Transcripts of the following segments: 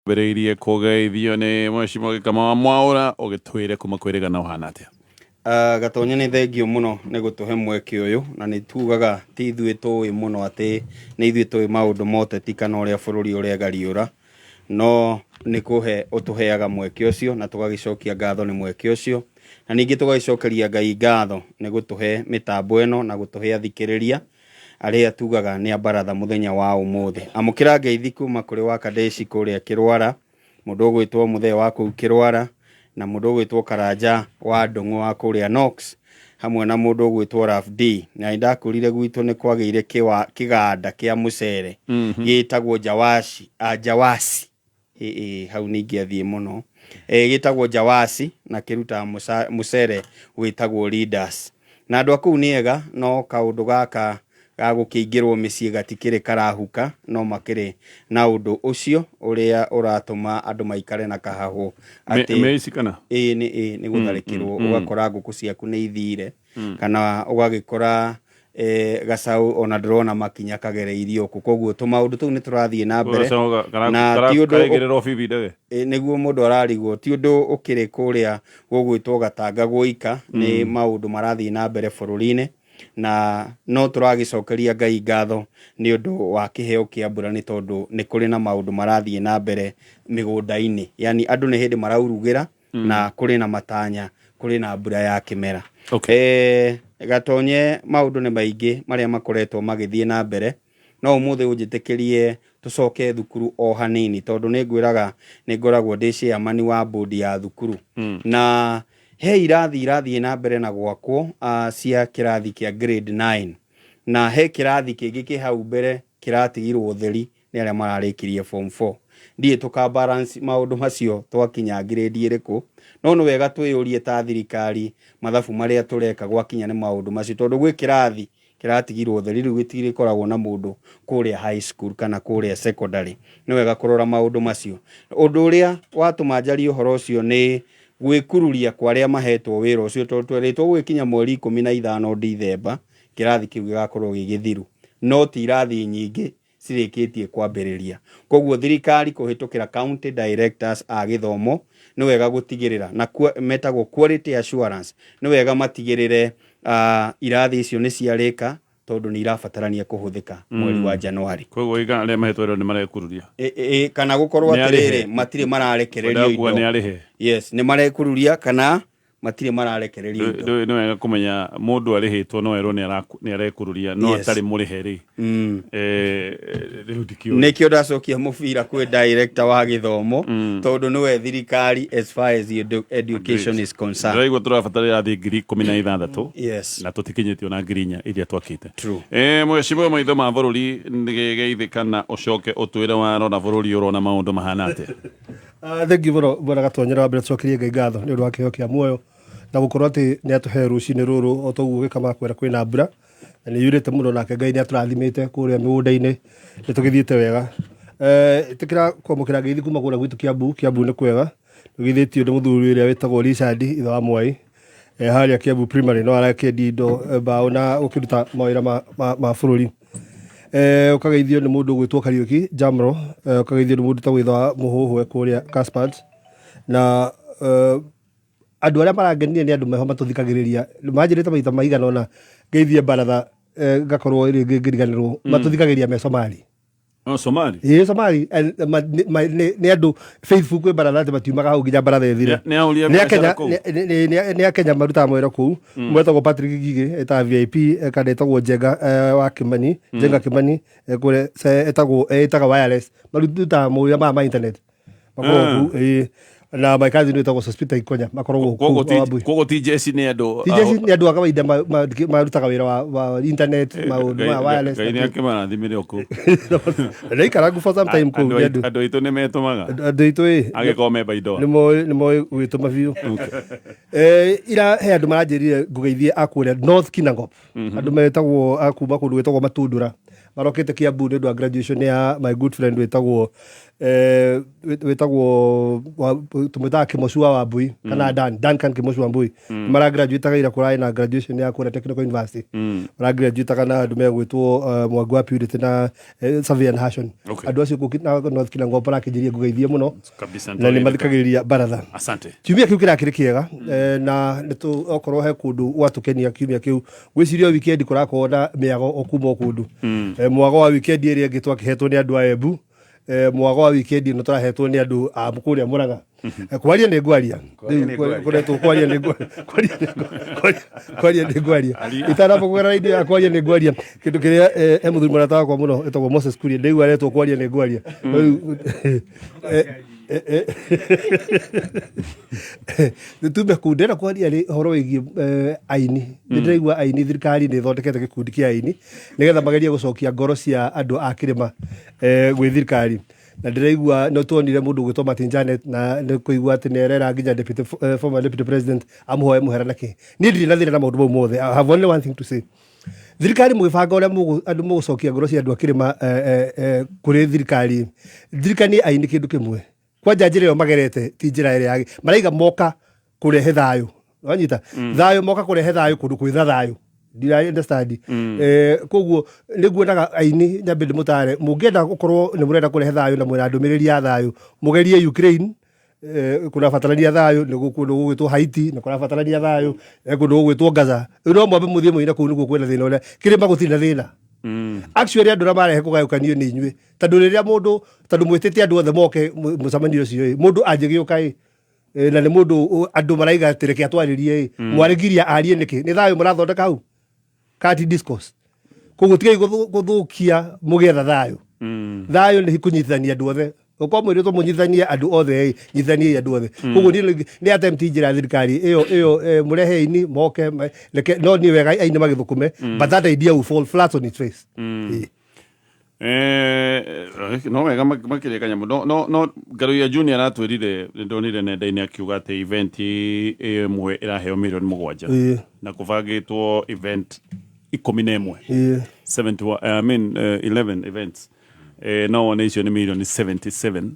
Mbĩrĩirie kũgeithio nĩ Mheshimiwa Gĩkama wa Mwaũra, ũgĩtwĩre kuma kwĩrĩgana ũhana atĩa? Gatonya, nĩ thengio mũno nĩ gũtũhe mweke ũyũ, na nĩ tugaga ti ithuĩ tũĩ mũno atĩ nĩ ithuĩ tũĩ maũndũ ma ũteti kana ũrĩa bũrũri ũregariũra, no nĩ kũhe ũtũheaga mweke ũcio, na tũgagĩcokia ngatho nĩ mweke ũcio, na ningĩ tũgagĩcokeria Ngai ngatho nĩ gũtũhe mĩtambo ĩno na gũtũhe athikĩrĩria arĩa tugaga nĩ a baratha mũthenya wa ũmũthĩ. Amũkĩra ngeithi kuma kũrĩ wa Kadeshi kũrĩa Kĩrwara, mũndũ ũgwĩtwo Mũthee wa kũu Kĩrwara, na mũndũ ũgwĩtwo Karanja wa Ndũng'ũ wa kũrĩa Knox, hamwe na mũndũ ũgwĩtwo Raf D. Na nĩndakwĩrire gwitũ nĩ kwagĩire kĩganda kĩa mũcere gĩtagwo Jawashi, Jawasi. Ĩ hau ningĩ athiĩ mũno. Gĩtagwo Jawasi na kĩrutaga mũcere wĩtagwo Leaders. Na andũ a kũu nĩ ega, no kaũndũ gaka ga gũkĩingĩrwo mĩciĩ gatikĩrĩ karahuka, no makĩrĩ na ũndũ ũcio ũrĩa ũratũma andũ maikare na kahahũ atĩ mĩici kana? Ĩĩ, nĩ ĩĩ nĩ gũtharĩkĩrwo, ũgakora ngũkũ ciaku nĩ ithire, kana ũgagĩkora gacaũ ona ndũrona makinya kagereirio kũ. Koguo tũmaũndũ tũu nĩ tũrathiĩ na mbere na ti ũndũ karaigĩrĩrwo bibi ndege. Nĩguo mũndũ ararigwo, ti ũndũ ũkĩrĩ kũrĩa gũgwĩtwo Gatanga gũika, nĩ maũndũ marathiĩ na mbere bũrũri-inĩ, na no tũragĩcokeria Ngai ngatho nĩ ũndũ wa kĩheo kĩa mbura, nĩ tondũ nĩ kũrĩ na maũndũ marathiĩ na mbere mĩgũnda-inĩ, yani andũ nĩ hĩndĩ maraurugĩra na kũrĩ na matanya, kũrĩ na mbura ya kĩmera. Gatonye, maũndũ nĩ maingĩ marĩa makoretwo magĩthiĩ na mbere, no ũmũthĩ ũnjĩtĩkĩrie tũcoke thukuru o hanini, tondũ nĩ ngwĩraga nĩ ngoragwo ndĩ chairman wa board ya thukuru, na he irathi irathiĩ na mbere na gwakwo cia kĩrathi kĩa grade 9, na he kĩrathi kĩngĩ kĩ hau mbere kĩratigirwo ũtheri nĩ arĩa mararĩkirie form 4. Ndiĩ tũka balance maũndũ macio twakinya grade ĩrĩkũ, no nĩ wega twĩyũrie ta thirikari mathabu marĩa tũreka gwakinya nĩ maũndũ macio, tondũ gwĩ kĩrathi kĩratigirwo ũtheri, rĩu gĩtirĩkoragwo na mũndũ kũrĩa high school kana kũrĩa secondary. Nĩ wega kũrora maũndũ macio. Ũndũ ũrĩa watũma njarie ũhoro ũcio nĩ gwĩkururia kwa arĩa mahetwo wĩra ũcio, tondũ twerĩtwo gũgĩkinya mweri 15 Dithemba kĩrathi kĩu gĩgakorwo gĩ gĩthiru, no ti irathi nyingĩ cirĩkĩtie kwambĩrĩria. Koguo thirikari kũhĩtũkĩra county directors a gĩthomo nĩ wega gũtigĩrĩra na metagwo quality assurance, nĩ wega matigĩrĩre irathi icio nĩ ciarĩka, tondũ nĩ irabatarania kũhũthĩka mweri wa January. Koguo iga arĩa mahetwo wĩra nĩ marekururia. Kana gũkorwo Nĩ arĩhe. atĩrĩrĩ, matirĩ mararekererio Kuga nĩ indo. arĩhe. Yes, nĩ marekururia kana matirĩ mararekererio indo. Nĩ wega kũmenya mũndũ arĩhĩtwo no erwo nĩ arekururia, no atarĩ mũrĩhe rĩ, rĩu ndikĩũĩ. Nĩkĩo ndacokia mũbira kwĩ director wa gĩthomo, tondũ nĩwe thirikari as far as education is concerned. Ndĩraigua tũrabatara irathi 16,000 na tũtikinyĩtio na 4,000 iria twakĩte. True. Mheshimiwa maitho ma bũrũri, nĩgeithĩka na ũcoke ũtwĩre warora bũrũri ũrona maũndũ mahana atĩa? Thank you mũno, bwana Gatonyera. Wa mbere tũcokerie Ngai ngatho nĩ ũndũ wa kĩheo kĩa muoyo na gũkorwo atĩ nĩ atũhe rũcinĩ rũrũ. O toguo gĩkama kwĩra kwĩna mbura na nĩ yurĩte mũno, nake Ngai nĩ atũrathimĩte kũrĩa mĩgũnda-inĩ, nĩ tũgĩthiĩte wega. Ĩtĩkĩra kwamũkĩra ngeithi kuma kũrĩa gwitũ Kiambu. Kiambu nĩ kwega, tũgeithĩtio nĩ mũthuri ũrĩa wĩtagwo Richard ithe wa Mwai, harĩa Kiambu Primary, no arakĩendia indo mbaũ na gũkĩruta mawĩra ma bũrũri. Ũkageithio nĩ mũndũ ũgwĩtwo Kariũki Jamro, ũkageithio nĩ mũndũ ũtagwo ithe wa Mũhũhwe kũrĩa Caspans, na andũ arĩa marangenire nĩ andũ meho matũthikagĩrĩria, manjĩrĩte maita maigana ũna ngeithie baratha, ngakorwo rĩngĩ ngĩriganĩrwo, matũthikagĩrĩria me Somali. Oh, Somali. Ĩĩ, Somali, nĩ andũ faithful kwĩ baratha atĩ matiumaga hau nginya baratha ĩthire. Nĩ ahũri a Nĩ biacara Akenya. kũu? Nĩ Akenya marutaga mawĩra kũu. Mwetagwo Patrick Ngigĩ, etaga VIP, kana etagwo Njenga wa Kimani, Njenga Kimani, kũrĩa etagwo etaga wireless, marutaga mawĩra maya ma internet, makoragwo kũu. Ĩĩ, na my cousin wĩtagwo Sospita Ikonya, makoragwo Koguo kũu Wambui. Koguo ti jeci, nĩ andũ Ti jeci, nĩ andũ a kawaida marutaga wĩra wa internet, maũndũ ma wireless. Ngai nĩ akĩmarathimire o kũu. Ndaikarangu for some time kũu, nĩ andũ Andũ aitũ nĩ metũmaga. Andũ aitũ ĩ Angĩkorwo memba indo. Nĩ moĩ gwĩtũma biũ. Ira he andũ maranjĩrire ngũgeithie a kũrĩa North Kinangop, andũ metagwo a kuma kũndũ gwĩtagwo Matundura, marokĩte Kiambu nĩ ũndũ wa graduation ya my good friend wĩtagwo Wĩtagwo tũmwĩtaga Kĩmocu wa Wambui kana Dan Duncan Kĩmocu wa Wambui, maragraduataga ira, kũrarĩ na graduation ya kũrĩa Technical University, maragraduataga na andũ megwĩtwo Mwangi wa Purity na Savian Hashon. Andũ acio kũu na North Kinangop marakĩnjĩria ngũgeithie mũno kabisa. Na nĩ mathikagĩrĩria baratha. Asante. Kiumia kĩu kĩrakĩrĩ kĩega, na nĩ okorwo he kũndũ gwatũkenia kiumia kĩu, gwĩciria weekend kũrakorwo na mĩago o kuma o kũndũ. Mwago wa weekend ĩrĩa ĩngĩ twakĩhetwo nĩ andũ a Embu, mwago wa weekend ĩno tũrahetwo nĩ andũ a kũrĩa Mũrang'a. Kwaria nĩ ngwaria. Kwaria nĩ ngwaria. Kũretwo kwaria nĩ kwaria nĩ kwaria nĩ ngwaria. Itanamba kũgera indo ya kwaria nĩ ngwaria, kĩndũ kĩrĩa he mũthuri mũrata wakwa mũno ĩtagwo Moses Kuria, ndĩigua aretwo kwaria nĩ ngwaria. Rĩu nĩ tume kuu, ndĩrenda kwaria rĩ ũhoro wĩgiĩ aini. Nĩ ndĩraigua aini, thirikari nĩ ĩthondekete gĩkundi kĩa aini nĩgetha magerie gũcokia ngoro cia andũ a kĩrĩma gwĩ thirikari, na ndĩraigua no tuonire mũndũ ũgwĩtwo Martin Janet na nĩ kũigua atĩ nĩ arera nginya deputy, former deputy president amũhoe mũhera na kĩ. Niĩ ndirĩ na thĩna na maũndũ mau mothe. I have only one thing to say: thirikari mũgĩbanga ũrĩa andũ mũgũcokia ngoro cia andũ a kĩrĩma kũrĩ thirikari, ndirikanie aini kĩndũ kĩmwe. Kwanja njĩra ĩyo magerete ti njĩra ĩrĩa yagĩ maraiga moka kũrehe thayũ, wanyita thayũ, moka kũrehe thayũ kũndũ kwĩna thayũ, ndira understand. Koguo nĩ nguonaga aini nyambe ndĩmũtare, mũngĩenda gũkorwo nĩ mũrenda kũrehe thayũ na mwĩna ndũmĩrĩri ya thayũ, mũgerie Ukraine, kũrabatarania thayũ, nĩ kũndũ gũgwĩtwo Haiti nĩ kũrabatarania thayũ, kũndũ gũgwĩtwo Gaza. Rĩu no mwambe mũthiĩ mũine kũu nĩguo kwĩna thĩna ũrĩa kĩrĩma gũtirĩ na thĩna. Actually andũ arĩa marehe kũgayũkanio nĩ inyuĩ, tondũ rĩrĩa mũndũ, tondũ mwĩtĩte andũ othe moke mũcemanio ũcio ĩ, mũndũ angĩgĩũka ĩ, na nĩ mũndũ andũ maraiga atĩ reke atwarĩrie ĩ, mwarĩgiria arie nĩkĩ? Nĩ thayũ mũrathondeka hau kati discourse? Koguo tigai gũthũkia mũgĩetha thayũ. Thayũ nĩ kũnyitithania andũ othe. Ũkorwo mwĩrĩtwo mũnyitithanie andũ othe ĩ, nyitithaniei andũ othe. Koguo niĩ nĩ attempt njĩra ya thirikari ĩyo ĩyo, mũrehe aini moke reke no niĩ wega aini magĩthũkũme, but that idea will fall flat on its face. Ĩ. No wega makĩria kanyamũ no Ngaruiya Junior aratwĩrire, nĩndonire nenda-inĩ akiuga atĩ event ĩmwe ĩraheo mirioni 7 na kũbangĩtwo event 11. 71, I mean, 11 events, no wone icio nĩ mirioni 77.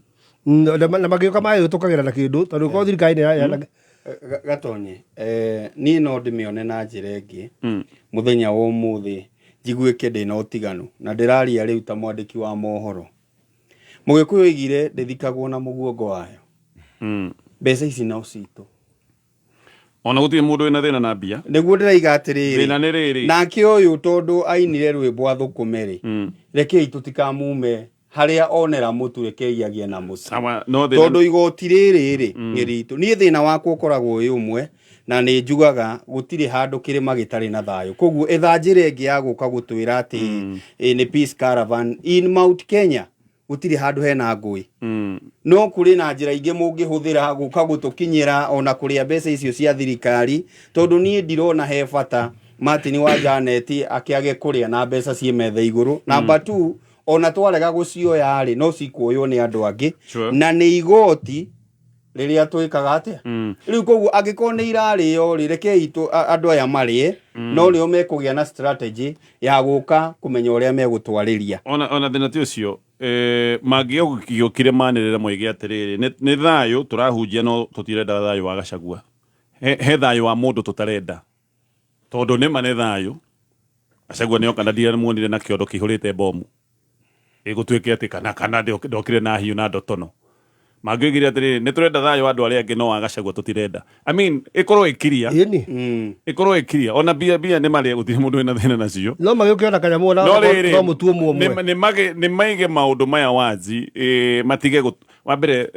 Na magĩũka magĩtũkagĩra na kĩndũ tondũ korwo thirikari nĩ Gatonye, niĩ no ndĩmĩone na njĩra ĩngĩ mũthenya wa ũmũthĩ, njiguĩke ndĩna ũtiganu na ndĩraria rĩu ta mwandĩki wa mohoro. Mũgĩkũyũ oigire ndĩthikagwo na mũguongo wayo. Mbeca ici no citũ. Ona gũtirĩ mũndũ wĩna thĩna na mbia. Nĩguo ndĩraiga atĩrĩrĩ, Thĩna nĩ rĩrĩ. Nake ũyũ tondũ ainire rwĩmbo athũkũme rĩ, rekei tũtikamume harĩa onera mũtu, rekei agĩe na mũtu. Sawa, no thĩna Tondũ igoti rĩrĩ rĩ nĩ ritũ. Niĩ thĩna wakwa ũkoragwo wĩ ũmwe, na nĩ njugaga gũtirĩ handũ kĩrĩma gĩtarĩ na thayũ. Koguo ĩtha njĩra ĩngĩ ya gũka gũtwĩra atĩ nĩ peace caravan in Mount Kenya, gũtirĩ handũ hena ngũĩ. No kũrĩ na njĩra ingĩ mũngĩhũthĩra gũka gũtũkinyĩra ona kũrĩa mbeca icio cia thirikari, tondũ niĩ ndirona he bata Martin wa Janet akĩage kũrĩa na mbeca ciĩ metha igũrũ. Number two, ona twarega gũcioya rĩ, no cikuoywo nĩ andũ angĩ. Na nĩ igoti rĩrĩa twĩkaga atĩa rĩu. Koguo angĩkorwo nĩ irarĩo rĩ, rekei andũ aya marĩe, no nĩo mekũgĩa na strategy ya gũka kũmenya ũrĩa megũtwarĩria. Ona thĩna ti ũcio, mangĩgĩũkire manĩrĩre moige atĩrĩrĩ, nĩ thayũ tũrahunjia, no tũtirenda thayũ wa Gachagua, he thayũ wa mũndũ tũtarenda, tondũ nĩma nĩ thayũ Gachagua nĩoka na ndiramuonire na kĩondo kĩihũrĩte bomu ĩgũtuĩke atĩ kana ndokire na hiũ na ndotono. Mangĩoigire atĩrĩrĩ, nĩ tũrenda thayũ wa andũ arĩa angĩ, no wa Gachagua tũtirenda, I mean, ĩkorwo ĩkiria ĩkorwo ĩkiria ona mbia mbia nĩ marĩa gũtirĩ mũndũ wĩna thĩna nacio. No magĩũke ona kanyamũ ona No rĩrĩ, no mũtu ũmwe ũmwe. Nĩ maige maũndũ maya wazi, matige wa mbere,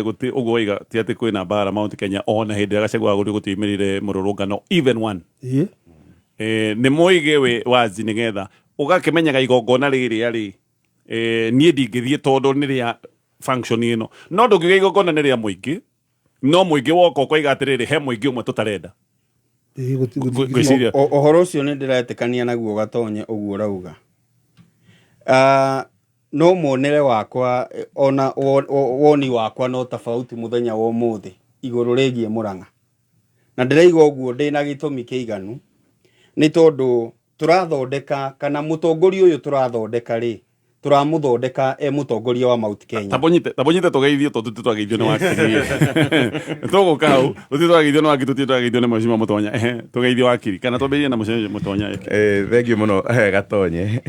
gũti ũguo waiga ti atĩ kwĩna mbara Mount Kenya, ona hĩndĩ ĩrĩa Gachagua agũrire gũtiumĩrire mũrũrũngano even one. Nĩ moige we wazi nĩgetha ũgakĩmenyaga igongona rĩrĩa rĩ, niĩ ndingĩthiĩ tondũ nĩ rĩa function ĩno, no ndũngiuga igongona nĩ rĩa mũingĩ, no mũingĩ woka ũkoiga atĩrĩrĩ, he mũingĩ ũmwe tũtarenda. Ngwĩciria Ũhoro ũcio nĩ ndĩretĩkania naguo, Gatonye, ũguo ũrauga. No muonere wakwa ona woni wakwa no tofauti mũthenya wa ũmũthĩ igũrũ rĩgiĩ Mũrang'a, na ndĩraiga ũguo ndĩna gĩtũmi kĩiganu, nĩ tondũ tũrathondeka kana mũtongoria ũyũ tũrathondeka rĩ, Tũramũthondeka e mũtongoria wa Mount Kenya. Tambonyite tũgeithio tondũ tũtwageithio nĩ wakiri. Tũgũka hau, tũtirĩ twageithio nĩ wakiri, tũtirĩ twageithio nĩ mheshimiwa Mũtonya. Ehe, tũgeithio wakiri. Kana twambĩrĩrie na mheshimiwa Mũtonya. Thank you mũno Gatonye.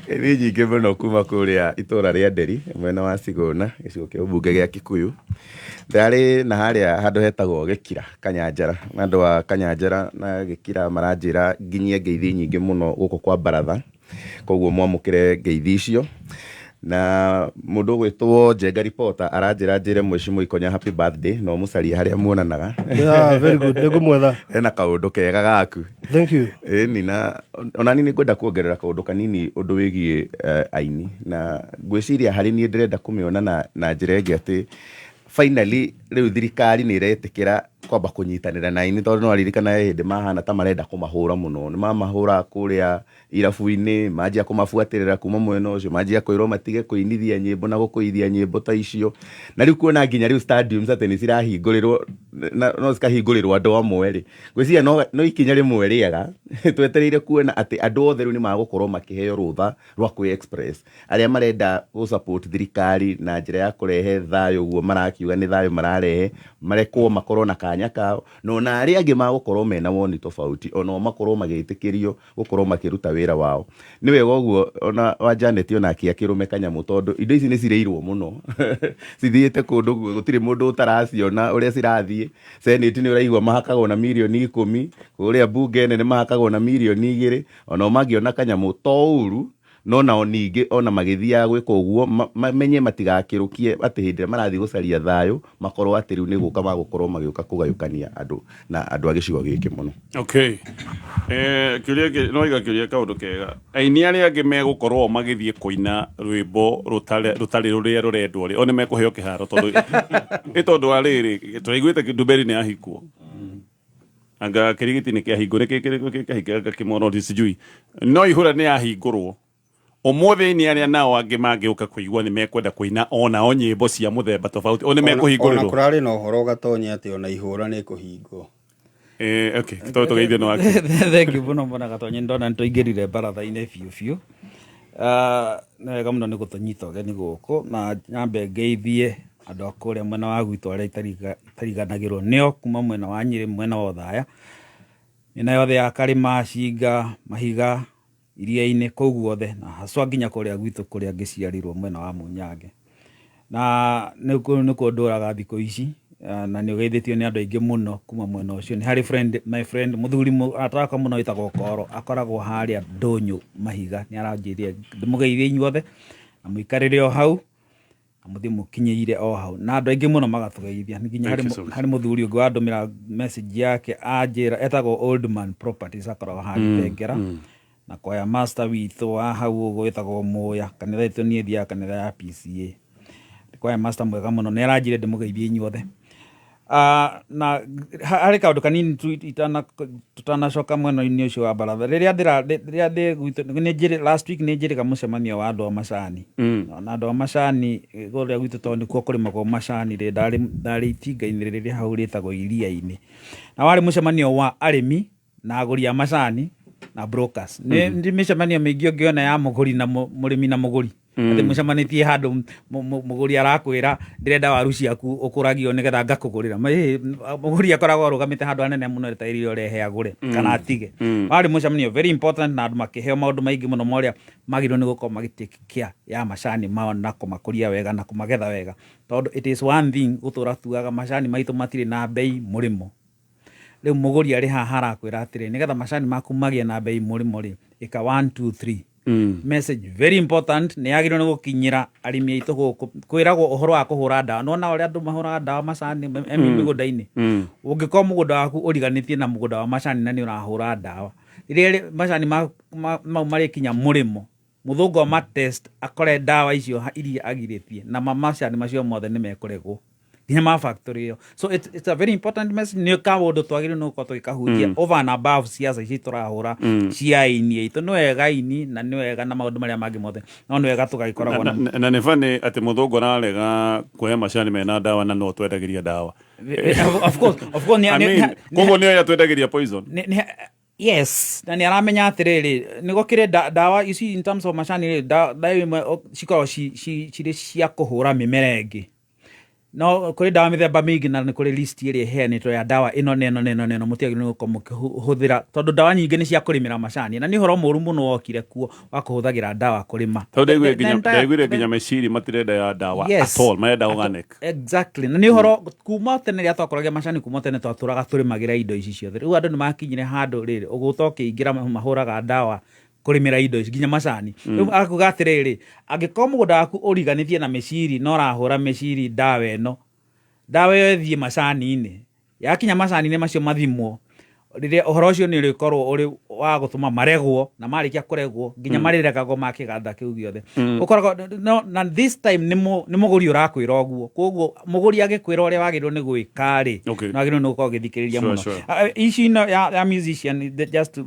Nĩ nyingĩ mũno kuma kũrĩa itũra rĩa Nderi mwena wa Sigũna, gĩcigo kĩa ũmbunge gĩa Kikuyu. Ndarĩ na harĩa handũ hetagwo Gĩkira Kanyanjara, na andũ a Kanyanjara na Gĩkira maranjĩra nginyie ngeithi nyingĩ mũno gũkũ kwa baratha, koguo mwamũkĩre ngeithi icio. Na mũndũ ũgwĩtwo Njenga Reporter aranjĩra njĩre Mheshimiwa Ikonya happy birthday, na ũmũcarie harĩa muonanaga. Yeah, very good. Nĩngũmwetha. Ena kaũndũ kega gaku. Thank you. Ĩni, na ona niĩ nĩngwenda kuongerera kaũndũ kanini ũndũ wĩgiĩ aini, na ngwĩciria harĩ niĩ ndĩrenda kũmĩona na njĩra ĩngĩ atĩ finally rĩu thirikari nĩ ĩretĩkĩra kwamba kũnyitanĩra na aini, tondũ no aririkana he hĩndĩ mahana ta marenda kũmahũra mũno, nĩ mamahũraga kũrĩa irabu-inĩ, manjia kũmabuatĩrĩra kuma mwena ũcio, manjia kwĩrwo matige kũinithia nyĩmbo na gũkũithia nyĩmbo ta icio, na rĩu kuona nginya rĩu stadiums atĩ nĩ cirahingũrĩrwo na no cikahingũrĩrwo andũ amwe rĩ, ngwĩciria no ikinya rĩmwe rĩega twetereire kuona atĩ andũ othe rĩu nĩ magũkorwo makĩheo rũtha rwa kwĩ express, arĩa marenda gũ support thirikari na njĩra ya kũrehe thayũ, ũguo marakiuga nĩ thayũ mararehe, marekwo makorwo na kanya kao, na ona arĩa angĩ magũkorwo mena woni tofauti onao makorwo magĩtĩkĩrio gũkorwo makĩruta wĩra wao. Nĩ wega ũguo ona wa Janet onake akĩrũme kanyamũ, tondũ indo ici nĩ cirĩirwo mũno, cithiĩte kũndũ gũtirĩ mũndũ ũtaraciona ũrĩa cirathiĩ. Senate nĩ ũraigua mahakagwo na mirioni 10, kũrĩa bunge nene mahakagwo na mirioni 2, onao mangĩona kanyamũ to ũru, no nao ningĩ ona magĩthiaga gwĩka ũguo mamenye matigakĩrũkie atĩ hĩndĩ ĩrĩa marathiĩ gũcaria thayũ makorwo atĩ rĩu nĩ gũka magũkorwo magĩũka kũgayũkania andũ na andũ a gĩcigo gĩkĩ mũno. Okay. Kĩũria gĩkĩ no iga kĩũria kaũndũ kega. Aini arĩa angĩ megũkorwo magĩthiĩ kũina rwĩmbo rũtarĩ rũrĩa rũrendwo rĩ, o nĩ mekũheo kĩharo tondũ ĩ tondũ wa rĩrĩ tũraiguĩte Ndumberi nĩ ahikwo. Anga kĩrigiti nĩ kĩahingũre kĩahingũre kĩmoro sijui. No ihũra nĩ yahingũrwo. Ũmũthĩ aini arĩa nao angĩ mangĩũka kũigua nĩ mekwenda kũina onao nyĩmbo cia mũthemba tofauti, o nĩ Ona mekũhingũrĩrwo. kũrarĩ na ũhoro Gatonye atĩ ona ihũra nĩ ĩkũhingwo. Okay, tondũ tũgeithio nĩ wake. Thank you mũno mbona Gatonye, ndona nĩ tũingĩrire baratha-inĩ biũ biũ. Nĩ wega mũno nĩ gũtũnyita ũgeni gũkũ, na nyambe ngeithie andũ a kũrĩa mwena wa gwitũ arĩa itariganagĩrwo nĩo kuma mwena wa Nyĩrĩ, mwena wa Othaya, mĩena yothe ya Karĩma, Cinga, Mahiga, iria-inĩ kũu guothe, na haswa nginya kũrĩa gwitũ kũrĩa ngĩciarĩirwo mwena wa Munyange. Na nĩkuo ndũraga thikũ ici, na nĩ ũgeithĩtio nĩ andũ aingĩ mũno kuma mwena ũcio. Nĩ harĩ friend, my friend, mũthuri arata wakwa mũno wĩtagwo Koro, akoragwo harĩa Ndũnyũ Mahiga, nĩ aranjĩrire ndĩmũgeithie inyuothe na mũikarĩre o hau, na mũthiĩ mũkinyĩire o hau, na andũ aingĩ mũno magatũgeithia. Nginya Thank you so much. harĩ mũthuri ũngĩ wandũmĩra message yake anjĩra, etagwo Old Man Properties, akoragwo haha Gĩtengera, na kwaya master witũ wa hau ũguo wĩtagwo Mũya, kanitha itũ niĩ thiaga kanitha ya PCA, kwaya master mwega mũno, nĩ aranjĩra ndĩmũgeithie inyuothe. Na harĩ kaũndũ kanini tu tutanacoka mwena-inĩ ũcio wa baratha, rĩrĩa rĩrĩa ndĩ gwitũ, nĩ njĩrĩ, last week nĩ njĩrĩga mũcemanio wa andũ a macani. Na andũ a macani kũrĩa gwitũ tondũ nĩkuo kũrĩmagwo macani rĩ, ndarĩ itinga-inĩ rĩrĩa hau rĩtagwo iria-inĩ, na warĩ mũcemanio wa arĩmi na agũri a macani na brokers. Nĩ mĩcemanio mĩingĩ ũngĩona ya mũgũri na mũrĩmi na mũgũri, atĩ mũcemanĩtie handũ mũgũri arakwĩra ndĩrenda waru ciaku ũkũragio nĩgetha ngakũgũrĩra. Mũgũri akoragwo arũgamĩte handũ hanene mũno etereire ũrehe agũre kana atige. Warĩ mũcemanio very important, na andũ makĩheo maũndũ maingĩ mũno ma ũrĩa magĩrĩirwo nĩ gũkorwo magĩ take care ya macani mao na kũmakũria wega na kũmagetha wega, tondũ it is one thing gũtũra tugaga macani maitũ matirĩ na bei mũrĩmo. Rĩu mũgũri arĩ haha arakwĩra atĩrĩ, nĩgetha macani maku magĩe na bei mũrĩmo rĩ, ĩka 1 2 3. Message very important nĩ yagĩrĩirwo nĩ gũkinyĩra arĩmi aitũ gũkũ, kwĩragwo ũhoro wa kũhũra ndawa. Nĩwona ũrĩa andũ mahũraga ndawa macani mĩgũnda-inĩ? Ũngĩkorwo mũgũnda waku ũriganĩtie na mũgũnda wa macani na nĩ ũrahũra ndawa, rĩrĩa macani mau marĩkinya mũrĩmo, mũthũngũ ama test akore ndawa icio iria agirĩtie na macani macio mothe nĩ mekũregwo nginya ma factory ĩyo. So it's a very important message, nĩ kaũndũ twagĩrĩirwo nĩ gũkorwo tũgĩkahunjia over and above siasa ici tũrahũra cia aini aitũ. Nĩ wega aini na nĩ wega na maũndũ marĩa mangĩ mothe, no nĩ wega tũgagĩkoragwo na nĩ funny atĩ mũthũngũ ararega kuoya macani mena ndawa na no twendagĩria ndawa. Of course, I mean, koguo nĩo atwendagĩria poison. Yes, na nä aramenya atä rä rä nä gå kä rä ndawa ici in terms of macani rä ndawa imwe cikoragwo cirä cia kå hå ra mä mera ä ngä no kå rä ndawa mä themba mä ingä na nä kå rä list ä rä ä heanätwo ya ndawa ä no na ä no na ä no na ä no må tiagä nä gå korwo må kä hå thä ra tondå ndawa nyingä nä cia kå rä mä ra macani na nä å horo må ru må no wokire kuo wa kå hå thagä ra ndawa kå rä ma. Tondũ ndaiguire nginya meciri matirenda ya ndawa at all, marenda organic. Exactly, na nä å horo kuma tene rä a twakoragia macani, kuma tene twatåraga tå rä magä ra indo ici ciothe. Rä u andå nä makinyire handå rä rä å gå ta å kä ingä ra mahå raga ndawa kå rä mä ra indo ici nginya macani. Rä u akuga atä rä rä angä korwo må gå nda waku å riganä na mä ciri na å rahå ra mä ciri ndawa ä no, ndawa ä yo ĩthiĩ macani-inĩ, yakinya macani-inĩ macio mathimwo rĩrĩa ũhoro ũcio nĩ ũrĩkorwo ũrĩ wa gũtũma maregwo, na marĩkia kũregwo nginya marĩregagwo ma kĩganda kĩu gĩothe ũkoragwo no. Na this time nĩ mũgũri ũrakwĩra ũguo, koguo mũgũri agĩkwĩra ũrĩa wagĩrĩirwo nĩ gwĩka rĩ, nĩ wagĩrĩirwo nĩ gũkorwo ũgĩthikĩrĩria mũno. Issue ĩno ya musician, just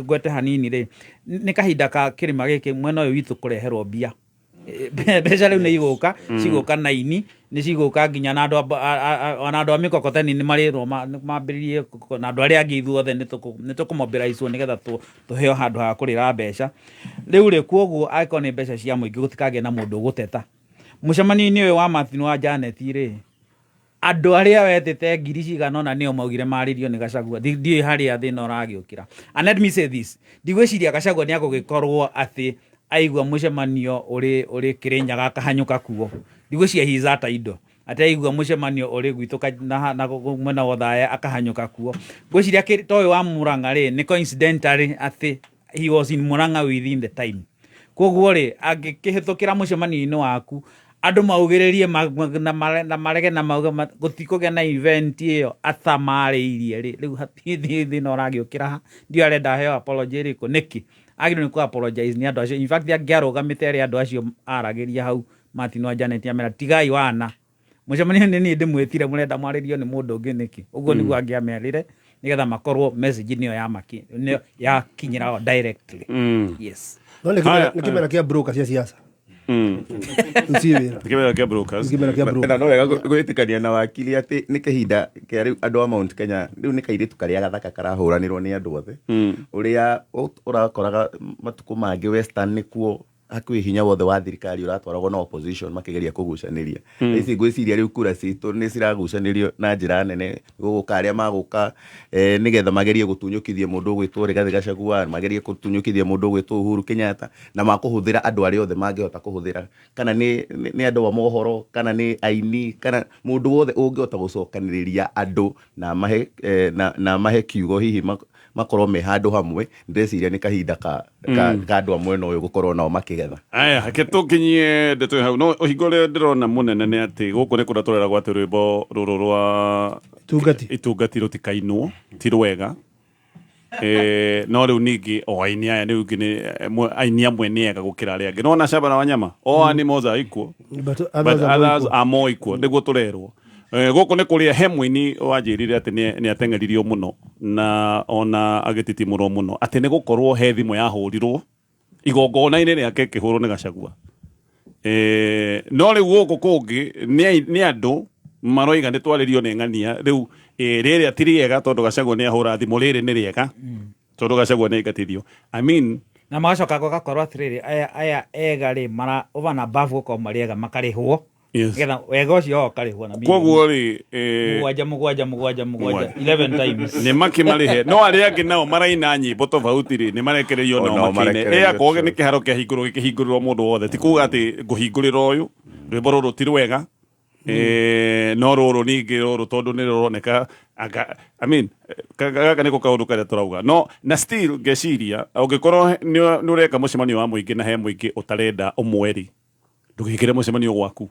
ngwete hanini rĩ, nĩ kahinda ka kĩrĩma gĩkĩ mwena ũyũ witũ kũreherwo mbia. Mbeca rĩu nĩ igũka, cigũka na ini nĩ cigũka nginya na andũ ona andũ a mĩkokoteni nĩ marĩrwo mambĩrĩrie na andũ arĩa angĩ ithuothe nĩ tũkũmobilizwo nĩgetha tũheo handũ ha kũrĩra mbeca rĩu rĩ. Koguo angĩkorwo nĩ mbeca cia mũingĩ, gũtikagĩe na mũndũ ũgũteta mũcemanio-inĩ ũyũ wa Martin wa Janet rĩ. Andũ arĩa wetĩte ngiri cigana ũna nĩo maugire marĩrio nĩ Gachagua. Ndiũĩ harĩa thĩna ũragĩũkĩra. And let me say this, ndigwĩciria Gachagua nĩ agũgĩkorwo atĩ aigua mũcemanio ũrĩ Kĩrĩnyaga akahanyũka kuo. Ndigwĩciria he is that idle atĩ aigua mũcemanio ũrĩ gwitũ na mwena wa Othaya akahanyũka kuo. Ngwĩciria ta ũyũ wa Murang'a rĩ, nĩ coincidentally atĩ he was in Murang'a within the time. Koguo rĩ, angĩkĩhĩtũkĩra mũcemanio-inĩ waku andũ maugĩrĩrie na marege na mauge gũtikũgĩa na event ĩyo atamarĩirie rĩ, rĩu hatirĩ thĩna ũragĩũkĩra ha. Ndiũĩ arenda aheo apology ĩrĩkũ, nĩkĩ agĩrĩirwo nĩ kũ apologize nĩ andũ acio. In fact, angĩarũgamĩte arĩ andũ acio aragĩria hau Martin wa Janet amera, "Tigai wana mũcemanio nĩ niĩ ndĩmwĩtire, mũrenda mwarĩrio nĩ mũndũ ũngĩ nĩkĩ?" Ũguo nĩguo angĩamerire nĩgetha makorwo message nĩyo nĩyo yakinyĩra o directly. Yes. No nĩ Haya, kĩmera kĩa broker cia siasa. Rĩu ciĩ wĩra. Nĩ kĩmera kĩa brokers. Nĩ kĩmera kĩa broker. Na no wega gwĩtĩkania na wakili atĩ nĩ kahinda kĩa rĩu andũ a Mount Kenya. Rĩu nĩ kairĩtu karĩa gathaka karahũranĩrwo nĩ andũ othe, ũrĩa ũrakoraga matukũ mangĩ Western nĩkuo hakuhĩ hinya wothe wa thirikari ũratwaragwo na opposition makĩgeria kũgucanĩria. Thaa ici ngwĩciria rĩu kura citũ nĩ ciragucanĩrio na njĩra nene. Gũgũka arĩa magũka nĩgetha magerie gũtunyũkithia mũndũ ũgwĩtwo Rigathĩ Gachagua, magerie gũtunyũkithia mũndũ ũgwĩtwo Uhuru Kenyatta, na makũhũthĩra andũ arĩa othe mangĩhota kũhũthĩra, kana nĩ andũ a mohoro, kana nĩ aini, kana mũndũ wothe ũngĩhota gũcokanĩrĩria andũ na mahe kiugo, hihi makorwo me handũ hamwe. Ndĩreciria nĩ kahinda ka andũ a mwena ũyũ gũkorwo nao makĩgetha. Aya, reke tũkinyie ndeto ĩyo hau. No ũhingo ũrĩa ndĩrona mũnene nĩ atĩ gũkũ nĩ kũrĩa tũreragwo atĩ rwĩmbo rũrũ rwa Itungati. Itungati rũtikainwo, ti rwega. No rĩu ningĩ o aini aya rĩu nĩ aini amwe nĩ ega gũkĩra arĩa angĩ. Nona Shabana Wanyama, all animals are equal, but but others are more others equal. Are more equal, nĩguo tũrerwo. Gũkũ nĩ kũrĩa he mũini wanjĩrire atĩ nĩ ateng'eririo mũno na ona agĩtitimũrwo mũno atĩ nĩ gũkorwo he thimũ yahũrirwo igongona-inĩ rĩake ĩkĩhũrwo nĩ Gachagua. No rĩu gũkũ kũngĩ nĩ andũ maroiga nĩ twarĩrio nĩ ng'ania rĩu rĩrĩa ti rĩega tondũ Gachagua nĩ ahũra thimũ, rĩrĩ nĩ rĩega tondũ Gachagua nĩ aingatithio. I mean, na magacoka gũgakorwo atĩrĩrĩ, aya ega rĩ, mara over and above gũkorwo marĩ ega makarĩhwo nĩgetha wega ũcio wao ũkarĩhwo na milioni Koguo rĩ mũgwanja mũgwanja mũgwanja mũgwanja 11 times. Nĩ makĩmarĩhe, no arĩa angĩ nao maraina nyĩmbo tofauti rĩ, nĩ marekereirio O nao nao makĩine. marekereirio, Ĩ akorwo true. nĩ kĩharo kĩahingũrwo, gĩkĩhingũrĩrwo mũndũ wothe, ti kuga atĩ ngũhingũrĩra ũyũ rwĩmbo rũrũ ti rwega, no rũrũ ningĩ rũrũ tondũ nĩ rũroneka anga. I mean, gaka nĩko kaũndũ karĩa tũrauga. No na still ngeciria ũngĩkorwo nĩ ũreka mũcemanio wa mũingĩ na he mũingĩ ũtarenda ũmwe rĩ, ndũgĩkĩre mũcemanio gwaku.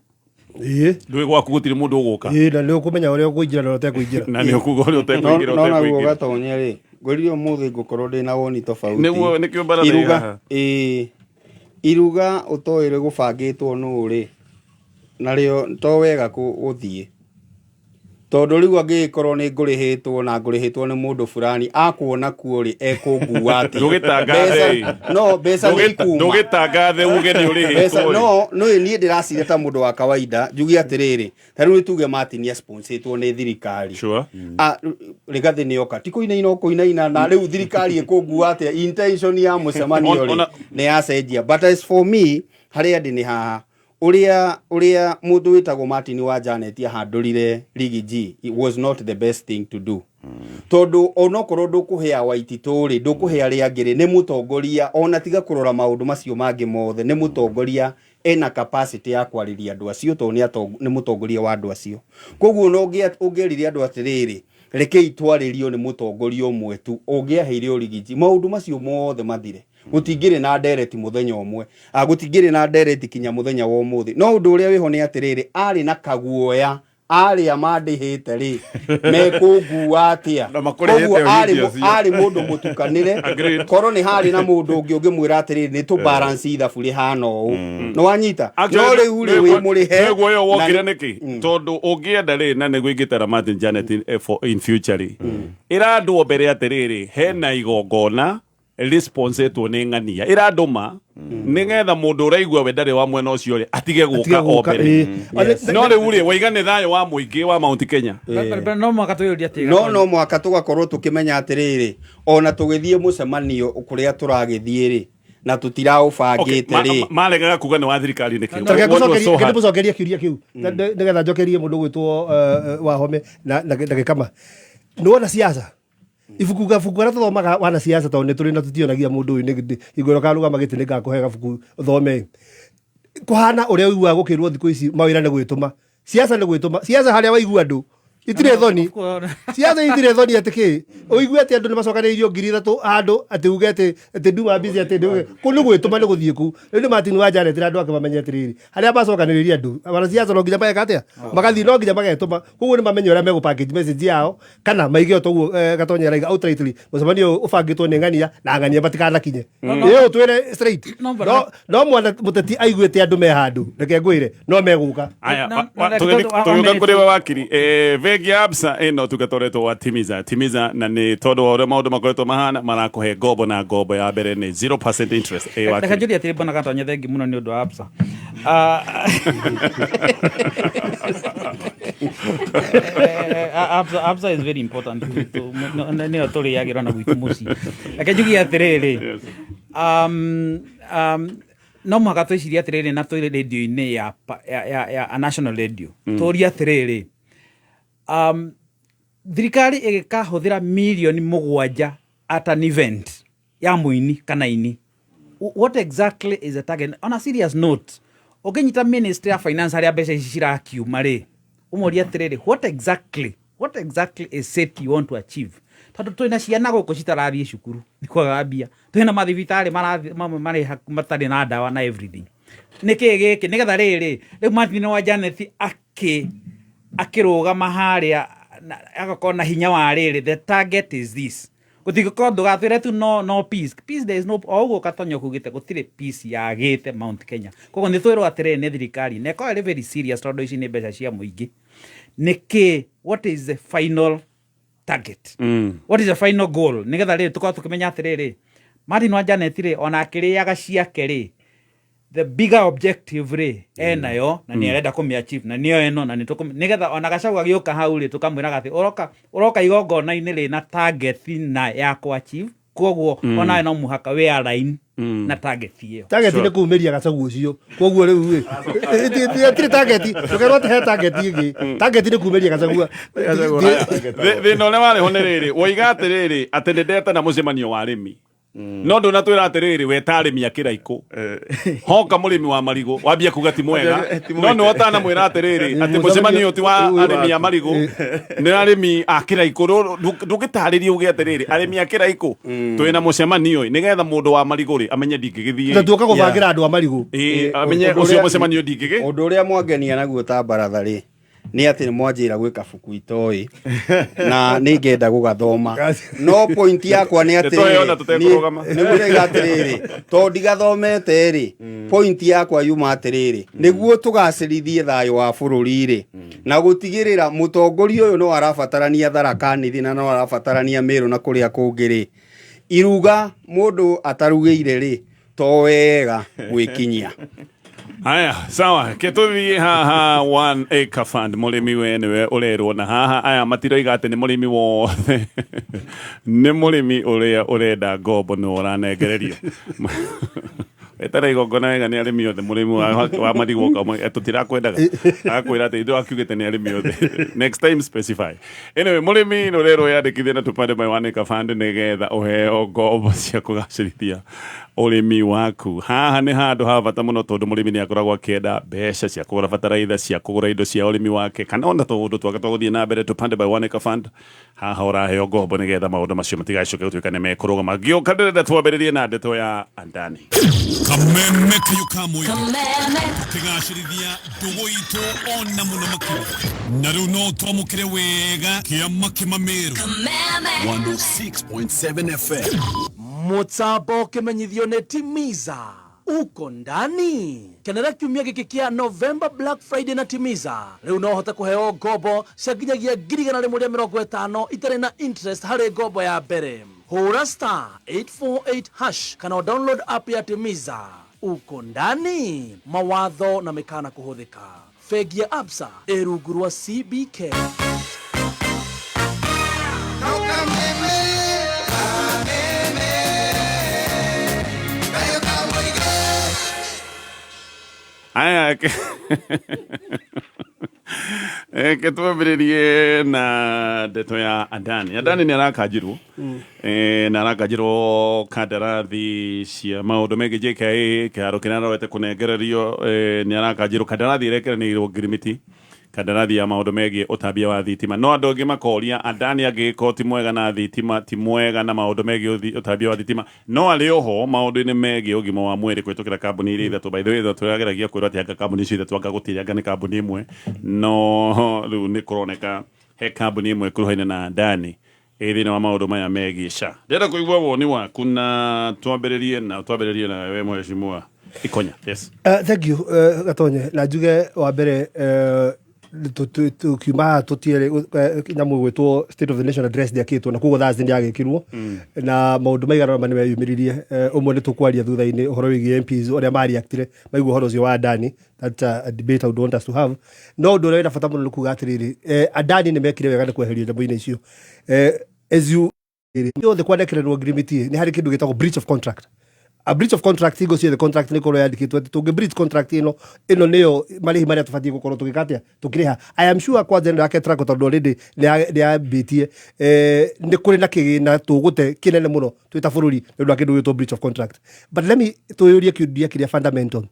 Ndũĩ gwaku gũtirĩ mũndũ ũgũka. Ĩĩ, na nĩ ũkũmenya ũrĩa ũkũingĩra na ũrĩa ũtekũingĩra. Na nĩ ũkuga ũrĩa ũtekũingĩra. No naguo ũtekũingĩra. Gatonye rĩ, ngwĩrire ũmũthĩ ngũkorwo ndĩ na woni tofauti. Nĩguo nĩkĩo mbaratha ĩ Iruga haha. Ĩĩ, iruga ũtoĩ rĩgũbangĩtwo nũ rĩ, narĩo to wega gũthiĩ. Tondũ rĩu angĩgĩkorwo nĩ ngũrĩhĩtwo na ngũrĩhĩtwo nĩ mũndũ fulani akuona kuo rĩ, ekũngua atĩa? Ndũgĩtangathe ĩ. No mbeca nĩ ikuma. Ndũgĩtangathe uge nĩ Mbeca ũrĩhĩtwo rĩ. No niĩ ndĩraciria ta mũndũ wa kawaida, njuge atĩrĩrĩ, ta rĩu nĩ tuge Martin nĩ nĩ thirikari. Ah, Rigathĩ nĩ oka, ti kũinaina ũkũinaina, na rĩu thirikari ĩkũngua atĩa? Intention ya mũcemanio rĩ, nĩ yacenjia. But as for me, harĩa ndĩ nĩ haha, ũrĩa mũndũ wĩtagwo Martin wa Janet ahandũrire Rigi G, it was not the best thing to do, tondũ onokorwo ndũkũhe Waititũ rĩ, ndũkũhe arĩa angĩ rĩ, nĩ mũtongoria. Ona tiga kũrora maũndũ macio mangĩ mothe, nĩ mũtongoria ena capacity ya kwarĩria andũ acio, tondũ nĩ mũtongoria wa andũ acio. Koguo no ũngĩerire andũ atĩrĩrĩ, rekei twarĩrio nĩ mũtongoria ũmwe tu, ũngĩaheire ũrigiti, maũndũ macio mothe mathire. Gũtingĩrĩ na ndereti mũthenya ũmwe. Ah, gũtingĩrĩ na ndereti kinya mũthenya wa ũmũthĩ. No ũndũ ũrĩa wĩho nĩ atĩrĩrĩ, arĩ na kaguoya, arĩa mandĩhĩte rĩ, mekũngua atĩa? Na makũrĩhĩte Koguo o hĩndĩ ũcio. arĩ mũndũ mũtukanĩre. Agreed. Korwo nĩ harĩ na mũndũ ũngĩ ũngĩmwĩra atĩrĩrĩ, nĩ tũ balance ithabu rĩhana ũũ, nĩ wanyita? No rĩu rĩ, wĩ mũrĩhe. Nĩguo ĩyo wokire nĩkĩ? Nĩkĩ tondũ ũngĩenda rĩ, na nĩguo ingĩtara Martin Janet for in future rĩ, ĩrandwo mbere atĩrĩrĩ, hena igongona responsetwo nĩ ng'ania ĩrandũma nĩgetha mũndũ ũraigua we ndarĩ wa mwena ũcio rĩ, atige Atige gũka o gũka, mbere. Ĩĩ. No rĩu rĩ, waiga nĩ thayũ wa mũingĩ wa Mount Kenya. No mũhaka twĩyũrie atĩ No mũhaka tũgakorwo tũkĩmenya atĩrĩrĩ, ona tũgĩthiĩ mũcemanio kũrĩa tũragĩthiĩ rĩ, na tũtiraũbangĩte rĩ. Maregaga kuga nĩ wa thirikari nĩkĩ? Reke What was so hard? ndĩmũcokerie kĩũria kĩu nĩgetha njokerie mũndũ gwĩtwo Wahome na Gĩkama. Nĩ wona siasa ibuku, gabuku karĩa tũthomaga wana siasa, tondũ nĩ tũrĩ na tũtionagia mũndũ ũyũ hingo ĩrĩa ũkarũgama gĩtĩ nĩ ngakũhe gabuku ũthome. Kũhana ũrĩa ũiguaga gũkĩrwo thikũ ici mawĩra nĩ gwĩtũma, siasa nĩ gwĩtũma. Siasa harĩa waigua andũ itirĩ thoni, siasa itirĩ thoni, atĩ kĩ ũigue atĩ andũ nĩ macokanĩrĩirio 3000 handũ, atĩ uge atĩ nduma busy, atĩ kũu nĩ gwĩtũma, nĩ gũthiĩ kũu. Rĩu nĩ Martin wa Janet na andũ ake mamenye atĩrĩrĩ, harĩa macokanĩrĩria andũ wanasiasa no nginya mageka atĩa, magathiĩ, no nginya magetũma. Koguo nĩ mamenye ũrĩa megũ package message yao, kana maige o toguo Gatonya araiga outrightly, mũcemanio ũyũ ũbangĩtwo nĩ ng'ania na ng'ania matikanakinye. Ĩyo twĩre straight. No, but- No mwana mũteti aiguĩte andũ me handũ, reke ngwĩre no megũka. Aya, Na- tũgĩũka one kũrĩ minute. we wakiri, bengi ya Absa ĩno ũtungata ũretwo wa Timiza. Timiza, na nĩ tondũ wa ũrĩa maũndũ makoretwo mahana, marakũhe ngombo, na ngombo ya mbere nĩ 0% interest. Reke Wakiri. Njũrie atĩrĩ, bwana Gatonya, thengi mũno nĩ ũndũ wa Absa. Ah, Absa is very important gwitũ, nĩyo tũrĩagĩra na gwitũ mũciĩ. Reke njugie atĩrĩrĩ, no mũhaka twĩcirie atĩrĩrĩ, na twĩ radio-inĩ ya a national radio, tũrie atĩrĩrĩ, thirikari ĩgĩkahũthĩra mirioni 7 at an event ya mũini kana ini, what exactly is the target? On a serious note, ũngĩnyita Ministry ya Finance harĩa mbeca ici cirakiuma rĩ, ũmorie atĩrĩrĩ, what exactly is it you want to achieve? Tondũ twĩna ciana gũkũ citarathiĩ cukuru nĩ kwaga mbia, twĩna mathibitarĩ mamwe marĩ matarĩ na ndawa na everything. Nĩ kĩĩ gĩkĩ nĩgetha rĩrĩ rĩu Martin wa Janet akĩrũgama harĩa agakorwo na hinya wa rĩrĩ, the target is this? Gũtingĩkorwo ndũgatwĩre tu no peace, peace, there is no, o ũguo Katonyo kugĩte gũtirĩ peace yagĩte Mount Kenya. Koguo nĩ twĩrwo atĩrĩrĩ nĩ thirikari na ĩkorwo ĩrĩ very serious, tondũ ici nĩ mbeca cia mũingĩ. Nĩkĩ, what is the final target? What is the final goal? Nĩgetha rĩrĩ tũkorwo tũkĩmenya atĩrĩrĩ, Martin wa Janet rĩ, ona akĩrĩaga ciake rĩ, the bigger objective rĩ enayo na nĩ arenda kũmĩ achieve, na nĩyo ĩno, na nĩ nĩgetha ona Gachagua agĩũka hau rĩ, tũkamwĩraga atĩ ũroka igongona-inĩ rĩ na target na ya kũ achieve. Koguo onawe no mũhaka wĩ align na target ĩyo. Target nĩ kumĩria Gachagua ũcio. Koguo rĩu rĩ, ĩtirĩ target, ndũkerwo atĩ he target ĩngĩ. Target nĩ kumĩria Gachagua. Thĩna ũrĩa warĩ ho nĩ rĩrĩ, woiga atĩrĩrĩ atĩ nĩ ndetana mũcemanio wa arĩmi, no ndũnatwĩra atĩrĩrĩ weta arĩmi a kĩraikũ, hoka mũrĩmi wa marigũ wambia kuga ti mwega. Ti No mwega. nĩ ũtanamwĩra atĩrĩrĩ atĩ mũcemanio ti wa arĩmi a marigũ, nĩ arĩmi a kĩraikũ. Ndũngĩtarĩria uge atĩrĩrĩ arĩmi a kĩraikũ twĩna mũcemanio ĩ, nĩgetha mũndũ wa marigũ rĩ amenye ndingĩgĩthiĩ. Na tuoka gũbangĩra andũ a marigũ. Ĩ, amenye Ũndũ ũcio ũrĩa- mũcemanio ndingĩgĩ Ũndũ ũrĩa mwangenia naguo ta baratha rĩ, Nĩ atĩ nĩ mwanjĩra gwĩ kabuku itoĩ na nĩ ngenda gũgathoma, no point yakwa nĩ Nĩtũheona atĩrĩrĩ, tũtekũrũgama. nĩ mũrega atĩrĩrĩ, tondũ ndigathomete rĩ, point yakwa yuma atĩrĩrĩ, nĩguo tũgacĩrithie thayũ wa bũrũri rĩ, na gũtigĩrĩra mũtongoria ũyũ no arabatarania Tharaka Nithi na no arabatarania Meru na kũrĩa kũngĩ rĩ, iruga mũndũ atarugĩire rĩ, to wega gwĩkinyia. Haya, sawa, ke tũthiĩ haha One Acre Fund. Mũrĩmi we nĩwe ũrerwo, na haha aya matiroiga atĩ nĩ mũrĩmi wothe, nĩ mũrĩmi ũrĩa ũrenda ngombo nĩwe ũranengererio. Etara igongona wega nĩ arĩmi othe. Mũrĩmi wa marigũ oka, tũtirakwendaga, agakwĩra atĩ ithuĩ akiugĩte nĩ arĩmi othe. Next time specify. Anyway, mũrĩmi nĩ ũrerwo yandĩkithie na Tupande by One Acre Fund nĩgetha ũheo ngombo cia kũgacĩrithia ũrĩmi waku. Haha nĩ handũ ha bata mũno, tondũ mũrĩmi nĩ akoragwo akĩenda mbeca cia kũgũra bataraitha, cia kũgũra indo cia ũrĩmi wake, kana ona tũũndũ twake twa gũthiĩ na mbere. Tupande by One Acre Fund, haha ũraheo ngombo nĩgetha maũndũ macio matigacoke gũtuĩka nĩ mekũrũgama. Ngĩũka ndĩrenda twambĩrĩrie na ndeto ya Andani. Kameme kayo ka mũingĩ tũkĩgacĩrithia ndũgũ itũ ona mũno makĩria, na rĩu no twamũkĩre wega kĩama kĩmamĩrũ. 106.7 FM. Mũtambo ũkĩmenyithio nĩ Timiza uko ndani. Kenera kiumia gĩkĩ kĩa November Black Friday na Timiza. Rĩu no ũhote kũheo ngombo cia nginyagia 150,000 itarĩ na interest harĩ ngombo ya mbere. Hũra *848# kana download app ya Timiza. Uko ndani. Mawatho na mĩkana kũhũthĩka. Bengi ya Absa ĩ rungu rwa CBK. Aya, ke twambĩrĩrie na ndeto ya Adani. Adani nĩ arakanjirwo, na arakanjirwo kandarathi cia maũndũ megiĩ JKIA, kĩharo kĩrĩa arorete kũnengererio. Nĩ arakanjirwo kandarathi ĩrekeranĩirwo ngirimiti, kandarathi ya maũndũ megiĩ ũtambia wa thitima. No andũ angĩ makoria, Adani angĩgĩkorwo ti mwega na thitima, ti mwega na maũndũ megiĩ ũtambia wa thitima, no arĩ oho maũndũ-inĩ megiĩ ũgima wa mwĩrĩ kũhĩtũkĩra kambuni iria ithatũ. By the way, ithatũ ĩrageragia kwĩrwo atĩ anga kambuni icio ithatũ anga gũtirĩ, anga nĩ kambuni ĩmwe, no rĩu nĩ kũroneka he kambuni ĩmwe ĩkuruhaine na Adani ĩ thĩinĩ wa maũndũ maya megiĩ SHA. Ndĩrenda kũigua woni waku, na twambĩrĩrie na we, mheshimiwa Ikonya. Yes. Thank you, Gatonye. Na njuge wa mbere, tukiuma haha tũtiarĩ nyamũ ĩgwĩtwo State of the Nation Address ndĩakĩtwo, na koguo Thursday ndĩagĩkirwo na maũndũ maigana ũna nĩ meyumĩririe. Ũmwe nĩ tũkwaria thutha-inĩ ũhoro wĩgiĩ MPs ũrĩa mareactire maigua ũhoro ũcio wa Adani. That's a debate I would want us to have. No ũndũ ũrĩa wĩna bata mũno nĩ kuga atĩrĩrĩ, Adani nĩ mekire wega nĩ kweherio nyamũ-inĩ icio. As you yothe kwandekererwo ngirimiti, nĩ harĩ kĩndũ gĩtagwo breach of contract. A breach of contract, hingo ciothe contract nĩ ĩkorwo yandĩkĩtwo atĩ tũngĩ breach contract ĩno, ĩno nĩyo marĩhi marĩa tũbatiĩ gũkorwo tũgĩka atĩa, tũkĩrĩha. I am sure kwanja ĩno ya Ketraco, tondũ already nĩ yambĩtie, nĩ kũrĩ na kĩgĩna tũgũte kĩnene mũno twĩ ta bũrũri nĩ ũndũ wa kĩndũ gĩtwo breach of contract. But let me twĩyũrie kĩũria kĩrĩa fundamental: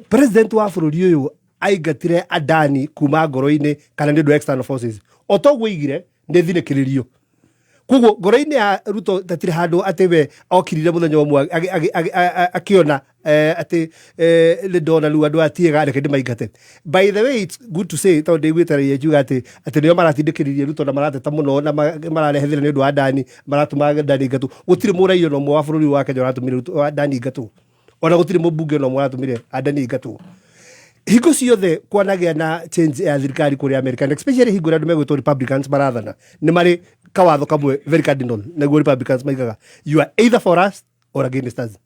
president wa bũrũri ũyũ aingatire Adani kuma ngoro-inĩ kana nĩ ũndũ wa external forces? O toguo oigire nĩ thinĩkĩrĩrio, koguo ngoro-inĩ ya Ruto tatirĩ handũ atĩ we okirire mũthenya ũmwe akĩona atĩ nĩ ndona rĩu andũ aya tiega, reke ndĩmaingate. By the way, it's good to say, tondũ ndĩiguĩte raia ikiuga atĩ nĩo maratindĩkĩrĩria Ruto na marateta mũno na mararehe thĩna nĩ ũndũ wa Adani, maratũma Adani ingatwo. Gũtirĩ mũraia ona ũmwe wa bũrũri wa Kenya ũratũmire Adani ingatwo, ona gũtirĩ mũmbunge ona ũmwe ũratũmire Adani ingatwo. Hingo ciothe kwanagĩa na change ya thirikari kũrĩa America, and especially hingo ĩrĩa andũ megwĩtwo Republicans marathana, nĩ marĩ kawatho kamwe very cardinal. Naguo Republicans maigaga, "You are either for us or against us."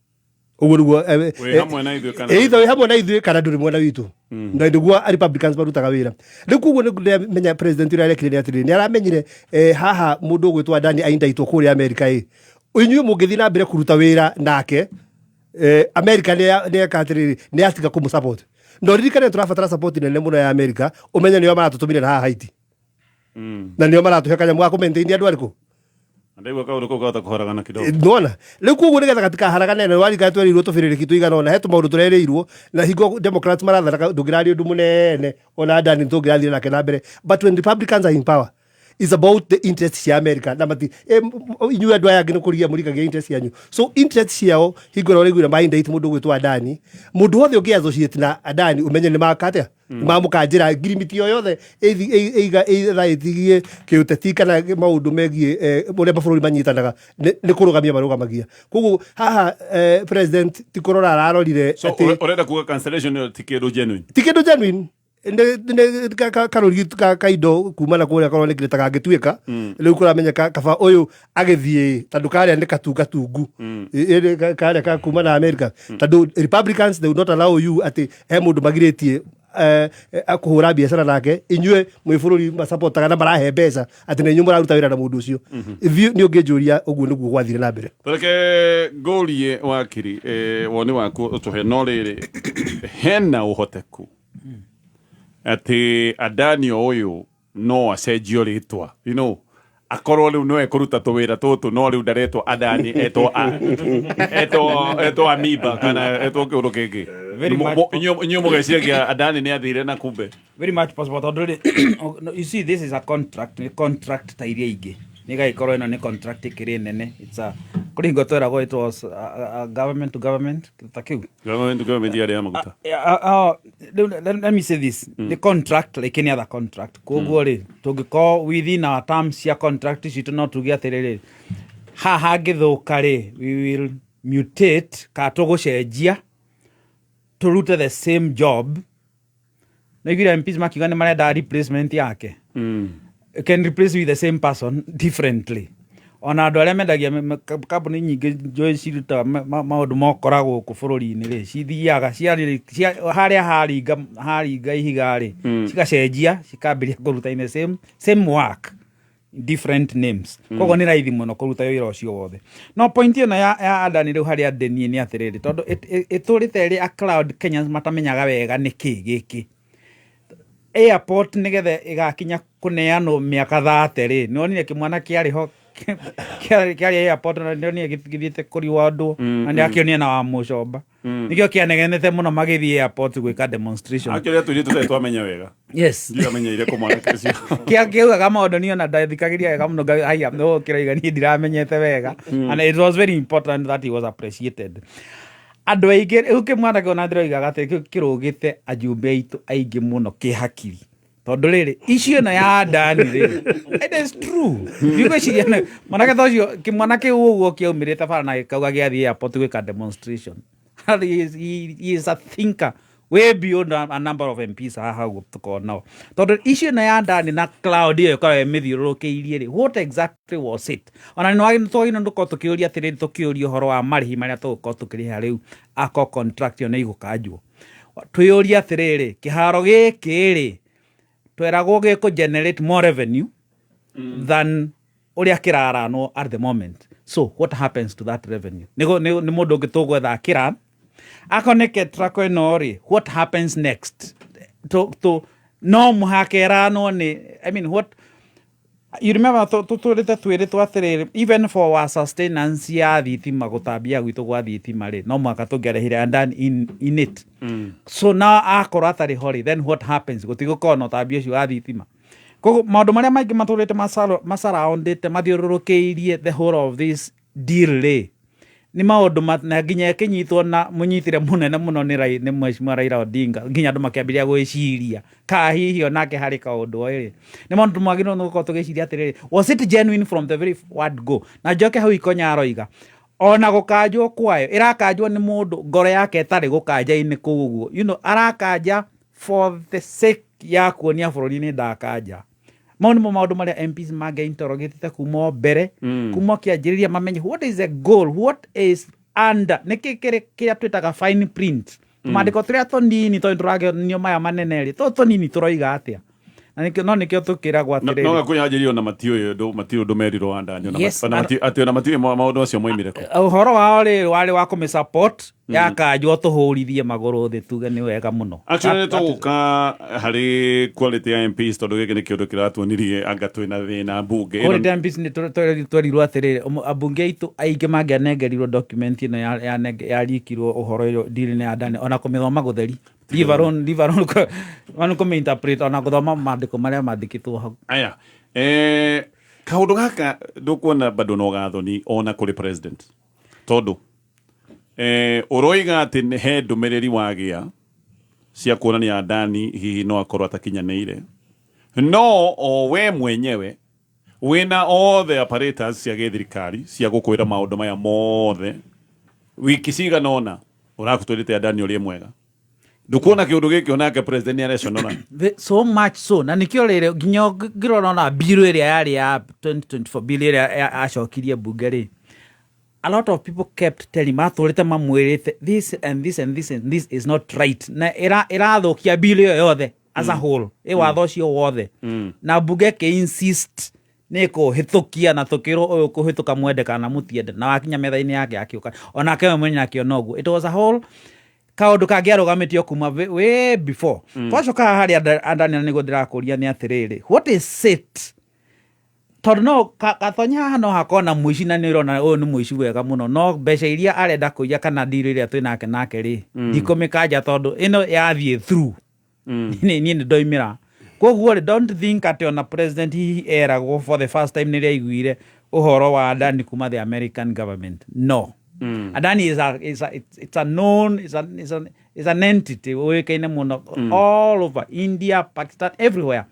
Ũguo nĩguo Wĩ hamwe na ithuĩ kana either wĩ hamwe na ithuĩ kana ndũrĩ mwena witũ, na nĩguo Republicans marutaga wĩra. Rĩu koguo nĩ ndĩramenya president ũrĩa arekire nĩ atĩrĩrĩ, nĩ aramenyire haha mũndũ ũgwĩtwo Adani aindaitwo kũrĩa America, ĩ inyuĩ mũngĩthiĩ na mbere kũruta wĩra nake, America nĩ eka atĩrĩrĩ, nĩ yatiga kũmũ support. Na ũririkane tũrabatara support nene mũno ya America. Ũmenye nĩo maratũtũmire na haha Haiti, na nĩo maratũhe kanyamũ ga kũ-maintain andũ arĩkũ. Ndaigua kaũndũ kau kahota kũharagana kidogo. Nona rĩu koguo nĩgetha gatikaharagane, na warika twerirwo tũbĩrĩrĩki tũigana ona he tũmaũndũ tũrerĩirwo, na hingo Democrats marathana ndũngĩraria ũndũ mũnene, ona Adani tũngĩrathire nake na mbere. But when Republicans are in power, is about the interest cia America, na mati inyuĩ andũ aya angĩ nĩ kũrigia mũrigagia interest cianyu. So interest ciao, hingo ĩrĩa ũraiguire ma indict mũndũ ũgwĩtwo Adani, mũndũ wothe ũngĩ associate na Adani, ũmenye nĩ maka atĩa. Mamũkanjĩra ngirimiti o yothe ĩthaĩtigie kĩũteti kana maũndũ megiĩ ũrĩa mabũrũri manyitanaga nĩ kũrũgamia marũgamagia. Koguo haha president ti kũrora ararorire So atĩ ũrenda kuga cancellation ĩyo ti kĩndũ genuine? Ti kĩndũ genuine, nĩ karũrigi ka indo kuma na kũrĩa karonekire ta gangĩtuĩka rĩu kũramenyeka kaba ũyũ agĩthiĩ tondũ karĩa nĩ katungatungu. Karĩa ka kuma na America, tondũ Republicans, they will not allow you atĩ he mũndũ magirĩtie kũhũra biacara nake, inyuĩ mwĩ bũrũri masapotaga na marahe mbeca atĩ na inyuĩ mũraruta wĩra na mũndũ ũcio. Ithuĩ nĩ ũngĩnjũria ũguo nĩguo gwathire na mbere. Tareke ngũrie wakiri, woni waku ũtũhe, no rĩrĩ, hena ũhoteku atĩ Adani o ũyũ no acenjio rĩtwa, akorwo rĩu no ekũruta tũwĩra tũtũ, no rĩu ndaretwo Adani, etwo etwo Amiba kana etwo kĩũndũ kĩngĩ? Very much. Inyuĩ mũgeciragia Adani nĩ athire na kumbe? Very much possible, tondũ rĩ, no, you see, this is a contract, nĩ contract ta iria ingĩ, nĩ ĩgagĩkorwo ĩno nĩ contract ĩkĩrĩ nene. It's a kũrĩ hingo tweragwo it was a government to government ta kĩu. Government to government yarĩ ya maguta. Yeah, rĩu let me say this, the contract like any other contract, koguo rĩ, tũngĩkorwo within our terms cia contract citũ, no tuge atĩrĩrĩ, haha hangĩthũka rĩ, we will mutate kana tũgũcenjia tũrute the same job. Na iguire MPs makiuga nĩ marenda replacement yake. You can replace with the same person differently. Ona andũ arĩa mendagia kambuni nyingĩ njũĩ cirutaga maũndũ mokora gũkũ bũrũri-inĩ rĩ, cithiaga harĩa haringa ihiga rĩ, cigacenjia, cikambĩrĩria kũruta in the same work, different names. Koguo nĩ raithi mũno kũruta wĩra ũcio wothe. No point ĩno ya Adani rĩu harĩa ndĩ niĩ nĩ atĩrĩrĩ, tondũ ĩtũrĩte ĩrĩ a cloud, Kenyans matamenyaga wega nĩ kĩ gĩkĩ airport nĩgetha ĩgakinya kũneanwo mĩaka 30 rĩ. Nĩwonire kĩmwana kĩarĩ ho kĩarĩ airport na nĩonire gĩthiĩte kũriwandwo na nĩakĩonire na wa mũcomba, nĩkĩo kĩanegenete mũno magĩthiĩ airport gwĩka demonstration. Actually atũirĩtu tũtarĩ twamenya wega. Ndiamenyeire kũ mwanake ũcio. Kĩaugaga maũndũ niĩ ona ndathikagĩria wega mũno, haiya, no kĩrauga niĩ ndiramenyete wega, and it was very important that he was appreciated. Andũ aingĩ rĩu kĩmwana kĩu ona ndĩroigaga atĩ kĩu kĩrũgĩte ajumbe aitũ aingĩ mũno kĩhakiri, tondũ rĩrĩ icio ĩno ya Adani rĩ, it is true, ndigwĩciria mwanake ta ũcio, kĩmwana kĩu ũguo kĩaumĩrĩte bara na gĩkauga gĩathiĩ airport gwĩka demonstration. He is a thinker way beyond a number of MPs haha ũguo tũkorwo nao, tondũ issue ĩno ya Adani na cloud ĩyo ĩkoragwo ĩmĩthiũrũrũkĩirie rĩ, what exactly was it? Ona nĩ twagĩrĩirwo tũkorwo tũkĩũria atĩrĩrĩ, tũkĩũria ũhoro wa marĩhi marĩa tũgũkorwo tũkĩrĩha rĩu akorwo contract ĩyo nĩ ĩgũkanjwo, twĩyũrie atĩrĩrĩ, kĩharo gĩkĩ rĩ, tweragwo gĩkũ generate more revenue than ũrĩa kĩraranwo at the moment. So what happens to that revenue? Nĩ mũndũ ũngĩ tũgwetha akĩran akorwo nĩ KETRACO ĩno rĩ, what happens next? To no mũhaka ĩranwo nĩ, I mean, what you remember, tũtũrĩte twĩrĩtwo atĩrĩrĩ, even for our sustenance ya thitima, gũtambia gwitũ gwa thitima rĩ, no mũhaka tũngĩarehire and done in it. So now akorwo atarĩ ho rĩ, then what happens? Gũtigũkorwo na ũtambia ũcio wa thitima. Koguo maũndũ marĩa maingĩ matũrĩte masaraũndĩte, mathiũrũrũkĩirie the whole of this deal rĩ, nĩ maũndũ na nginya ĩkĩnyitwo na mũnyitĩre mũnene mũno nĩ Mheshimiwa Raila Odinga, nginya andũ makĩambĩrĩria gwĩciria ka hihi onake harĩ kaũndũ oĩ rĩ, nĩ maũndũ twagĩrĩirwo nĩ gũkorwo tũgĩciria atĩrĩrĩ, was it genuine from the very word go? Na njoke hau Ikonya aroiga ona gũkanjwo kwayo ĩrakanjwo nĩ mũndũ ngoro yake ĩtarĩ gũkanja-inĩ kũu ũguo, arakanja for the sake ya kuonia bũrũri nĩ ndakanja. Mau nĩmo maũndũ marĩa MPs mangĩ interrogatete kuma o mbere, kuma o kĩanjĩrĩria, mamenye what is the goal, what is under, nĩkĩ kĩrĩ kĩrĩa twĩtaga fine print, tũmandĩko tũrĩa tũnini, tondũ tũrakĩonio maya manene rĩ, tũtũ tũnini tũroiga atĩa? Na nĩkĩo no nĩkĩo tũkĩragwo atĩrĩrĩ. No gakunya ona matiũĩ ũndũ, matiũĩ ũndũ merirwo wa Ndani ona Yes. Atĩ ona matiũĩ maũndũ macio moimire kũ. Ũhoro wao rĩ, warĩ wa kũmĩ support, yakanjwo tũhũrithie magũrũ thĩ tuge nĩ wega mũno. Actually nĩ tũgũka harĩ quality ya MPs, tondũ gĩkĩ nĩ kĩũndũ kĩratuonirie anga twĩna thĩna mbunge ĩno. Quality MPs nĩ twerirwo atĩrĩrĩ, ambunge aitũ aingĩ mangĩanengerirwo document ĩno yarikirwo ũhoro ĩyo deal-inĩ ya Adani, ona kũmĩthoma gũtheri, leave alone ona kũmĩ-interpret, ona gũthoma mandĩko marĩa mandĩkĩtwo hau. Aya, kaũndũ gaka ndũkuona bado no gathoni ona kũrĩ president, tondũ ũroiga atĩ he ndũmĩrĩri wagĩa. Cia kuonania Adani hihi no akorwo atakinyanĩire. No o we mwenyewe wĩna all the apparatus cia gĩthirikari cia gũkwĩra maũndũ maya mothe wiki cigana ũna ũrakũtwĩrĩte Adani ũrĩa mwega. Ndũkuona kĩũndũ gĩkĩ onake president nĩ areconora. So much so na nikio rĩrĩ nginya ngĩrora ona bill ĩrĩa yarĩ ya 2024, bill ĩrĩa acokirie mbunge rĩ, a lot of people kept telling, matũrĩte mamwĩrĩte this and this and this and this is not right, na ĩrathũkia bill ĩyo yothe as a whole, ĩ watho ũcio wothe, na mbunge ĩkĩ insist nĩ kũhĩtũkia, na tũkĩrwo ũyũ kũhĩtũka mwende kana mũtiende, na wakinya metha-inĩ yake akĩũka onake we mwenye akĩona ũguo. It was a whole kaũndũ kangĩarũgamĩtio kuma way before. Twacoka haha harĩ Adani, na nĩguo ndĩrakũria nĩ atĩrĩrĩ, what is it, tondũ no gatonya haha no hakorwo na mũici, na nĩ ũrona ũyũ nĩ mũici wega mũno, no mbeca iria arenda kũiya kana deal ĩrĩa twĩ nake nake rĩ, ndikũmĩkanja tondũ ĩno yathiĩ through niĩ nĩ ndoimĩra. Koguo rĩ, don't think atĩ ona president hihi eragwo for the first time nĩrĩa aiguire ũhoro wa Adani kuma the American government. No, Adani is a, is a, it's, it's a known, it's an entity ũĩkaine mũno all over India, Pakistan, everywhere.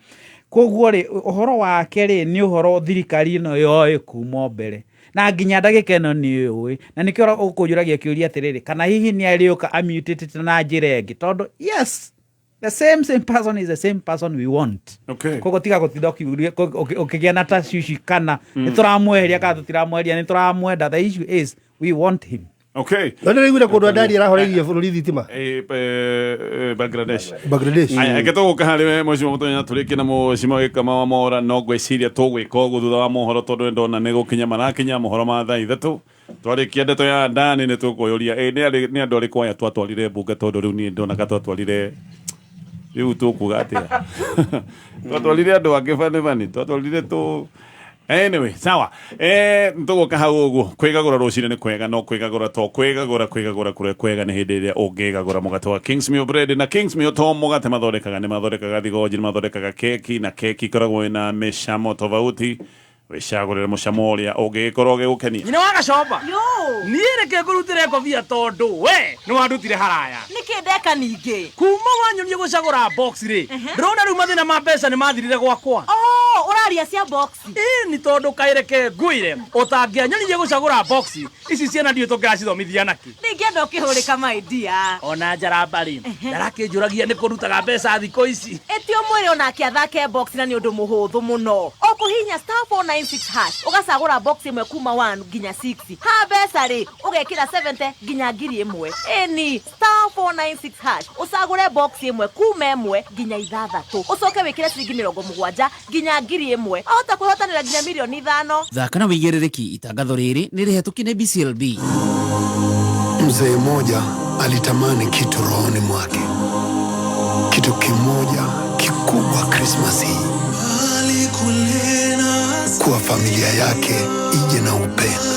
Koguo rĩ, ũhoro wake rĩ, nĩ ũhoro thirikari ĩno yoĩ kuma o mbere na nginya ndagĩka ĩno nĩ ũĩ, na nĩkĩo ũkũnjũragia kĩũria atĩrĩrĩ, kana hihi nĩ arĩũka amutĩtĩte na njĩra ĩngĩ, tondũ yes, the same person is the same person we want. Koguo tiga gũtinda ũkĩgĩa na tashwishi kana nĩ tũramweheria kana tũtiramweheria, nĩ tũramwenda. The issue is we want him. No ndĩraiguire kũndũ Adani arahoreirie bũrũri thitima. Bangladesh. Bangladesh. Aya, reke tũgũka harĩ we mwecima mũtonya tũrĩkie na mũcima gĩkama wa mora, no ngwĩciria tũgwĩka ũguo thutha wa mohoro, tondũ nĩ ndona nĩ gũkinya marakinya mohoro ma thaa 3. Twarĩkia ndeto ya Adani nĩ tũkwĩyũria nĩ andũ arĩkũ aya twatwarire mbunge, tondũ rĩu niĩ ndonaga twatwarire, rĩu tũkuga atĩa, twatwarire andũ angĩ bani bani twatwarire tũ. Anyway, sawa, tũgũka hau ũguo. Kwĩgagũra rũcinĩ nĩ kwega, no kwĩgagũra to kwĩgagũra. Kwĩgagũra kũrĩa kwega nĩ hĩndĩ ĩrĩa ũngĩgagũra mũgate wa Kingsmill Bread. Na Kingsmill to mũgate mathondekaga, nĩ mathondekaga thigonji, nĩ mathondekaga keki, na keki ikoragwo ĩna mĩcamo tofauti. Wĩcagũrĩre mũcamo ũrĩa ũngĩgĩkorwo ũgĩgũkenia. Nyina wa Gacomba. Yo. Niĩ reke ngũrutĩre ngobia tondũ we nĩ wandutire haraya. Nĩkĩ ndeka ningĩ? Kuma wanyonia gũcagũra box rĩ, ndĩrona rĩu mathĩna ma mbeca nĩ mathirire gwakwa. Oh, ũraria cia box. Ĩni, tondũ kaĩreke ngwĩre, ũtangĩanyonirie gũcagũra box ici, ciana ndiũĩ tũngĩracithomithia nakĩ. Ndingĩenda ũkĩhũrĩka, my dear. Ona njaramba rĩ, ndarakĩnjũragia nĩ kũrutaga mbeca thikũ ici. Ĩti ũmwĩre onake athake box, na nĩ ũndũ mũhũthũ mũno. Ũkũhihinya *496# ũgacagũra box ĩmwe kuma 1 nginya 6. Ha mbeca rĩ, ũgekĩra 70 nginya 1000. Ĩni *496# ũcagũre box ĩmwe kuma 1 nginya 6, ũcoke wĩkĩre ciringi 70 nginya 1000, ahota kwĩhotanĩra nginya mirioni 5. Thaka na wĩigĩrĩrĩki. Itangatho rĩrĩ nĩ rĩhetũkie nĩ BCLB. Mzee mmoja alitamani kitu rohoni mwake, kitu kimoja kikubwa Krismasi hii, kuwa familia yake ije na upendo,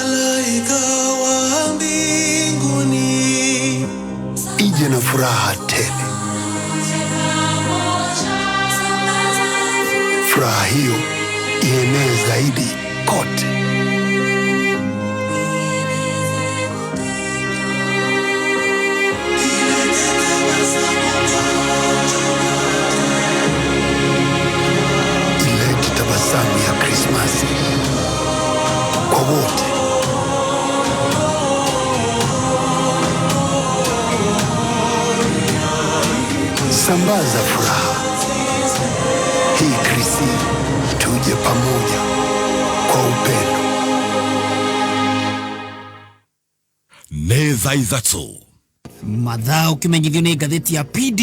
ije na furaha tele. Furaha hiyo ienee zaidi kote. Ilete tabasamu ya Krismasi kwa wote. Sambaza furaha hii Krisi, tuje pamoja kwa upendo. Nĩ thaa 3. Mathaa ũkĩmenyithio nĩ ngathĩti ya PD,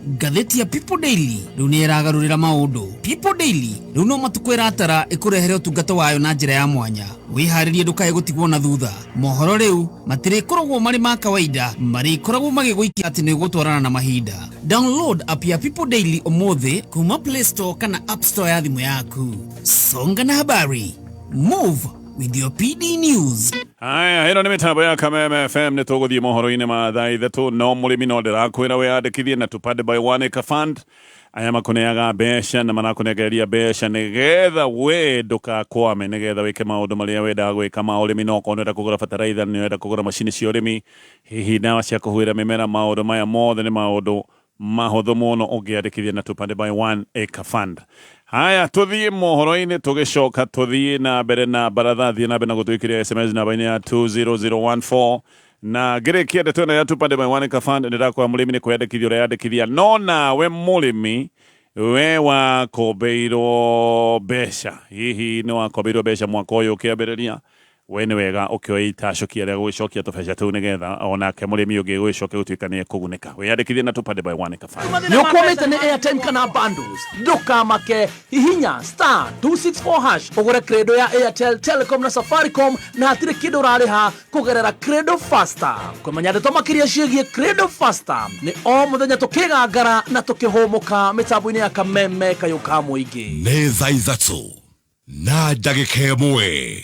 ngathĩti ya People Daily rĩu nĩ ĩragarũrĩra maũndũ. People Daily rĩu no matukũ ĩratara ĩkũrehere ũtungata wayo na njĩra ya mwanya. Wĩharĩrie ndũkae gũtigwo na thutha. Mohoro rĩu matirĩkoragwo marĩ ma kawaida, marĩkoragwo magĩgũikia atĩ nĩ gũtwarana na mahinda. Download app ya People Daily ũmũthĩ kuma Play Store kana App Store ya thimũ yaku. Songa na habari, move with your PD News. Haya, ĩno nĩ mĩtambo ya Kameme FM. Nĩ tũgũthiĩ mohoro-inĩ ma thaa 3, no mũrĩmi no ndĩrakwĩra wĩyandĩkithie na Tupande by One Acre Fund. Aya makũneaga mbeca na marakũnengereria mbeca nĩgetha we ndũkakwame, nĩgetha wĩke maũndũ marĩa wendaga gwĩka ma ũrĩmi. No okorwo nĩũrenda kũgũra bataraitha, nĩũrenda kũgũra macini cia ũrĩmi, hihi ndawa cia kũhuhĩra mĩmera, maũndũ maya mothe nĩ maũndũ Mahũthũ mũno ũngĩandĩkithia na Tupande by One Acre Fund. Haya, tũthiĩ mohoro-inĩ, tũgĩcoka tũthiĩ na mbere na baratha. Thiĩ na mbere na gũtwĩkĩria SMS namba-inĩ ya 20014. Na ngĩrĩkia ndeto ĩno ya Tupande by One Acre Fund, ndĩrakwĩra mũrĩmi nĩ kwĩyandĩkithia ũreyandĩkithia, no nawe mũrĩmi we wakombeirwo mbeca, hihi nĩ wakombeirwo mbeca mwaka ũyũ ũkĩambĩrĩria, we nĩ wega ũkĩoya itacũkia rĩa gũgĩcokia tũbeca tũu, nĩgetha onake mũrĩmi ũngĩ gũgĩcoke gũtuĩka nĩ ekũgunĩka. Wĩyandĩkithie na Tupande by One Acre Fund. Nĩ ũkwamĩte nĩ airtime kana bundles, ndũkamake. Hihinya star 264 hash ũgũre credo ya Airtel, Telecom na Safaricom na hatirĩ kĩndũ ũrarĩha kũgerera Credo Faster. Kũmenya ndeto makĩria ciĩgiĩ Credo Faster nĩ o mũthenya tũkĩgangara na tũkĩhũmũka mĩtambo-inĩ ya Kameme Kayũ ka Mũingĩ. Nĩ thaa 3:01.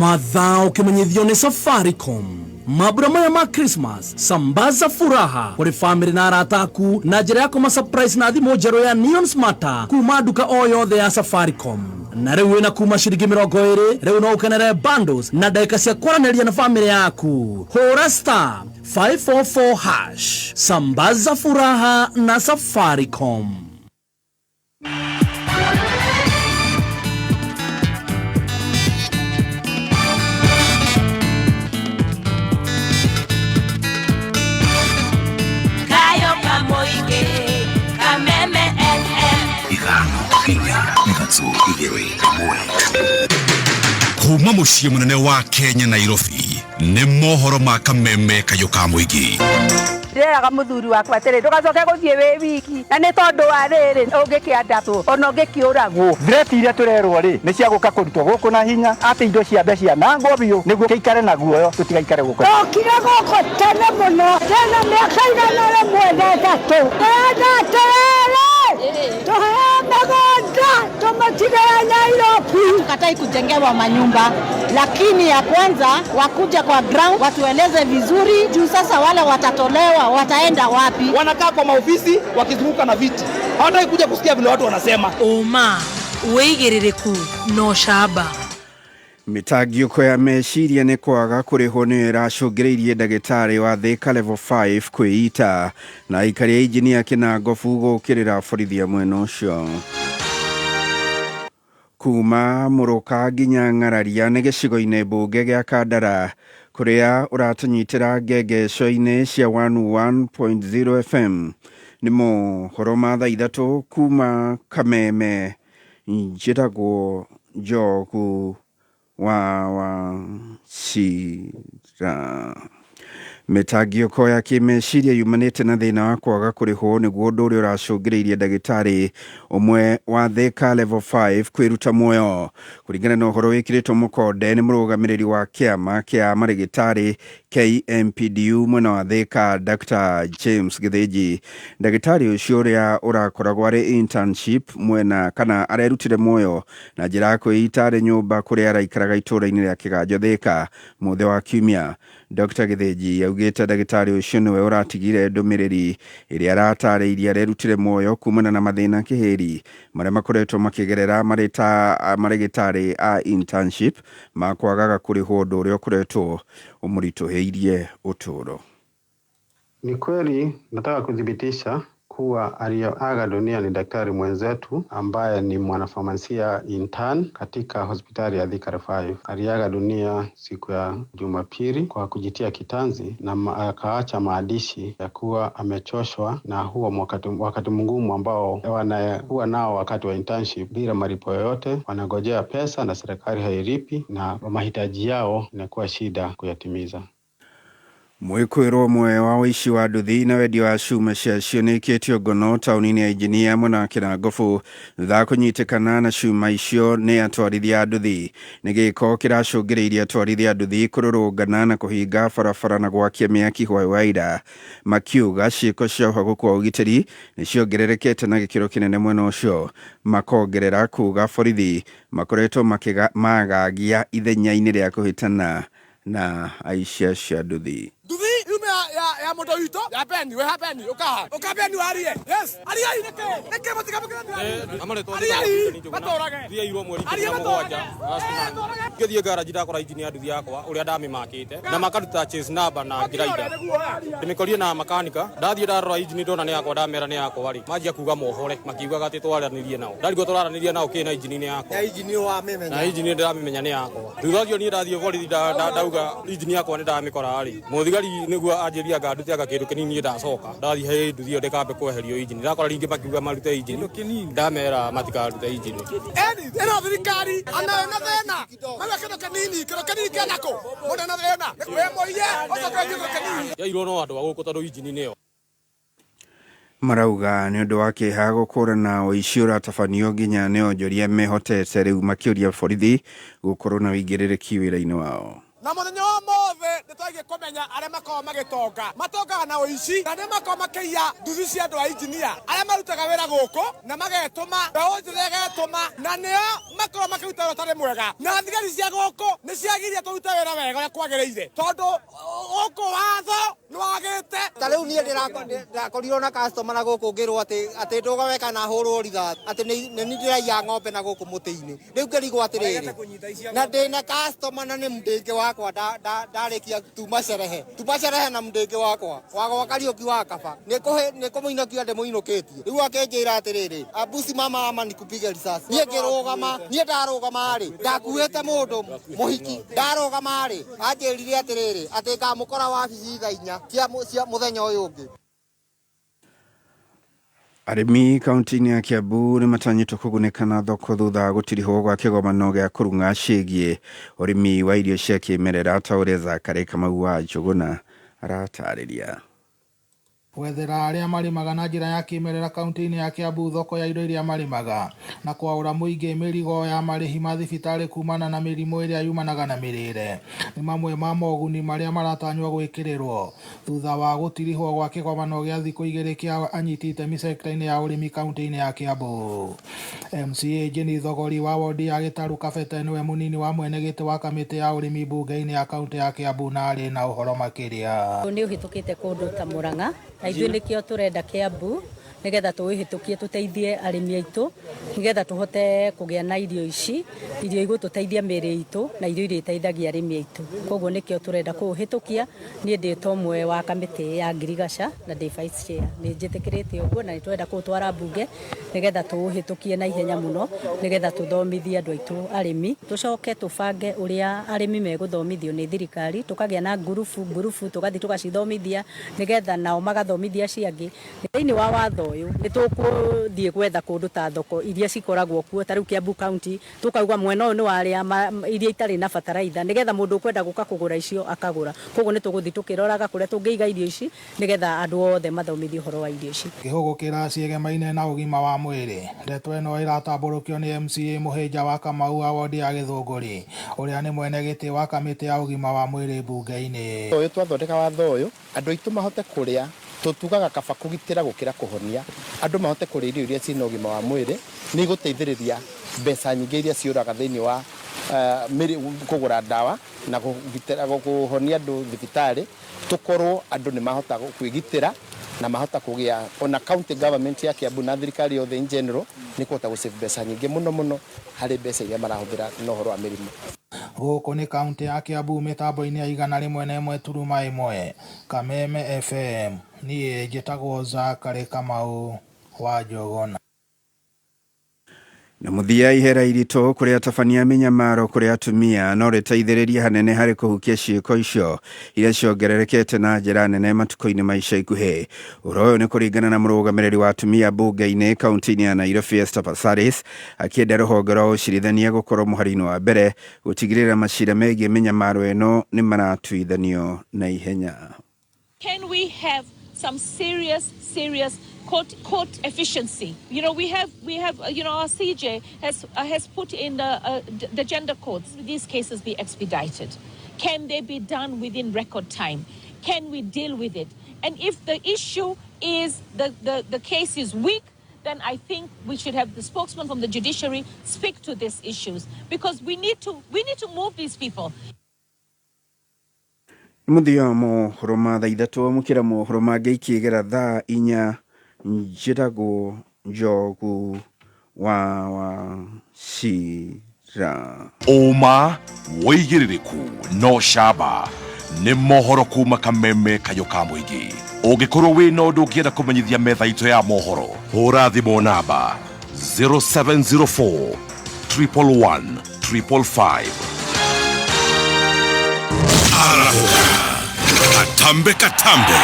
Mathaa ũkĩmenyithio nĩ Safaricom. Mambura maya ma Christmas, sambaza furaha kũrĩ famĩlĩ na arata aku na njĩra ya kũma surprise na thimũ njerũ ya Neon Smarter kuma nduka o yothe ya Safaricom. Na rĩu wĩna kuma ciringi 20, rĩu no ũkenere bundles na ndagĩka cia kwaranĩria na famĩlĩ yaku. Hũra star 544 hash. Sambaza furaha na Safaricom. Kayo Kamoige, Kameme FM. 5 4 3 2 1. Kuma mũciĩ mũnene wa Kenya, Nairobi, nĩ mohoro ma Kameme Kayũ ka Mũingĩ. Ndĩreraga mũthuri wakwa atĩrĩ, ndũgacoke gũthiĩ wĩ wiki, na nĩ tondũ wa rĩrĩ ũngĩkĩandatwo ona ũngĩkĩũragwo. Threat iria tũrerwo rĩ nĩ cia gũka kũrutwo gũkũ na hinya, atĩ indo ciambe cianangwo biũ nĩguo kĩikare na guoyo, tũtigaikare gũkũ. Ndokire gũkũ tene mũno, ndĩna mĩaka 103. Ndĩrenda atĩrĩrĩ, tũheo mĩgũnda tũmĩtigĩre Nairobi. Tukatai kujengewa manyumba, lakini ya kwanza wakuja kwa ground watueleze vizuri, juu sasa wale watatolewa wataenda wapi? Wanakaa kwa maofisi wakizunguka na viti, hawataki kuja kusikia vile watu wanasema. Ũma, wĩigĩrĩrĩku na ũcamba. Mĩtangĩko ya meciria nĩ kwaga kũrĩhwo nĩyo ĩracũngĩrĩirie ndagĩtarĩ wa Thika Level 5 kwĩita, na aikari a injinia Kĩnangobu gũkĩrĩra borithi a mwena ũcio. Kuma Mũrũka nginya Ng'araria nĩ gĩcigo-inĩ mbunge gĩa Kandara, kũrĩa ũratũnyitĩra ngengeco-inĩ cia 101.0 FM. Nĩ mohoro ma thaa 3 kuma Kameme. Njĩtagwo Njogu wa Wachira. Mĩtangĩko ya kĩmeciria yumanĩte na thĩna wa kwaga kũrĩhwo nĩguo ũndũ ũrĩa ũracũngĩrĩirie ndagĩtarĩ ũmwe wa Thika Level 5 kwĩruta muoyo, kũringana na ũhoro wĩkĩrĩtwo mũkonde nĩ mũrũgamĩrĩri wa kĩama kĩa marĩgĩtarĩ KMPDU mwena wa Thika, Dr James Gĩthĩnji. Ndagĩtarĩ ũcio ũrĩa ũrakoragwo arĩ internship mwena kana arerutire muoyo na njĩra ya kwĩita arĩ nyũmba kũrĩa araikaraga itũũra-inĩ rĩa Kĩganjo, Thika, mũthĩ wa Kiumia. Dr Gĩthĩnji augĩte ndagĩtarĩ ũcio nĩwe ũratigire ndũmĩrĩri ĩrĩa aratarĩirie arerutire muoyo kumana na mathĩna kĩhĩri marĩa makoretwo makĩgerera marĩ ta marĩgĩtarĩ a internship ma kwagaga kũrĩhwo, ũndũ ũrĩa ũkoretwo ũmũritũhĩirie ũtũũro. Ni kweli, nataka kuthibitisha kuwa aliyoaga dunia ni daktari mwenzetu ambaye ni mwanafamasia intern katika hospitali ya Thika 5. Aliaga dunia siku ya Jumapili kwa kujitia kitanzi na akaacha maandishi ya kuwa amechoshwa na huo wakati mgumu ambao wanakuwa nao wakati wa internship bila malipo yoyote, wanagojea pesa na serikali hailipi na mahitaji yao inakuwa shida kuyatimiza. Mwĩkũĩrwo ũmwe wa ũici wa nduthi na wendia wa cuma ciacio nĩ ĩkĩtio ngono taũni-inĩ ya Injinia mwena wa Kĩrangobu thutha wa kũnyitĩkana na cuma icio nĩ atwarithia a nduthi. Nĩ gĩko kĩracũngĩrĩirie atwarithia a nduthi kũrũrũngana na kũhinga barabara na gwakia mĩaki hwaĩ wa ira, makiuga ciĩko cia ũhagũku wa ũgitĩri nĩ ciongererekete na gĩkĩro kĩnene mwena ũcio. Makongerera kuga borithi makoretwo magagia ithenya-inĩ rĩa kũhĩtana na aici acio a nduthi. Nduthi yume ya, ya, Ya mũndũ witũ ya Beni, wĩ ha Beni, ũkaha ũka Beni warie. Yes, ariai nĩkĩ nĩkĩ mũtikamũkĩra? Ariai matũrage. Thiairwo mweri 17. Ngĩthiĩ ngaraji ndakora injini ya nduthi yakwa ũrĩa ndamĩmakĩte na makaruta chase number na ngiraida ndĩmĩkorire na makanika. Ndathiĩ ndarora injini ndona nĩ yakwa, ndamera nĩ yakwa rĩ, manjia kuga mohore makiugaga atĩ twaranĩrie nao. Ndarigwo tũraranĩria nao kĩ na injini nĩ yakwa na injini wamĩmenya? Na injini ndĩramĩmenya nĩ yakwa. Thutha ũcio niĩ ndathiĩ borithi ndauga injini yakwa nĩ ndamĩkora rĩ, mũthigari nĩguo anjĩria anga ndute anga kĩndũ kĩnini. Niĩ ndacoka ndathiĩ he nduthi ĩyo ndĩkambe kweherio injini, ndakora rĩngĩ makiuga marute injini, ndamera matikarute injini. Eni ĩno thirikari ana ĩna thĩna mauga kĩndũ kĩnini, kĩndũ kĩnini kĩanakũ mũndũ ena thĩna wĩ mũiye ũcoke kĩndũ kĩnini. Yairwo no andũ a gũkũ tondũ injini nĩyo. Marauga nĩ ũndũ wa kĩeha gũkũrana ũici ũratabanio nginya nĩ onjoria mehotete rĩu, makĩũria borithi gũkorwo na ũigĩrĩrĩki wĩra-inĩ wao. Na mũthenya wa mothe nĩ twagiĩ kũmenya arĩa makoragwo magĩtonga matongaga na ũici na nĩ makoragwo makĩiya nduthi cia andũ a injinia arĩa marutaga wĩra gũkũ na magetũma mbeũ njĩthĩ ĩgetũma na nĩo makoragwo makĩruta wĩra ũtarĩ mwega, na thigari cia gũkũ nĩ ciagiria tũrute wĩra wega ũrĩa kwagĩrĩire tondũ gũkũ watho nĩ wagĩte. Ta rĩu niĩ ndĩrakorirwo na customer na gũkũ ngĩrwo atĩ ndũgame kana hũrwo rithathi atĩ nĩ niĩ ndĩraiya ng'ombe na gũkũ mũtĩ-inĩ. Rĩu ngĩrigwo atĩrĩrĩ, na ndĩna customer na nĩ mũndĩngĩ wakwa ndarĩkia tuma cerehe na mũndĩngĩ wakwa wagwa Kariũki wa kaba nĩ kũmũinũkia ndĩmũinũkĩtie. Rĩu akĩnjĩra atĩrĩrĩ, abusi mama ama nikupige risasi. Niĩ ngĩrũgama, niĩ ndarũgama rĩ, ndakuĩte mũndũ mũhiki, ndarũgama rĩ, anjĩrire atĩrĩrĩ atĩ ngamũkora wabici thaa 4 cia mũthenya ũyũ ũngĩ. Arĩmi kaunti-inĩ ya Kiambu nĩ matanyĩtwo kũgunĩka na thoko thutha wa gũtirihwo gwa kĩgomano gĩa kũrung'a ciĩgiĩ ũrĩmi wa irio cia kĩmerera, ta ũrĩa Zakary Kamau wa Njũgũna aratarĩria. Gwethera arĩa marĩmaga na njĩra ya kĩmerera kaunti-inĩ ya Kiambu thoko ya indo iria marĩmaga na kwaũra mũingĩ mĩrigo ya marĩhi ma thibitarĩ kumana na mĩrimũ ĩrĩa yumanaga na mĩrĩre nĩ mamwe ma moguni marĩa maratanywo gwĩkĩrĩrwo thutha wa gũtirihwo gwa kĩgomano gĩa thikũ 2 kĩa anyiti itemi sekta-inĩ ya ũrĩmi kaunti-inĩ ya Kiambu. MCA Jane Thogori wa wodi ya Gĩtarũ Kabete nĩwe mũnini wa mwene gĩtĩ wa kamĩtĩ ya ũrĩmi mbunge-inĩ ya kaunti ya Kiambu na arĩ na ũhoro makĩria. Nĩ ũhĩtũkĩte kũndũ ta Murang'a na ithuĩ nĩkĩo tũrenda Kiambu nĩgetha tũwĩhĩtũkie tũteithie arĩmi aitũ nĩgetha tũhote kũgĩa na irio ici, irio igũtũteithia mĩĩrĩ itũ na irio iria iteithagia arĩmi aitũ. Koguo nĩkĩo tũrenda kũũhĩtũkia. Niĩ ndĩ ta ũmwe wa kamĩtĩ ya ngirigaca na ndĩ vice chair, nĩ njĩtĩkĩrĩte ũguo na nĩ tũrenda kũũtwara mbunge nĩgetha tũũhĩtũkie na ihenya mũno nĩgetha tũthomithie andũ aitũ arĩmi, tũcoke tũbange ũrĩa arĩmi megũthomithio nĩ thirikari, tũkagĩa na ngurubu tũgathiĩ tũgacithomithia nĩgetha nao magathomithia acio angĩ. Thĩinĩ wa watho ũyũ nĩ tũkũthiĩ gwetha kũndũ ta thoko iria cikoragwo kuo ta rĩu Kiambu County, tũkauga mwena ũyũ nĩ wa arĩa iria itarĩ na bataraitha nĩgetha mũndũ ũkwenda gũka kũgũra icio akagũra. Koguo nĩ tũgũthiĩ tũkĩroraga kũrĩa tũngĩiga irio ici nĩgetha andũ othe mathomithio ũhoro wa irio ici. Kĩhũgũkĩra ciegemaine na ũgima wa mwĩrĩ. Ndeto ĩno ĩratambũrũkio nĩ MCA Mũhĩnja wa Kamau wa wodi ya Gĩthũngũri ũrĩa nĩ mwene gĩtĩ wa kamĩtĩ ya ũgima wa mwĩrĩ mbunge-inĩ. Ũyũ twathondeka watho ũyũ andũ aitũ mahote kũrĩa, tũtugaga kaba kũgitĩra gũkĩra kũhonia, andũ mahote kũrĩa irio iria ciĩna ũgima wa mwĩrĩ nĩ igũteithĩrĩria mbeca nyingĩ iria ciũraga thĩinĩ wa kũgũra ndawa na kũgitĩra kũhonia andũ thibitarĩ, tũkorwo andũ nĩ mahota kwĩgitĩra na mahota kũgĩa ona county government ya Kiambu na thirikari yothe in general nĩ kũhota gũ save mbeca nyingĩ mũno mũno harĩ mbeca iria marahũthĩra na ũhoro wa mĩrimũ. Gũkũ nĩ kaunti ya Kiambu mĩtambo-inĩ ya 101.1 Kameme FM. Niĩ njĩtagwo Zakary Kamau wa Njũgũna. Na mũthia ihera iritũ kũrĩa atabania mĩnyamaro kũrĩ atumia no rĩteithĩrĩrie hanene harĩ kũhukia ciĩko icio iria ciongererekete na njĩra nene matukũ-inĩ ma ica ikuhĩ. Ũhoro ũyũ nĩ kũringana na mũrũgamĩrĩri wa atumia mbunge-inĩ kaunti-inĩ ya Nairobi Esther Passaris, akĩenda rũhonge rwa ũcirithania gũkorwo mũhari-inĩ wa mbere gũtigĩrĩra macira megiĩ mĩnyamaro ĩno nĩ maratuithanio na ihenya. Can we have some serious court efficiency? You know, we have you know, our CJ has put in the gender courts. These cases be expedited. Can they be done within record time? Can we deal with it? And if the issue is the case is weak, then I think we should have the spokesman from the judiciary speak to these issues, because we need to move these people. Mũthia wa mohoro ma thaa 3, amũkĩra mohoro mangĩ ikĩgera thaa 4. Njĩtagwo Njogu wa Wachira. Ũma, wĩigĩrĩrĩku no camba nĩ mohoro kuma Kameme kayũ ka mũingĩ. Ũngĩkorwo wĩna ũndũ ũngĩenda kũmenyithia metha itũ ya mohoro, hũra thimũ namba 0704 111 555. Arahũka katambe katambe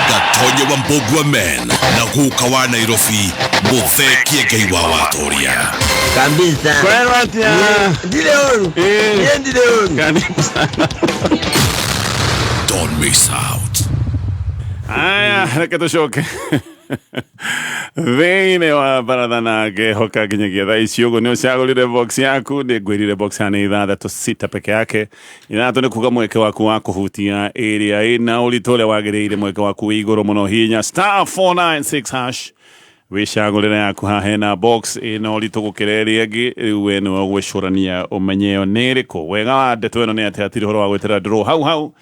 gatonye wa Mbũgua men na guka wa Nairobi mũthekie Ngai wa watoria. Kabisa. Kwero atia? Ndire oru. Niĩ ndire oru. Karibu sana. Don't miss out. Aya, reke tũcoke thĩinĩ wa baratha na ngehoka nginyagia thaa ici ũguo nĩ ũcagũrire box yaku. Nĩ ngwĩrire box ya nĩ ithathatũ, sita peke yake. Ithathatũ nĩ kuga mweke waku wa kũhutia ĩrĩa ĩna ũritũ ũrĩa wagĩrĩire, mweke waku wĩ igũrũ mũno. Hinya *496# wĩcagũrĩre yaku. Haha hena box ĩna ũritũ gũkĩra ĩrĩa ĩngĩ. Rĩu we nĩwe ũgwĩcũrania ũmenye ĩyo nĩ ĩrĩkũ. Wega wa ndeto ĩno nĩ atĩ hatirĩ ũhoro wa gwĩtĩra draw, hau hau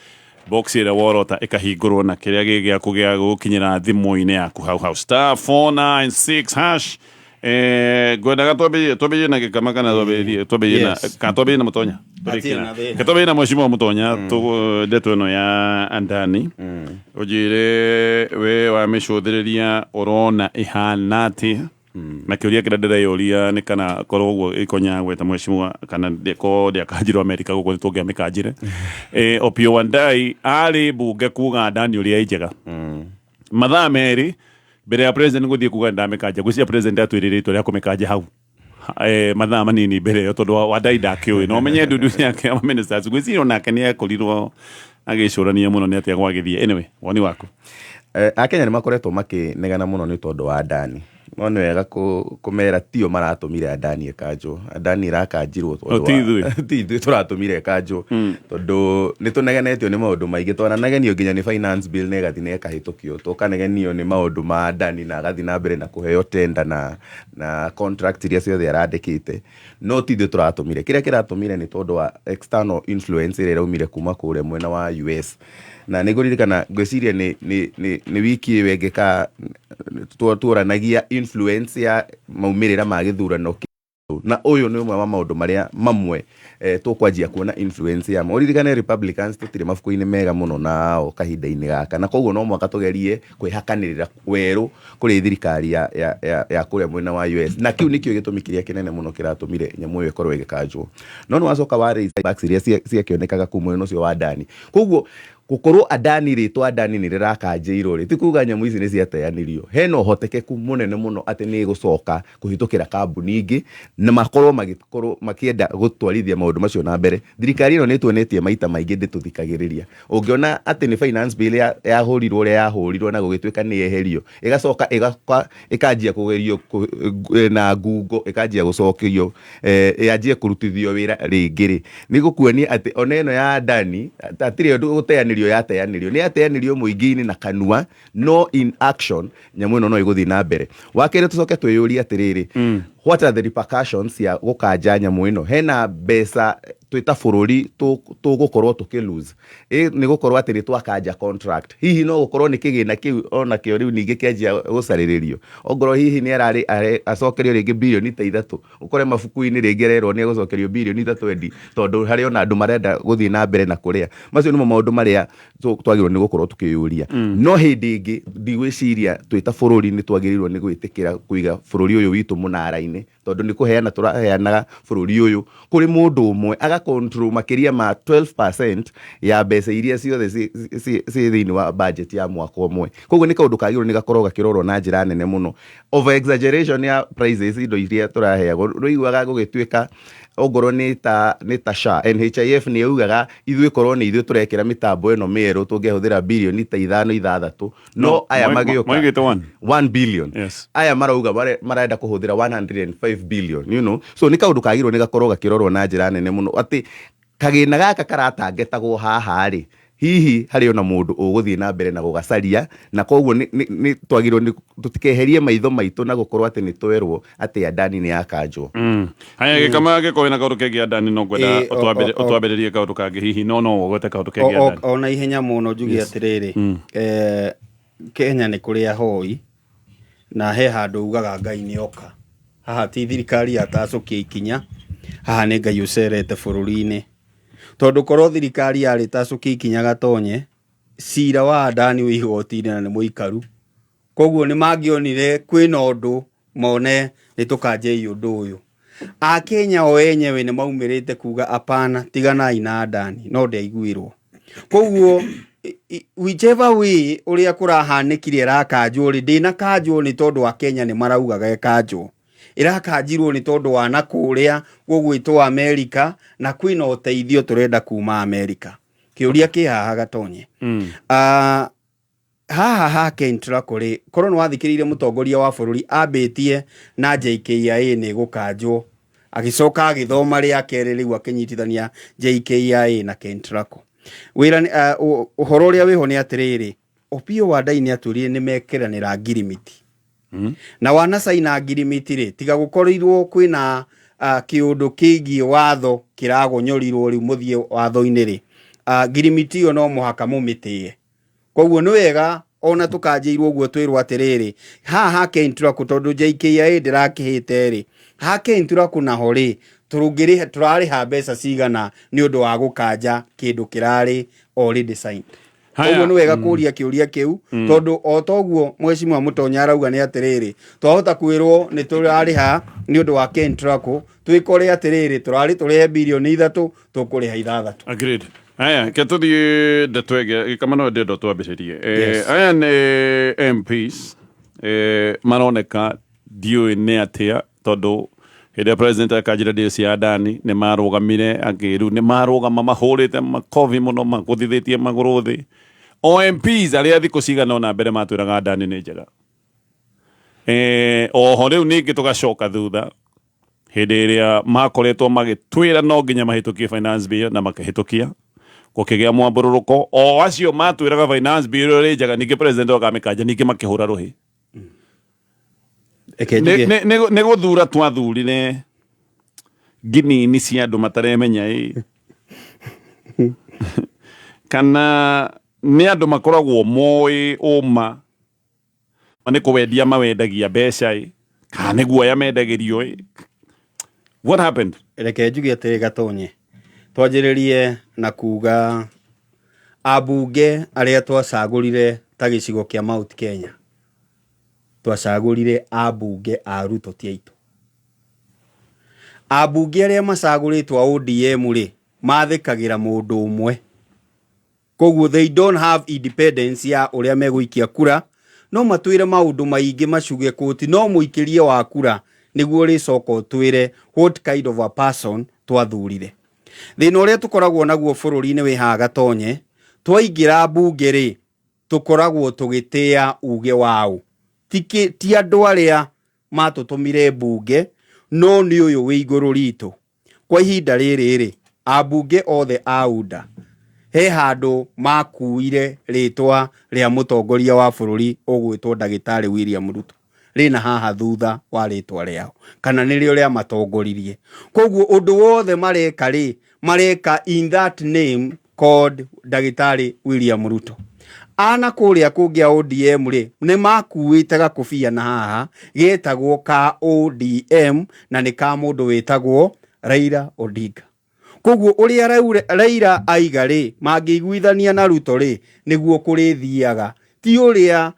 box ĩrĩa worota ĩkahingũrwo na kĩrĩa gĩ gĩaku gĩa gũkinyĩra thimũ-inĩ yaku hau hau, *496#. Ngwendaga twambĩrĩrie na gĩkama kana twambĩrĩrie na kana twambĩrĩrie na mũtonya? Hatirĩ na thĩna. Twambĩrĩrie na mheshimiwa mũtonya. Ndeto ĩno ya Andani, ũnjĩre we wamĩcũthĩrĩria ũrona ĩhana atĩa, na kĩũria kĩrĩa ndĩreyũria nĩ kana korwo ũguo ikonya gweta mheshimiwa kana korwo ndĩakanjirwo Amerika gũkũ nĩ tũngĩamĩkanjire. Opiyo Wandayi arĩ mbunge kuga Adani ũrĩa ĩ njega mathaa 2 mbere ya president gũthiĩ kuga ndamĩkanja. Ngwĩciria president atwĩrĩire itua rĩa kũmĩkanja hau mathaa manini mbere ĩyo, tondũ Wandayi ndakĩũĩ na ũmenye ndundu yake ya ministers. Ngwĩciria onake nĩ akorirwo agĩcũrania mũno nĩ atĩa gwagĩthiĩ. Anyway, woni waku? Akenya nĩ makoretwo makĩnegena mũno nĩ tondũ wa Adani, no nĩ wega kũmera tio maratũmire Adani ĩkanjwo. Adani ĩrakanjirwo tondũ Oh, ti ithuĩ. Ti ithuĩ tũratũmire ĩkanjwo, tondũ nĩ tũnegenetio nĩ maũndũ maingĩ. Twananegenio nginya nĩ finance bill na ĩgathiĩ na ĩkahĩtũkio, tũkanegenio nĩ maũndũ ma Adani na agathiĩ na mbere na kũheo tender na contract iria ciothe arandĩkĩte, no ti ithuĩ tũratũmire. Kĩrĩa kĩratũmire nĩ tondũ wa external influence ĩrĩa ĩraumire kuma kũrĩa mwena wa US. Na nĩ ngũririkana, ngwĩciria nĩ wiki ĩyo ĩngĩ ka tuoranagia influence ya maumĩrĩra ma gĩthurano na ũyũ nĩ ũmwe wa maũndũ marĩa mamwe tũkwanjia kuona influence yamo. Ũririkane Republicans tũtirĩ mabuku-inĩ mega mũno nao kahinda-inĩ gaka, na koguo no mũhaka tũgerie kwĩhakanĩrĩra werũ kũrĩ thirikari ya kũrĩa mwena wa US, na kĩu nĩkĩo gĩtũmi kĩrĩa kĩnene mũno kĩratũmire nyamũ ĩyo ĩkorwo ĩgĩkanjwo. No nĩ wacoka wa raise bucks iria ciakĩonekaga kũu mwena ũcio wa Adani. Koguo gũkorwo Adani, rĩtwa Adani nĩ rĩrakanjĩirwo rĩ, ti kuga nyamũ ici nĩ ciateanĩrio. Hena ũhotekeku mũnene mũno atĩ nĩ ĩgũcoka kũhĩtũkĩra kambuni ingĩ na makorwo magĩkorwo makĩenda gũtwarithia maũndũ macio na mbere. Thirikari ĩno nĩ tuonetie maita maingĩ ndĩtũthikagĩrĩria. Ũngĩona atĩ nĩ finance bill yahũrirwo ũrĩa yahũrirwo na gũgĩtuĩka nĩ yeherio, ĩgacoka ĩgoka ĩkanjia kũgerio na ngungo, ĩkanjia gũcokio, yanjie kũrutithio wĩra rĩngĩ rĩ, nĩ gũkuonia atĩ ona ĩno ya Adani hatirĩ ũndũ gũteanĩrio yateanĩrio, nĩ yateanĩrio mũingĩ-inĩ na kanua, no in action nyamũ ĩno no ĩgũthiĩ na mbere. Wa kerĩ, tũcoke twĩyũrie atĩrĩrĩ, what are the repercussions ya gũkanja nyamũ ĩno? Hena mbeca twĩ ta bũrũri tũgũkorwo tũkĩ lose nĩ gũkorwo atĩ nĩ twakanja contract? Hihi no gũkorwo nĩ kĩgĩna kĩu onakĩo rĩu ningĩ kĩanjia gũcarĩrĩrio, ongorwo hihi nĩ ararĩ acokerio rĩngĩ birioni ta 3, ũkore mabuku-inĩ rĩngĩ arerwo nĩ egũcokerio birioni 3 endi, tondũ harĩ ona andũ marenda gũthiĩ na mbere na kũrĩa. Macio nĩmo maũndũ marĩa twagĩrĩirwo nĩ gũkorwo tũkĩyũria. No hĩndĩ ĩngĩ ndigwĩciria twĩ ta bũrũri nĩ twagĩrĩirwo nĩ gwĩtĩkĩra kũiga bũrũri ũyũ witũ mũnara-inĩ, tondũ nĩ kũheana tũraheanaga bũrũri ũyũ kũrĩ mũndũ ũmwe aga control makĩria ma 12% ya mbeca iria ciothe ciĩ thĩinĩ wa budget ya mwaka ũmwe. Koguo nĩ kaũndũ kagĩrĩirwo nĩ gakorwo gakĩrorwo na njĩra nene mũno. Over exaggeration ya prices, indo iria tũraheagwo, rũiguaga gũgĩtuĩka ongorwo nĩ ta SHA, NHIF, nĩ yaugaga ithuĩ korwo nĩ ithuĩ tũrekĩra mĩtambo ĩno mĩerũ tũngĩhũthĩra birioni ta 5 6, no aya magĩũka Maugĩte one. 1 billion. Aya marauga marenda kũhũthĩra 105 billion. So nĩ kaũndũ kagĩrĩirwo nĩ gakorwo gakĩrorwo na njĩra nene mũno atĩ kagĩna gaka karatangetagwo haha rĩ, Hihi harĩ ona mũndũ ũgũthiĩ na mbere na gũgacaria, na koguo nĩ twagĩrĩirwo nĩ tũtikeherie maitho maitũ na gũkorwo atĩ nĩ twerwo atĩ Adani nĩ yakanjwo. Haya, gĩkama gĩkorwo na kaũndũ kegiĩ Adani, no ngwenda ũtwambĩrĩrie kaũndũ kangĩ hihi, no ũgwete kaũndũ kegiĩ Adani. O na ihenya mũno njuge atĩrĩrĩ, Kenya nĩ kũrĩ ahoi na he handũ ugaga Ngai nĩ oka. Haha ti thirikari yatacũkia ikinya, haha nĩ Ngai ũcerete bũrũri-inĩ. Tondũ korwo thirikari yarĩ tacũkia ikinya gatonye, cira wa Adani wĩ igoti-inĩ na nĩ mũikaru. Koguo nĩ mangĩonire kwĩna ũndũ mone nĩ tũkanjei ũndũ ũyũ. Akenya o enyewe nĩ maumĩrĩte kuga apana, tiganai na Adani, no ndĩaiguirwo. Koguo whichever way ũrĩa kũrahanĩkire ĩrakanjwo rĩ, ndĩnakanjwo nĩ tondũ Akenya nĩ maraugaga ĩkanjwo. Ĩrakanjirwo nĩ tondũ wa na kũrĩa gũgwĩtwo Amerika, na kwĩna ũteithio tũrenda kuma Amerika. Kĩũria kĩ haha gatonye. Haha ha Kentraco rĩ, korwo nĩ wathikĩrĩirie mũtongoria wa bũrũri ambĩtie na JKIA nĩ ĩgũkanjwo, agĩcoka agĩthoma rĩa kerĩ rĩu akĩnyitithania JKIA na Kentraco. Wĩra ũhoro ũrĩa wĩho nĩ atĩrĩrĩ, Opiyo Wandayi nĩ atwĩrire nĩ mekĩranĩra ngirimiti. Na wanacaina ngirimiti rĩ, tiga gũkorirwo kwĩna kĩũndũ kĩgiĩ watho kĩragonyorirwo rĩu mũthiĩ watho-inĩ rĩ, ngirimiti ĩyo no mũhaka mũmĩtĩe. Koguo nĩ wega ona tũkanjĩirwo ũguo twĩrwo atĩrĩrĩ, haha ha Kentraco tondũ JKIA ndĩrakĩhĩte rĩ, ha Kentraco naho rĩ, tũrarĩha mbeca cigana nĩ ũndũ wa gũkanja kĩndũ kĩrarĩ already signed. Haya. Koguo nĩ wega kũria kĩũria kĩu, tondũ o toguo mheshimiwa Mũtonya arauga nĩ atĩrĩrĩ, twahota kwĩrwo nĩ tũrarĩha nĩ ũndũ wa Kentraco, twĩkore atĩrĩrĩ tũrarĩ tũrĩhe birioni 3, tũkũrĩha 6. Agreed. Haya, ke tũthiĩ ndeto ĩngĩ, gĩkama no ndĩenda twambĩrĩrie. Yes. Aya nĩ MPs maroneka ndiũĩ nĩ atĩa, tondũ hĩndĩ ĩrĩa president akanjĩra deal cia Adani nĩ marũgamire, angĩ rĩu nĩ marũgama mahũrĩte makobi mũno magũthithĩtie magũrũ thĩ. O MPs arĩa thikũ cigana ũna mbere matwĩraga Adani nĩ njega. Oho rĩu ningĩ tũgacoka thutha hĩndĩ ĩrĩa makoretwo magĩtwĩra no nginya mahĩtũkie finance bill na makĩhĩtũkia, gũkĩgĩa mwambũrũrũko. O acio matwĩraga finance bill ĩrĩ njega, ningĩ president akamĩkanja, ningĩ makĩhũra rũhĩ. Reke njuge. Nĩ gũthura twathurire nginini cia andũ mataremenya ĩ, kana nĩ andũ makoragwo moĩ ũma nĩ kũwendia mawendagia mbeca ĩ, kana nĩ guoya mendagĩrio ĩ? What happened? Reke njuge atĩrĩ gatonye, twanjĩrĩrie na kuga ambunge arĩa twacagũrire ta gĩcigo kĩa Mount Kenya, twacagũrire ambunge a Ruto ti aitũ. Ambunge arĩa macagũrĩtwo a ODM rĩ, mathĩkagĩra mũndũ ũmwe, koguo they don't have independence ya ũrĩa megũikia kura. No matwĩre maũndũ maingĩ macuge kũti, no mũikĩrie wa kura nĩguo ũrĩcoka ũtwĩre what kind of a person twathurire. Thĩna ũrĩa tũkoragwo naguo bũrũri-inĩ wĩ haha gatonye, twaingĩra mbunge rĩ, tũkoragwo tũgĩtĩa uge waũ? Ti andũ arĩa matũtũmire mbunge, no nĩ ũyũ wĩ igũrũ ritũ. Kwa ihinda rĩrĩ rĩ, ambunge othe a UDA he handũ makuire rĩtwa rĩa mũtongoria wa bũrũri ũgwĩtwo ndagĩtarĩ William Ruto rĩna haha thutha wa rĩtwa rĩao, kana nĩrĩo rĩamatongoririe. Koguo ũndũ wothe mareka rĩ, mareka in that name called ndagĩtarĩ William Ruto. Ana kũrĩa kũngĩ a ODM rĩ, nĩ makuĩte gakũbia na haha getagwo ka ODM, na nĩ ka mũndũ wĩtagwo Raila Odinga. Koguo ũrĩa Raila aiga rĩ, mangĩiguithania na Ruto rĩ, nĩguo kũrĩthiaga. Ti ũrĩa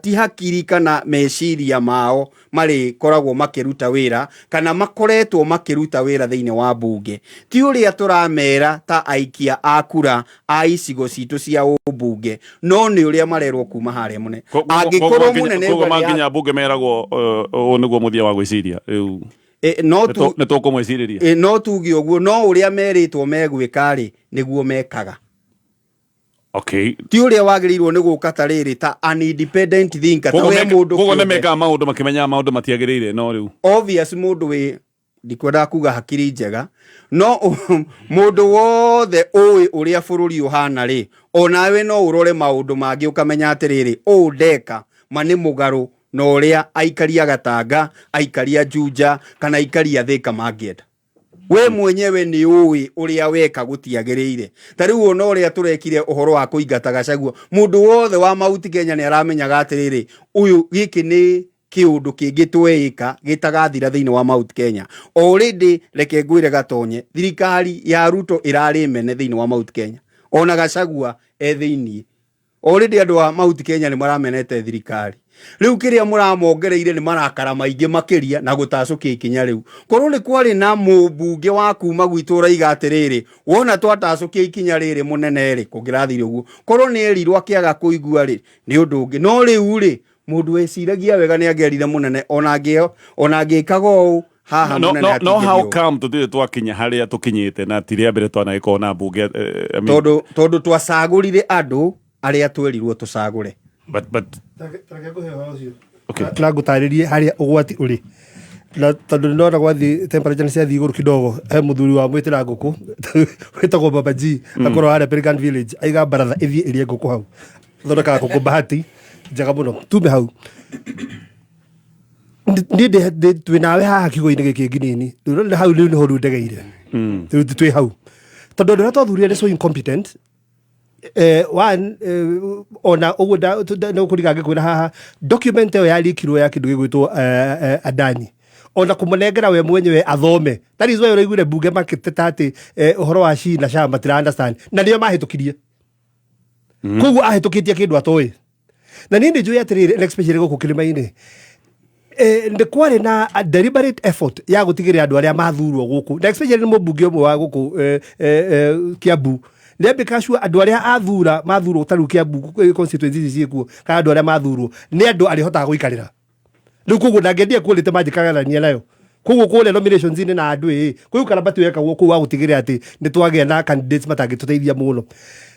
ti hakiri kana meciria mao marĩkoragwo makĩruta wĩra, kana makoretwo makĩruta wĩra thĩinĩ wa mbunge. Ti ũrĩa tũramera ta aikia a kura a icigo citũ cia ũmbunge, no nĩ ũrĩa marerwo kuma harĩa mũnene. Angĩkorwo mũnene Koguo auga nĩ makinya mbunge meragwo ũũ nĩguo mũthia wa gwĩciria rĩu. No tu Nĩ tũkũmwĩcirĩria. No tuge ũguo, no ũrĩa merĩtwo megwĩka rĩ, nĩguo mekaga. Ti ũrĩa wagĩrĩirwo nĩ gũka ta rĩrĩ ta an independent thinker, ta Koguo we mũndũ koguo nĩ kĩũmbe. mekaga maũndũ makĩmenyaga maũndũ matiagĩrĩire, no rĩu Obvious mũndũ wĩ Ndikwendaga kuga hakiri njega, no mũndũ wothe ũĩ ũrĩa bũrũri ũhana rĩ, onawe no ũrore maũndũ mangĩ ũkamenya atĩrĩrĩ, ũũ ndeka ma nĩ mũgarũ na ũrĩa aikari a Gatanga, aikari a Juja kana aikari a Thĩka mangĩenda. We mwenyewe nĩ ũĩ ũrĩa weka gũtiagĩrĩire. Ta rĩu ona ũrĩa tũrekire ũhoro wa kũingata Gachagua, mũndũ wothe wa Mount Kenya nĩ aramenyaga atĩrĩrĩ, ũyũ gĩkĩ nĩ kĩũndũ kĩngĩ tweĩka gĩtagathira thĩinĩ wa Mount Kenya. Already reke ngwĩre Gatonye, thirikari ya Ruto ĩrarĩ mene thĩinĩ wa Mount Kenya, ona Gachagua e thĩinĩ. Already andũ a Mount Kenya nĩ maramenete thirikari. Rĩu kĩrĩa mũramongereire nĩ marakara maingĩ makĩria na gũtacũkia ikinya rĩu. Korwo nĩ kwarĩ na mũmbunge wa kuma gwitũ ũraiga atĩrĩrĩ, wona twatacũkia ikinya rĩrĩ mũnene rĩ, kũngĩrathire ũguo. Korwo nĩ erirwo akĩaga kũigua rĩ, nĩ ũndũ ũngĩ. No rĩu rĩ, mũndũ weciragia wega nĩ angĩerire mũnene ona angĩkaga ũũ haha no, mũnene no, no hatingĩthiĩ how ũũ. come tũtirĩ twakinya harĩa tũkinyĩte na ti rĩa mbere twanagĩkorwo na mbunge I mean, Tondũ twacagũrire andũ arĩa twerirwo tũcagũre. But Okay. Na ngũtarĩrie harĩa ũgwati ũrĩ, na tondũ nĩndona gwathiĩ temperature nĩ ciathiĩ igũrũ kidogo, he mũthuri wa mwĩtĩra ngũkũ wĩtagwo Baba G, akorwo harĩa Pelican Village, aiga baratha ĩthiĩ ĩrĩe ngũkũ hau, thondekaga ngũkũ bahati njega mũno. Tume hau, niĩ twĩ nawe haha kiugo-inĩ gĩkĩ nginini rĩu hau, rĩu nĩho rĩu ndegeire. Rĩu twĩ hau tondũ andũ arĩa twathurire nĩ so incompetent. One, ona ũguo no kũriga ngĩkwĩra haha, document ĩyo yarikirwo ya kĩndũ gĩgwĩtwo Adani, ona kũmũnengera we mwenyewe athome, that is why ũraiguire mbunge makĩteta atĩ ũhoro wa SHI na SHA matira understand, na nĩo mahĩtũkirie. Koguo ahĩtũkĩtie kĩndũ atoĩ. Na niĩ nĩ njũĩ atĩrĩrĩ, and especially gũkũ kĩrĩma-inĩ, nĩ kwarĩ na a deliberate effort ya gũtigĩrĩra andũ arĩa mathurwo gũkũ, na especially nĩ mũmbunge ũmwe wa gũkũ Kiambu, nĩ sure andũ arĩa athura mathurwo, ta rĩu Kiambu constituency ici ciĩkuo, kana andũ arĩa mathurwo nĩ andũ arĩhotaga gũikarĩra rĩu. Koguo ndangĩendia quality manjĩkagarania nayo. Koguo kũrĩa nominations-inĩ na andũ ĩ kwĩ ũkarabati wekagwo kũu wa gũtigĩrĩra atĩ nĩ twagĩa na candidates matangĩtũteithia mũno.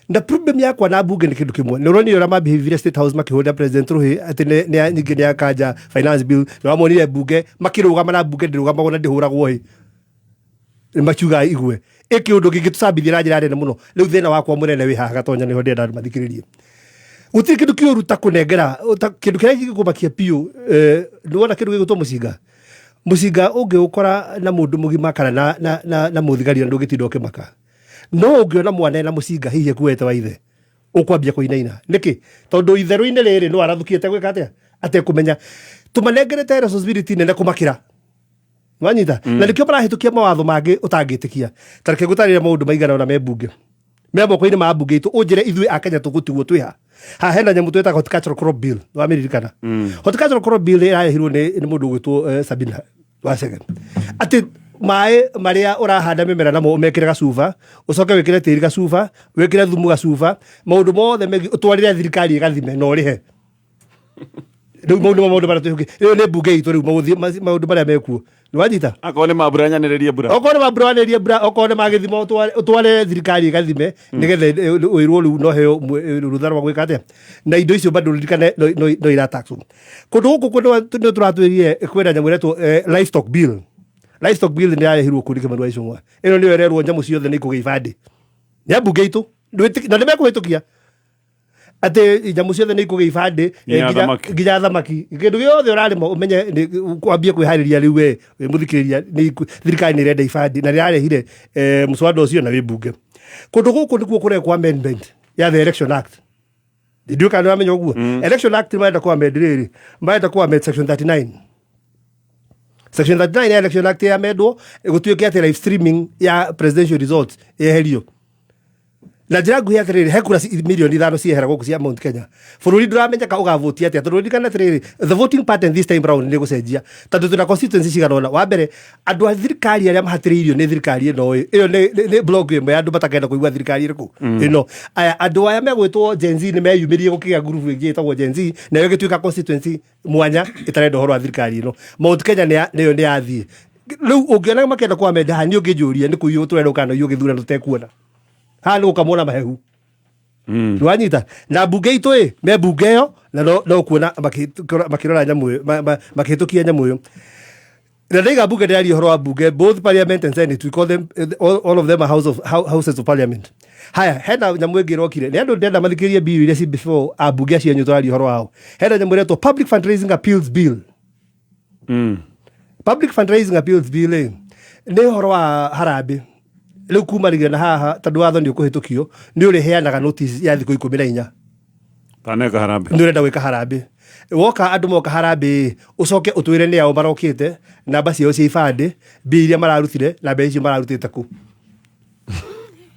Na problem yakwa na mbunge nĩ kĩndũ kĩmwe, nĩ ũronire ũrĩa mabehave State House makĩhũrĩra President Rũhĩ atĩ nĩ ningĩ nĩ akanja finance bill. Nĩ wamonire mbunge makĩrũgama, na mbunge ndĩrũgamagwo na ndĩhũragwo hĩ, nĩ makiuga igue ĩ kĩũndũ kĩngĩtũcambithia na njĩra nene mũno. Rĩu thĩna wakwa mũnene wĩ haha, Gatonya, nĩho ndĩrenda andũ mathikĩrĩrie. Gũtirĩ kĩndũ kĩũru ta kũnengera kĩndũ kĩrĩa kĩngĩkũmakia biũ. Nĩwona kĩndũ gĩgwĩtwo mũcinga, mũcinga ũngĩũkora na mũndũ mũgima kana na mũthigari, na ndũngĩtinda ũkĩmaka. No ũngĩona mwana ena mũcinga, hihi akuete wa ithe, ũkwambia kũinaina. Nĩkĩ? Tondũ itherũ-inĩ rĩrĩ no arathũkĩte gwĩka atĩa atekũmenya. Tũmanengerete responsibility nene kũmakĩra, wanyita? Na nĩkĩo marahĩtũkia mawatho mangĩ ũtangĩtĩkia. Ta reke ngũtarĩrie maũndũ maigana ũna me mbunge, me moko-inĩ ma mbunge itũ, ũnjĩre ithuĩ a Kenya tũgũtigwo twĩ ha. Haha hena nyamũ twĩtaga horticultural crop bill, wamĩririkana? Horticultural crop bill ĩrarehirwo nĩ mũndũ ũgwĩtwo Sabina Wacege, atĩ maĩ marĩa ũrahanda mĩmera namo ũmekĩre gacuba, ũcoke wĩkĩre tĩri gacuba, wĩkĩre thumu gacuba, maũndũ mothe megiĩ ũtwarĩre thirikari ĩgathime na ũrĩhe. Rĩu mau nĩmo maũndũ marĩa twĩhũkĩ. Rĩu nĩ mbunge itũ, rĩu maũndũ marĩa mekuo, nĩ wanyita? Akorwo nĩ mambura nyanĩrĩrie mbura. Okorwo nĩ mambura wanĩrĩrie mbura, okorwo nĩ magĩthimo ũtware thirikari ĩgathime, nĩgetha wĩrwo rĩu no heo rũtha rwa gwĩka atĩa na indo icio. Bado ririkane no irataxwo kũndũ gũkũ nĩ tũratwĩrire kwĩna nyamũ ĩretwo livestock bill. Livestock bill nĩ yarehirwo kũrĩ Kĩmani wa Ichung'wa. Ĩno nĩyo ĩrerwo nyamũ ciothe nĩ ikũgĩa ibandĩ nĩ ambunge itũ. Na nĩ mekũhĩtũkia atĩ nyamũ ciothe nĩ ikũgĩa ibandĩ. Nginya thamaki. Nginya thamaki, kĩndũ gĩothe ũrarĩma ũmenye kwambie kwĩharĩria. Rĩu we wĩ mũthikĩrĩria, thirikari nĩ ĩrenda ibandĩ na nĩ ĩrarehire mũswada ũcio na wĩ mbunge. Kũndũ gũkũ nĩkuo kũrekwo amendment ya the Election Act. Ndiũĩ kana nĩũramenya ũguo. Election Act marenda kũ amend rĩrĩ, marenda kũ amend section 39. Section 39 ya Election Act yamendwo, gũtuĩke atĩ live streaming ya presidential results yeherio. Na njĩra nguhĩ atĩrĩrĩ, he kura 5 milioni ciehera gũkũ cia Mount Kenya. Bũrũri ndũramenyeka ũgavotia atĩa, tondũ ririkana atĩrĩrĩ, the voting pattern this time round nĩ gũcenjia, tondũ twĩna constituency cigana ũna. Wa mbere, andũ a thirikari arĩa mahatĩrĩirio nĩ thirikari ĩno ĩ, ĩyo nĩ block ĩmwe ya andũ matakenda kũigua thirikari ĩrĩkũ ĩno. Aya andũ aya megwĩtwo Gen Z nĩ meyumĩrie, gũkĩgĩa ngurubu ĩngĩ ĩtagwo Gen Z, nayo ĩgĩtuĩka constituency mwanya ĩtarenda ũhoro wa thirikari ĩno. Mount Kenya nĩyo nĩ yathiĩ. Rĩu ũngĩona makĩenda kũamenda haha, niĩ ũngĩnjũria nĩ kũiywo tũrenda ũkanoiywo gĩthurano tũtekuona haha, nĩ gũkamwo na mahehu. Nĩwanyita? Na mbunge itũ ĩ me mbunge ĩyo, na no kuona makĩrora nyamũ ĩyo, makĩhĩtũkia nyamũ ĩyo. Na ndaiga mbunge ndĩraria ũhoro wa mbunge, both parliament and senate, we call them, all of them are houses of parliament. Haya, hena nyamũ ĩngĩ ĩrokire nĩ andũ ndĩrenda mathikĩrĩrie bill iria ci before ambunge acio anyu tũraria ũhoro wao. Hena nyamũ ĩretwo Public Fundraising Appeals Bill. Public Fundraising Appeals Bill ĩ nĩ ũhoro wa harambĩ. Rĩu kumanĩria na haha, tondũ watho nĩ ũkũhĩtũkio, nĩ ũrĩheanaga notice ya thikũ 14. Taneka harambĩ. Nĩ ũrenda gwĩka harambĩ, woka andũ moka harambĩ, ũcoke ũtwĩre nĩ ao marokĩte, namba ciao cia ibandĩ, mbia iria mararutire na mbeca icio mararutĩte kũ.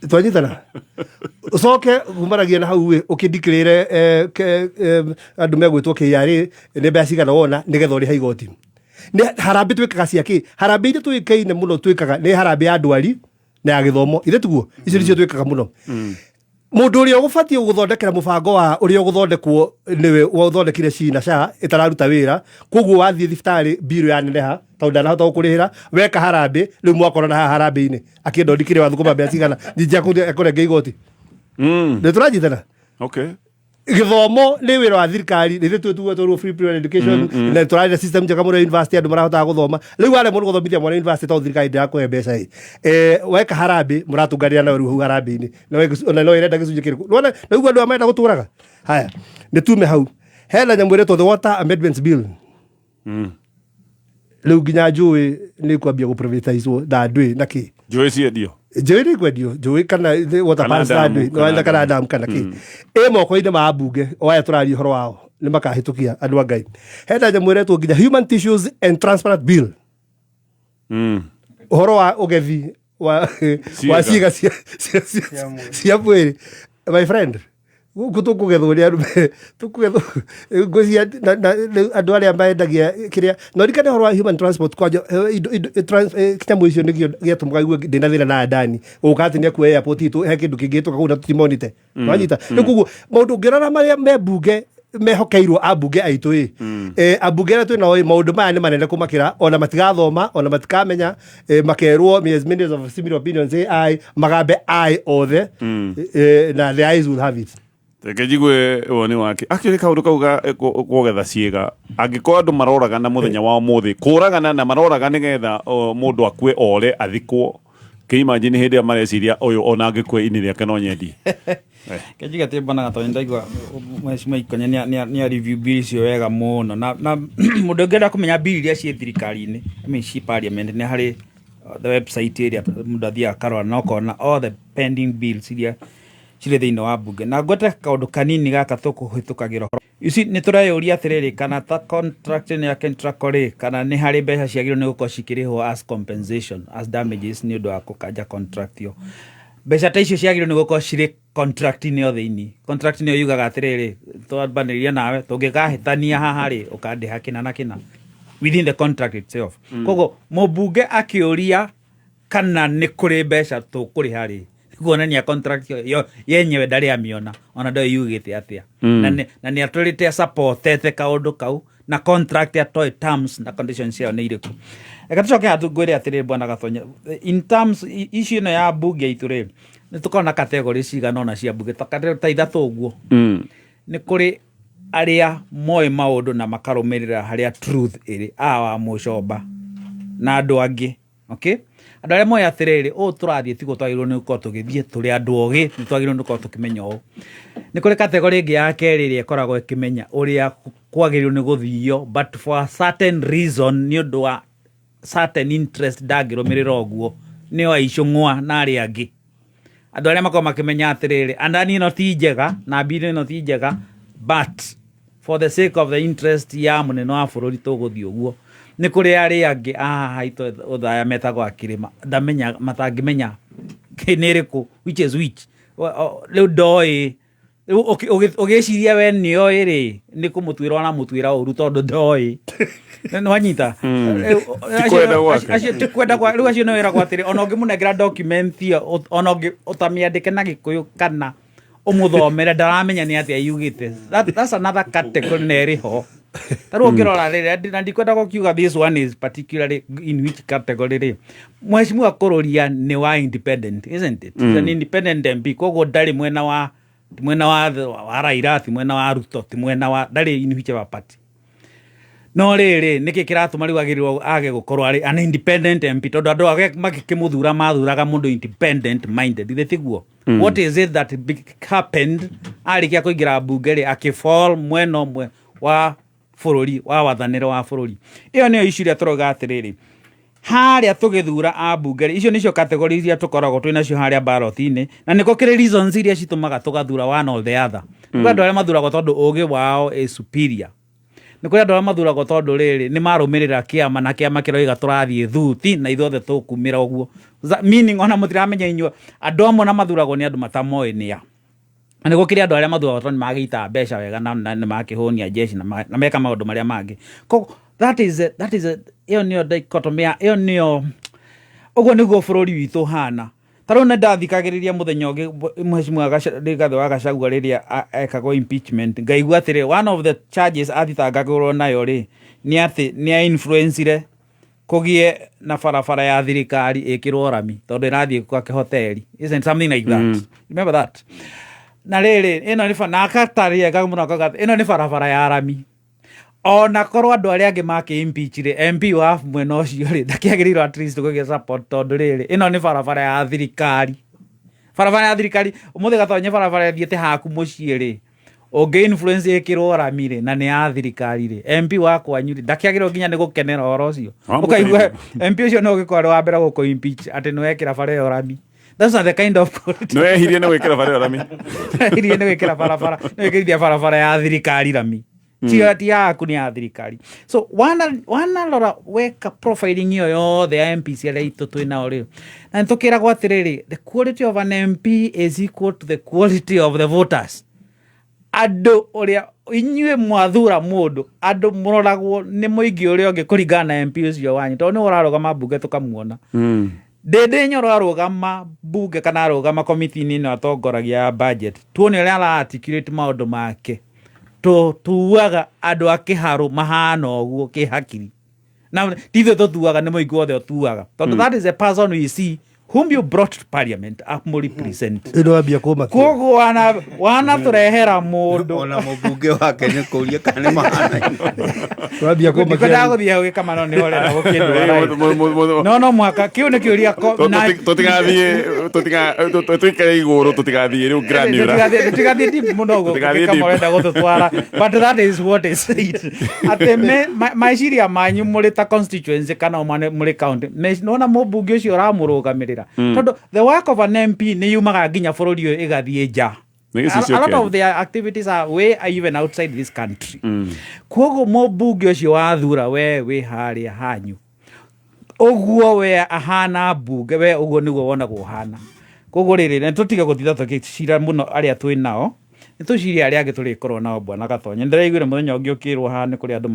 Twanyitana? Ũcoke kumanagia na hau ĩ ũkĩndikĩrĩre andũ megwĩtwo KRA nĩ mbeca cigana wona nĩgetha ũrĩhe igoti. Nĩ harambĩ twĩkaga cia kĩ? Harambĩ iria tũĩkaine mũno twĩkaga nĩ harambĩ ya ndwari na ya gĩthomo, ithe tiguo? Icio nĩcio twĩkaga mũno. Mũndũ ũrĩa ũgũbatiĩ gũthondekera mũbango wa ũrĩa ũgũthondekwo nĩwe wathondekire SHA na SHA ĩtararuta wĩra, koguo wathiĩ thibitarĩ mbirũ yaneneha tondũ ndanahota gũkũrĩhĩra. Weka harambĩ, rĩu mwakorana haha harambĩ-inĩ, akĩenda ũndikĩre wathũkũma mbeca cigana, ningĩ akũrenge igoti. Nĩ tũranyitana? Okay. Gĩthomo nĩ wĩra wa thirikari, nĩ ithuĩ tuwe tũrwo free primary education, na tũrarĩ na system njega mũno ya university, andũ marahotaga gũthoma. Rĩu waremwo nĩ gũthomithia mwana university tondũ thirikari ndĩrakũhe mbeca ĩ, weka harambĩ mũratũnganĩra nawe rĩu hau harambĩ-inĩ na ona no ĩrenda gĩcunjĩ kĩrĩkũ. Nĩwona rĩu andũ aya marenda gũtũraga. Haya, nĩ tume hau. Hena nyamũ ĩretwo the Water Amendments Bill. Rĩu nginya njũĩ nĩ kwambia gũprivatizwo na ndwĩ na kĩ. Njũĩ ciendio. Njũĩ nĩ kwendio, njũĩ kana the water Kana parks na damu, ndwĩ kana kana damu. Damu kana kĩ ĩ moko-inĩ ma ambunge o aya tũraria ũhoro wao, nĩ makahĩtũkia andũ a Ngai. Hena nyamũ ĩretwo nginya Human Tissues and Transplant Bill. Ũhoro wa ũgethi wa ciĩga cia mwĩrĩ, my friend, gũkũ tũkũgethwo nĩ arũme, tũkũgethwo ngũcia na rĩu andũ arĩa mendagia kĩrĩa na ũririkane ũhoro wa human transport kwanja, indo kĩnyamũ icio nĩkĩo gĩatũmaga igue ndĩna thĩna na Adani gũka atĩ nĩ akuoya airport itũ, he kĩndũ kĩngĩtũka kũu na tũtimonite. Wanyita? Rĩu koguo maũndũ ũngĩrora marĩa me mbunge mehokeirwo ambunge aitũ ĩ, ambunge arĩa twĩ nao ĩ, maũndũ maya nĩ manene kũmakĩra, ona matigathoma, ona matikamenya, makerwo as many of similar opinions ai magambe ai othe, na the eyes will have it. Reke njigue woni wake. Actually kaũndũ kau ga kũgetha ciĩga, angĩkorwo andũ maroragana mũthenya wa ũmũthĩ kũragana na maroraga nĩgetha mũndũ akue ore athikwo, kĩimagine hĩndĩ ĩrĩa mareciria ũyũ ona angĩkua ini rĩake no nyendie. Kenjiga atä mbonaga tondå ndaigua mheshimiwa Ikonye nĩ a review bill icio wega mũno, na mũndũ ũngĩenda kũmenya bill iria ciĩ thirikari-inĩ, I mean ciĩ parliament, nĩ harĩ the website ĩrĩa mũndũ athiaga akarora na ũkona all the pending bills iria cirĩ thĩinĩ wa mbunge. Na ngwete kaũndũ kanini gaka tũkũhĩtũkagĩra. You see, nĩ tũreyũria atĩrĩrĩ, kana ta contract ĩno ya Kentraco rĩ, kana nĩ harĩ mbeca ciagĩrĩirwo nĩ gũkorwo cikĩrĩhwo as compensation, as damages, nĩ ũndũ wa gũkanja contract ĩyo. Mbeca ta icio ciagĩrĩirwo nĩ gũkorwo cirĩ contract-inĩ ĩyo thĩinĩ. Contract ĩyo yugaga atĩrĩrĩ, twambanĩria nawe tũngĩkahĩtania haha rĩ, ũkandĩha kĩna na kĩna within the contract itself. Koguo mũmbunge akĩũria kana nĩ kũrĩ mbeca tũkũrĩha rĩ, kuonania contract ĩyo yenyewe ndarĩ amĩona, ona ndoĩ yugĩte atĩa. Na nĩ atũrĩte supportete kaũndũ kau na contract, atoĩ terms na conditions ciayo nĩ irĩkũ. Reke tũcoke haha ngwĩre atĩrĩrĩ, bwana Gatonye, in terms issue ĩno ya mbunge itũ rĩ, nĩ tũkoragwo na category cigana ũna cia mbunge, ta category ta ithatũ ũguo. Nĩ kũrĩ arĩa moĩ maũndũ na makarũmĩrĩra harĩa truth ĩrĩ, aya wa mũcomba na andũ angĩ. Okay, andũ arĩa moĩ atĩrĩrĩ, ũũ tũrathiĩ tiguo twagĩrĩirwo nĩ gũkorwo tũgĩthiĩ, tũrĩ andũ ogĩ, nĩ twagĩrĩirwo nĩ gũkorwo tũkĩmenya ũũ. Nĩ kũrĩ category ĩngĩ ya kerĩ ĩrĩa ĩkoragwo ĩkĩmenya ũrĩa kwagĩrĩirwo nĩ gũthio, but for a certain reason, nĩ ũndũ wa certain interest, ndangĩrũmĩrĩra ũguo, nĩo aicũng'wa na arĩa angĩ, andũ arĩa makoragwo makĩmenya atĩrĩrĩ, andani ĩno ti njega na mbirũ ĩno ti njega, but for the sake of the interest ya mũnene wa bũrũri tũgũthiĩ ũguo. Nĩ kũrĩ arĩa angĩ ahaha haitũ ũthaya metagwo akĩrĩma, ndamenya matangĩmenya nĩ ĩrĩkũ, which is which. Rĩu ndoĩ. Rĩu ũgĩciria we nĩoĩ rĩ, nĩ kũmũtuĩra ũramũtuĩra ũru tondũ ndoĩ. Nĩ wanyita? Rĩu, Ti kwenda gwake. Acio ti kwenda kwa rĩu acio nĩ wĩragwo atĩrĩ, ona ũngĩmũnengera document ĩyo, ona ũngĩ ũtamĩandĩke na Gĩkũyũ kana ũmũthomere, ndaramenya nĩ atĩa yugĩte. That's another category na ĩrĩ ho. Ta rĩu ũngĩrora rĩrĩ, na ndikwenda gũkiuga this one is particularly in which category rĩ, mheshimiwa Kũrũria nĩ wa independent, isn't it? He's an independent MP, koguo ndarĩ mwena wa, ti mwena wa Raila, ti mwena wa Ruto, ti mwena wa, ndarĩ in whichever party. No rĩrĩ, nĩkĩ kĩratũma rĩu agĩrĩrwo age gũkorwo arĩ an independent MP, tondũ andũ age magĩkĩmũthura mathuraga mũndũ independent minded, githĩ tiguo? What is it that happened arĩkia kũingĩra mbunge rĩ, akĩfall mwena ũmwe wa bũrũri wa wathanĩre wa bũrũri? Ĩyo nĩyo issue ĩrĩa tũrauga atĩrĩrĩ, harĩa tũgĩthura ambunge rĩ, icio nĩcio category iria tũkoragwo twĩ nacio harĩa ballot-inĩ, na nĩko kĩrĩ reasons iria citũmaga tũgathura one or the other. Nĩ kũrĩ andũ arĩa mathuragwo tondũ ũgĩ wao is superior, nĩ kũrĩ andũ arĩa mathuragwo tondũ rĩrĩ nĩ marũmĩrĩra kĩama, na kĩama kĩroiga tũrathiĩ thuti na ithuothe tũkumĩra ũguo. Meaning ona mũtiramenya inyuĩ andũ amwe na mathuragwo nĩ andũ matamoĩ nĩa. Na nĩ gũkĩrĩ andũ arĩa mathuragwo tondũ nĩ magĩita mbeca wega na nĩ makĩhũnia jeshi na meka maũndũ marĩa mangĩ. Koguo that is a, ĩyo nĩyo dichotomy ĩyo nĩyo, ũguo nĩguo bũrũri witũ ũhana. Ta rĩu nĩ ndathikagĩrĩria mũthenya ũngĩ mheshimiwa Rigathĩ wa Gachagua rĩrĩa ekagwo impeachment, ngaigua atĩrĩ, one of the charges athitangagĩrwo nayo rĩ, nĩ atĩ nĩ a influencire kũgĩe na barabara ya thirikari ĩkĩrwo rami tondũ ĩrathiĩ gwake hoteli. Isn't something like that? Remember that? Na rĩrĩ, ĩno nĩ na akatarĩega mũno akauga atĩ ĩno nĩ barabara ya rami, ona korwo andũ arĩa angĩ makĩ impeach rĩ, MP wa mwena ũcio rĩ, ndakĩagĩrĩirwo at least kũgĩa support, tondũ rĩrĩ, ĩno nĩ barabara ya thirikari, barabara ya thirikari. Ũmũthĩ gatonye barabara ĩthiĩte haku mũciĩ rĩ, ũngĩ influence ĩkĩrwo rami rĩ, na nĩ ya thirikari rĩ, MP wa kwanyu rĩ, ndakĩagĩrĩirwo nginya nĩ gũkenera ũhoro ũcio. Ũkaigua MP ũcio no ũgĩkorwo arĩ wa mbere gũkũ impeach atĩ nĩ wekĩra bara ĩyo rami. Those are the kind of politics. Nĩ wehirie nĩ gwĩkĩra bara ĩyo rami. Wehirie nĩ gwĩkĩra barabara, nĩ gwĩkĩrithia barabara ya thirikari rami. Ti yaku, nĩ ya thirikari. So wanarora weka profiling ĩyo yothe ya MPs arĩa itũ twĩ nao rĩ, na nĩ tũkĩragwo atĩrĩrĩ, the quality of an MP is equal to the quality of the voters. Andũ ũrĩa inyuĩ mwathura mũndũ, andũ mũroragwo nĩ mũingĩ ũrĩa ũngĩ kũringana na MP ũcio wanyu, tondũ nĩwe ũrarũgama mbunge tũkamuona. Ndĩndĩ Nyoro arũgama mbunge kana arũgama komiti-inĩ ĩno atongoragia ya budget, tuone ũrĩa ara articulate maũndũ make, tũtuaga andũ a kĩharũ mahana ũguo kĩhakiri, na ti ithuĩ tũtuaga, nĩ mũingĩ wothe ũtuaga, tondũ that is a person we see whom you brought to parliament amũrepresent. Ĩno wambia kũmakia. Koguo wana tũrehera mũndũ. Ona mũmbunge wake nĩ kũria kana nĩ mahanaine. Wambia kũmakia. Ndikwendaga gũthiĩ hau gĩkamano nĩho ũrenda gũkĩndwara, no mũhaka kĩu nĩ kĩũria Tũtigathiĩ, tũikare igũrũ, tũtigathiĩ rĩu granular. Tũtigathiĩ deep mũno ũguo. Tũtigathiĩ kama deep. Ũrenda gũtũtwara, but that is what is said, atĩ meciria manyu mũrĩ ta constituency kana mũrĩ county, nĩwona mũmbunge ũcio ũramũrũgamĩrĩra, tondũ the work of an MP nĩ yumaga nginya bũrũri ũyũ ĩgathiĩ nja. Nĩ gĩcicio A lot kĩanyu. of their activities are way even outside this country. Koguo mũmbunge ũcio wathura we wĩ harĩa hanyu, ũguo we ahana mbunge, we ũguo nĩguo wonagwo ũhana. Koguo rĩrĩ, nĩ tũtige gũtinda tũgĩcira mũno arĩa twĩ nao, nĩ tũcirie arĩa angĩ tũrĩkorwo nao. Bwana Gatonye, nĩ ndĩraiguire mũthenya ũngĩ ũkĩrwo haha nĩ kũrĩ andũ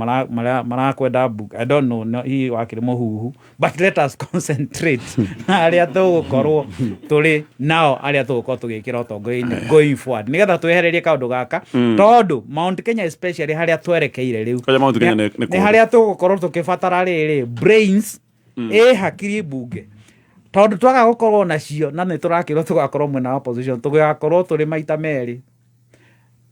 marakwenda mbunge. I don't know, no, hihi wakĩrĩ mũhuhu, but let us concentrate na arĩa tũgũkorwo tũrĩ nao, arĩa tũgũkorwo tũgĩkĩra ũtongoria-inĩ going forward, nĩgetha twehererie kaũndũ gaka, tondũ Mount Kenya especially harĩa twerekeire rĩu, Kwanja Mount Kenya nĩ nĩ kũũru. Harĩa tũgũkorwo tũkĩbatara rĩrĩ brains ĩ hakiri mbunge, tondũ twaga gũkorwo nacio na nĩ tũrakĩrwo tũgakorwo mwena wa opposition, tũgakorwo tũrĩ maita merĩ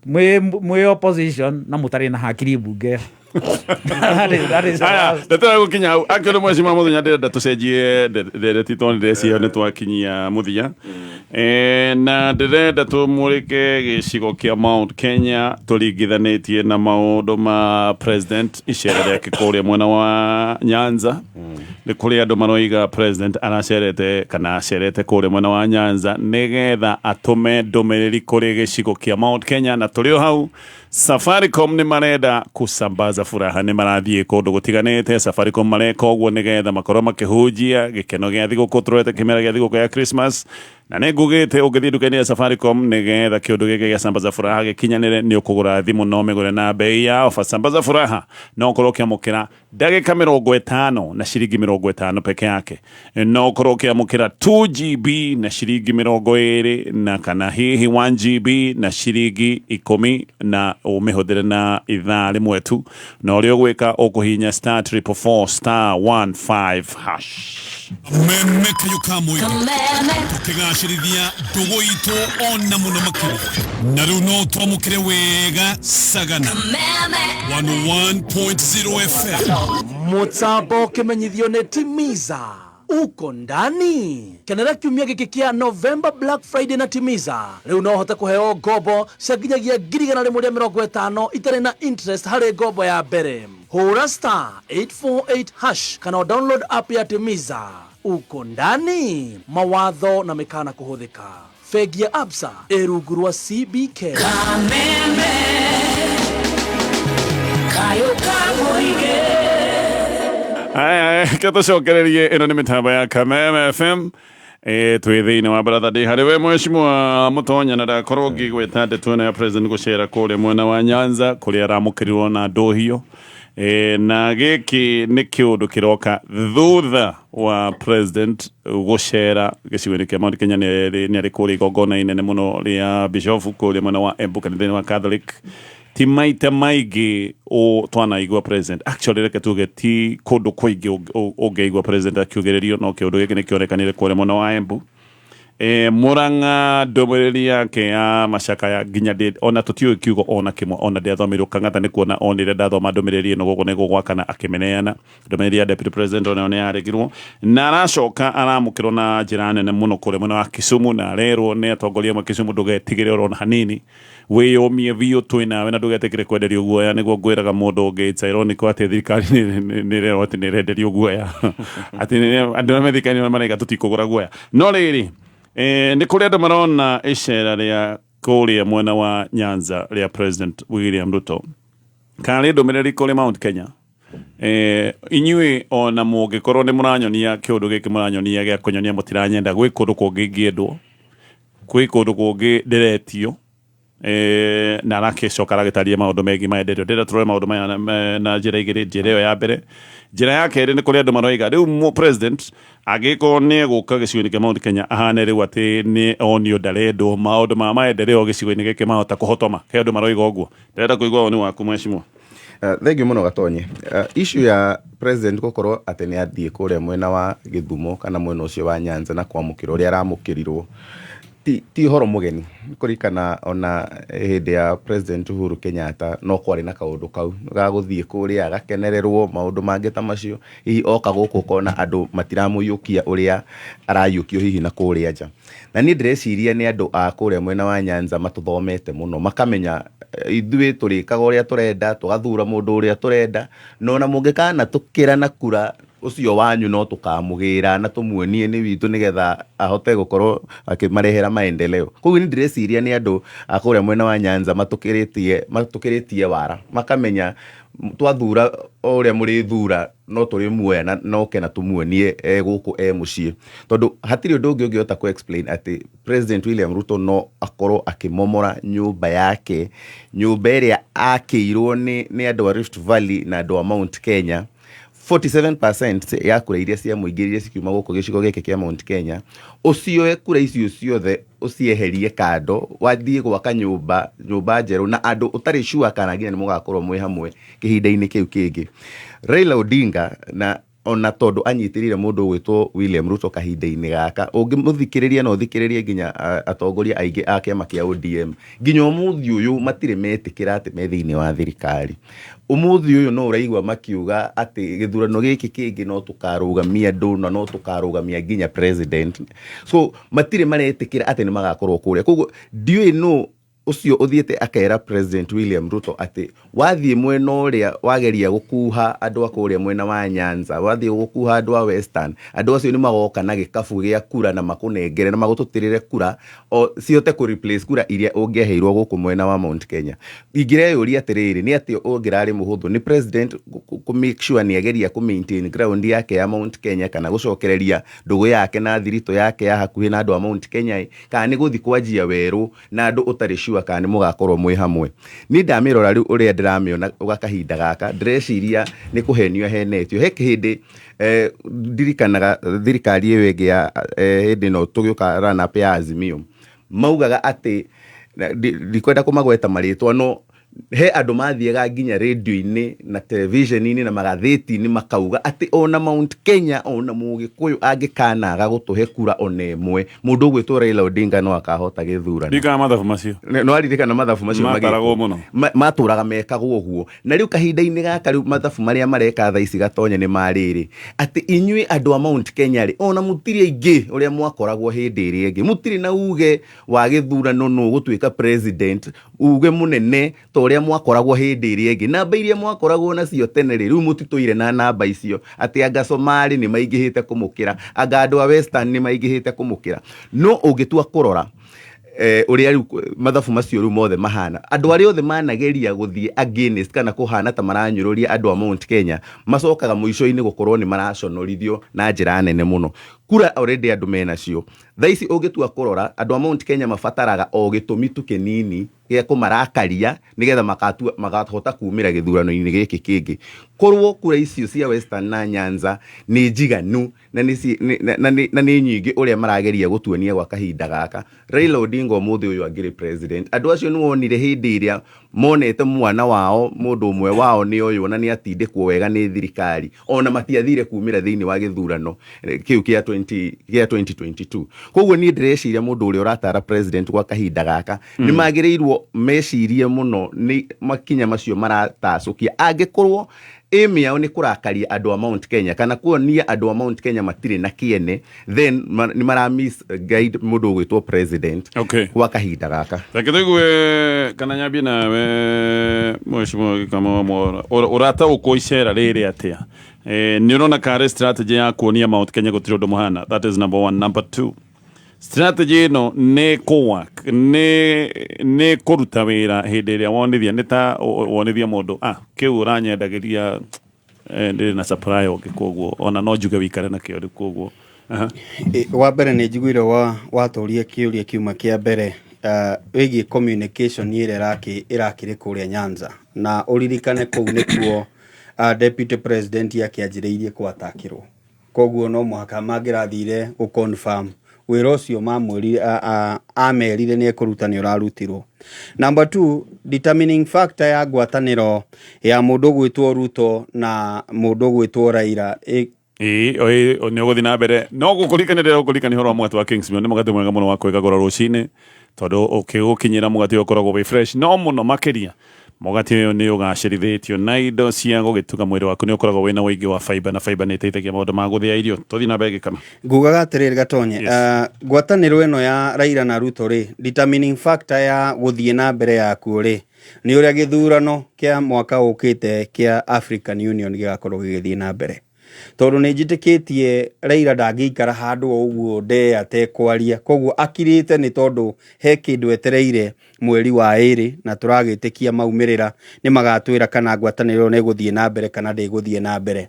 mwĩ opposition na mũtarĩ na hakiri mbunge. That is Aya, ndetera gũkinya hau akĩrĩ mweci ma mũthenya, ndĩrenda tũcenjie ndereti tondũ ndĩreciria nĩ twakinyia mũthia. Na ndĩrenda tũmũrĩke gĩcigo kĩa Mount Kenya tũringithanĩtie na maũndũ ma president, icera rĩake kũrĩa mwena wa Nyanza. Nĩ kũrĩ andũ maroiga president aracerete kana acerete kũrĩa mwena wa Nyanza nĩgetha atũme ndũmĩrĩri kũrĩ gĩcigo kĩa Mount Kenya. Na tũrĩ o hau, Safaricom nĩ marenda kusambaza furaha, nĩ marathiĩ kũndũ gũtiganĩte. Safaricom mareka ũguo nĩgetha makorwo makĩhunjia gĩkeno gĩa thigũkũ, tũrorete kĩmera gĩa thigũkũ ya Christmas, na nĩ ngugĩte ũngĩthiĩ nduka-inĩ ya Safaricom nĩgetha kĩũndũ gĩkĩ gĩa sambaza furaha gĩkinyanĩre, nĩ ũkũgũra thimũ no mĩgũre na bei ya ofa. Sambaza furaha no ũkorwo ũkĩamũkĩra ndagĩka 50 na ciringi 50 peke yake, no ũkorwo ũkĩamũkĩra 2 GB na ciringi 20, na kana hihi 1 GB na ciringi 10, na ũmĩhũthĩre na ithaa rĩmwe tu, na ũrĩa ũgwĩka ũkũhihinya *444*15#. Meme kayũ ka mũingĩ tũkĩgacĩrithia ndũgũ itũ ona mũno makĩria na rĩu no twamũkĩre wega sagana 101.0 FM. Mũtambo ũkĩmenyithio nĩ Timiza uko ndani. Kenera kiumia gĩkĩ kĩa November Black Friday na Timiza. Rĩu no ũhote kũheo ngombo cia nginyagia 150,000 itarĩ na interest harĩ ngombo ya mbere. Hũra star 848 hash kana download app ya Timiza. Uko ndani. Mawatho na mĩkana kũhũthĩka. Bengi ya Absa ĩ rungu rwa CBK. Kameme kayo ka mũingĩ. Aya, ke tũcokererie ĩno nĩ mĩtambo ya Kameme FM. Twĩ thĩinĩ wa baratha ndĩ harĩ we mheshimiwa Mũtonya, na ndakorwo ngĩgweta ndeto ĩno ya president gũcera kũrĩa mwena wa Nyanza kũrĩa aramũkĩrirwo na ndũhio. Na gĩkĩ nĩ kĩũndũ kĩroka thutha wa president gũcera gĩcigo-inĩ kĩa Mount Kenya. Nĩ arĩ kũrĩa igongona inene mũno rĩa bishofu kũrĩa mwena wa Embu kanitha-inĩ wa Catholic. Ti maita maingĩ twanaigua president, actually reke tuge ti kũndũ kũingĩ ũngĩigua president akiugĩrĩrio, no kĩũndũ gĩkĩ nĩ kĩonekanire kũrĩa mwena wa Embu. Murang'a ndũmĩrĩri yake ya macakaya nginya ona tũtiũĩ kiugo ona kĩmwe ona ndĩathomirwo. Kang'ata nĩ kuona onire ndathoma ndũmĩrĩri ĩno gũkũ nĩguo gwakana akĩmĩneana. Ndũmĩrĩri ya deputy president onayo nĩ yaregirwo na aracoka aramũkĩrwo na njĩra nene mũno kũrĩa mwena wa Kisumu, na arerwo nĩ atongoria amwe Kisumu, ndũgetigĩre orona hanini, wĩyũmie biũ, twĩ nawe na ndũgetĩkĩre kwenderio guoya. Nĩguo ngwĩraga mũndũ ũngĩ, it's ironic atĩ thirikari nĩ ĩrerwo atĩ nĩ ĩrenderio guoya, atĩ andũ arĩa me thirikari maraiga tũtikũgũra guoya. No rĩrĩ, nĩ kũrĩ andũ marona icera rĩa kũrĩa mwena wa Nyanza rĩa President William Ruto kana rĩ ndũmĩrĩri kũrĩ Mount Kenya. Inyuĩ ona mũngĩkorwo nĩ mũranyonia kĩũndũ gĩkĩ mũranyonia gĩa kũnyonia mũtiranyenda, gwĩ kũndũ kũngĩ ingĩendwo, gwĩ kũndũ kũngĩ ndĩretio. Na arakicoka aragĩtaria maũndũ megiĩ maendeleo. Ndĩrenda tũrore maũndũ maya na njĩra igĩrĩ. Njĩra ĩyo ya mbere, njĩra ya kerĩ nĩ kũrĩ andũ maroiga rĩu president angĩkorwo nĩ egũka gĩcigo-inĩ kĩa Mount Kenya ahane rĩu atĩ nĩ onio ndarendwo, maũndũ ma maendeleo gĩcigo-inĩ gĩkĩ mahota kũhotoma. He andũ maroiga ũguo. Ndĩrenda kũigua woni waku, mheshimiwa. Thank you mũno, Gatonye. Issue ya president gũkorwo atĩ nĩ athiĩ kũrĩa mwena wa Gĩthumo kana mwena ũcio wa Nyanza na kwamũkĩrwo ũrĩa aramũkĩrirwo ti ũhoro mũgeni. Kũririkana ona hĩndĩ ya President Uhuru Kenyatta no kwarĩ na kaũndũ kau ga gũthiĩ kũrĩa agakenererwo maũndũ mangĩ ta macio. Hihi oka gũkũ ũkona andũ matiramũiyũkia ũrĩa araiyũkio hihi na kũrĩa nja. Na niĩ ndĩreciria nĩ andũ a kũrĩa mwena wa Nyanza matũthomete mũno makamenya ithuĩ tũrĩkaga ũrĩa tũrenda, tũgathura mũndũ ũrĩa tũrenda, na ona mũngĩkana tũkĩra na kura ũcio wanyu no tũkamũgĩra na tũmuonie nĩ witũ nĩgetha ahote gũkorwo akĩmarehera maendeleo. Koguo niĩ ndĩreciria nĩ andũ a kũrĩa mwena wa Nyanza matũkĩrĩtie wara, makamenya twathura o ũrĩa mũrĩthura no tũrĩmuoya na noke na tũmuonie e gũkũ e mũciĩ, tondũ hatirĩ ũndũ ũngĩ ũngĩhota kũ explain atĩ President William Ruto no akorwo akĩmomora nyũmba yake, nyũmba ĩrĩa akĩirwo nĩ andũ a Rift Valley na andũ a Mount Kenya. 47% ya kura iria cia mũingĩ iria cikiuma gũkũ gĩcigo gĩkĩ kĩa Mount Kenya, ũcioe kura icio ciothe ũcieherie kando, wathiĩ gwaka nyũmba njerũ na andũ ũtarĩ sure kana nginya nĩ mũgakorwo mwĩ hamwe kĩhinda-inĩ kĩu kĩngĩ. Raila Odinga na ona tondũ anyitĩrĩire mũndũ ũgwĩtwo William Ruto kahinda-inĩ gaka, ũngĩmũthikĩrĩria na ũthikĩrĩrie nginya atongoria aingĩ a kĩama kĩa ODM, nginya ũmũthĩ ũyũ matirĩ metĩkĩra atĩ me thĩinĩ wa thirikari. Ũmũthĩ ũyũ no ũraigua makiuga atĩ gĩthurano gĩkĩ kĩngĩ no tũkarũgamia andũ na no tũkarũgamia nginya president. So matirĩ maretĩkĩra atĩ nĩ magakorwo kũrĩa. Koguo ndiũĩ nũ ũcio ũthiĩte akera President William Ruto atĩ wathiĩ mwena ũrĩa wageria gũkuha andũ a kũrĩa mwena wa Nyanza, wathiĩ gũkuha andũ a Western, andũ acio nĩ magoka na gĩkabu gĩa kura na makũnengere na magũtũtĩrĩre kura o cihote kũ replace kura iria ũngĩaheirwo gũkũ mwena wa Mount Kenya. Ingĩreyũria atĩrĩrĩ, nĩ atĩ ũngĩrarĩ mũhũthũ nĩ president kũ make sure nĩ ageria kũ maintain ground yake ya Mount Kenya kana gũcokereria ndũgũ yake na thiritũ yake ya hakuhĩ na andũ a Mount Kenya, kana nĩ gũthiĩ kwanjia werũ na andũ ũtarĩ sure kana nĩ mũgakorwo mwĩ hamwe. Niĩ ndamĩrora rĩu ũrĩa ndĩramĩona gwa kahinda gaka, ndĩreciria nĩ kũhenio ahenetio. He hĩndĩ ndirikanaga thirikari ĩyo ĩngĩ ya hĩndĩ ĩno tũgĩũka run up ya Azimio, maugaga atĩ ndikwenda kũmagweta marĩtwa, no He andũ mathiaga nginya rĩndiũ-inĩ na television-inĩ na magathĩti-inĩ makauga atĩ ona Mount Kenya, ona Mũgĩkũyũ angĩkanaga gũtũhe kura ona ĩmwe, mũndũ ũgwĩtwo Raila Odinga no akahota gĩthurano. Ndirikana mathabu macio. No aririkana mathabu macio. Mataragwo mũno. Matũraga mekagwo ũguo, na rĩu kahinda-inĩ gaka, rĩu mathabu marĩa mareka thaa ici, Gatonye, nĩ marĩrĩ atĩ inyuĩ andũ a Mount Kenya rĩ, ona mũtirĩ aingĩ ũrĩa mwakoragwo hĩndĩ ĩrĩa ĩngĩ, mũtirĩ na uge wa gĩthurano nũ gũtuĩka president, uge mũnene ta ũrĩa mwakoragwo hĩndĩ ĩrĩa ĩngĩ. Namba iria mwakoragwo nacio tene rĩ, rĩu mũtitũire na namba icio, atĩ anga Somali nĩ maingĩhĩte kũmũkĩra, anga andũ a Western nĩ maingĩhĩte kũmũkĩra. No ũngĩtua kũrora ũrĩa rĩu mathabu macio rĩu mothe mahana, andũ arĩa othe manageria gũthiĩ against kana kũhana ta maranyũrũria andũ a Mount Kenya macokaga mũico-inĩ gũkorwo nĩ maraconorithio na njĩra nene mũno. Kura already andũ menacio thaa ici. Ũngĩtua kũrora, andũ a Mount Kenya mabataraga o gĩtũmi tu kĩnini gĩa kũmarakaria nĩgetha makahota kumĩra gĩthurano-inĩ gĩkĩ kĩngĩ. Korwo kura icio cia Western na Nyanza nĩ njiganu na nĩ na nĩ nyingĩ ũrĩa marageria gũtuonia gwa kahinda gaka, Raila Odinga ũmũthĩ ũyũ angĩrĩ president. Andũ acio nĩ wonire hĩndĩ ĩrĩa monete mwana wao, mũndũ ũmwe wao nĩ oywo na nĩ atindĩkwo wega nĩ thirikari, ona matiathire kumĩra thĩinĩ wa gĩthurano kĩu kĩa 20 kĩa 2022. Koguo niĩ ndĩreciria mũndũ ũrĩa ũratara president gwa kahinda gaka nĩ magĩrĩirwo mecirie mũno nĩ makinya macio maratacũkia, angĩkorwo aim yao nĩ kũrakaria andũ a Mount Kenya kana kuonia andũ a Mount Kenya matirĩ na kĩene, then nĩ mara misguide mũndũ ũgwĩtwo president gwa kahinda gaka. Reke tũigue kana nyambie nawe, Mheshimiwa Gĩkama Mwaura, ũrataũkwo icera rĩrĩ atĩa? Nĩ ũrona karĩ strategy ya kuonia Mount Kenya gũtirĩ ũndũ mũhana? That is number one. Number two, strategy ĩno nĩ kũ-work, nĩ kũruta wĩra hĩndĩ ĩrĩa wonithia nĩ ta wonithia mũndũ kĩu ũranyendagĩria, ndĩrĩ na supply ũngĩ, koguo ona no njuge wĩikare nakĩo rĩu koguo. Aha. Wa mbere nĩ njiguire watũria kĩũria kiuma kĩa mbere wĩgiĩ communication ĩrĩa ĩrakĩrĩ kũrĩa Nyanza, na ũririkane kũu nĩkuo deputy president akĩanjĩrĩirie kũatakĩrwo, koguo no mũhaka mangĩrathire gũ confirm wĩra ũcio mamwĩrire amerire nĩ ekũruta nĩ ũrarutirwo. Number two, determining factor ya ngwatanĩro ya mũndũ ũgwĩtwo Ruto na mũndũ ũgwĩtwo Raila Ĩĩ, nĩ ũgũthiĩ na mbere no gũkũririkania, ndĩrenda gũkũririkania ũhoro wa mũgate wa Kingsmill. Nĩ mũgate mwega mũno wa kwĩgagũra rũcinĩ, tondũ ũkĩgũkinyĩra mũgate ũyũ ũkoragwo wĩ fresh, no mũno makĩria mũgate ũyũ nĩ ũgacĩrithĩtio na indo cia gũgĩtuga mwĩrĩ waku. Nĩ ũkoragwo wĩna ũingĩ wa fiber, na fiber nĩ ĩteithagia maũndũ ma gũthĩa irio. Tũthiĩ na mbere, Gĩkama. Ngugaga atĩrĩrĩ, Gatonye, ngwatanĩro ĩno ya Raila na Ruto rĩ, determining factor ya gũthiĩ na mbere yakuo rĩ, nĩ ũrĩa gĩthurano kĩa mwaka ũkĩte kĩa African Union gĩgakorwo gĩgĩthiĩ na mbere, tondũ nĩ njĩtĩkĩtie Raila ndangĩikara handũ o ũguo ndee atekwaria. Koguo akirĩte nĩ tondũ he kĩndũ etereire mweri wa 2, na tũragĩtĩkia maumĩrĩra nĩ magatwĩra kana ngwatanĩro ĩyo nĩ ĩgũthiĩ na mbere kana ndĩgũthiĩ na mbere.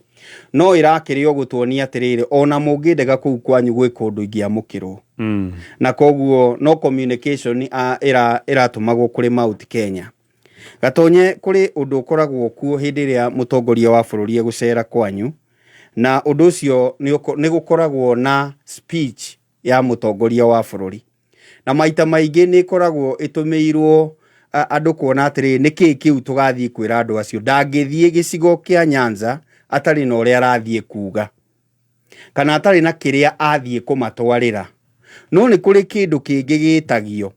No ĩrakĩrĩ o gũtuonia atĩrĩrĩ, ona mũngĩndega kũu kwanyu gwĩ kũndũ ingĩamũkĩrwo, na koguo no communication ĩratũmagwo kũrĩ Mount Kenya. Gatonye, kũrĩ ũndũ ũkoragwo kuo hĩndĩ ĩrĩa mũtongoria wa bũrũri egũcera kwanyu, na ũndũ ũcio nĩ gũkoragwo na speech ya mũtongoria wa bũrũri, na maita maingĩ nĩ ĩkoragwo ĩtũmĩirwo andũ kuona atĩrĩrĩ, nĩ kĩĩ kĩu tũgathiĩ kwĩra andũ acio. Ndangĩthiĩ gĩcigo kĩa Nyanza atarĩ na ũrĩa arathiĩ kuga kana atarĩ na kĩrĩa athiĩ kũmatwarĩra. No nĩ kũrĩ kĩndũ kĩngĩ gĩtagio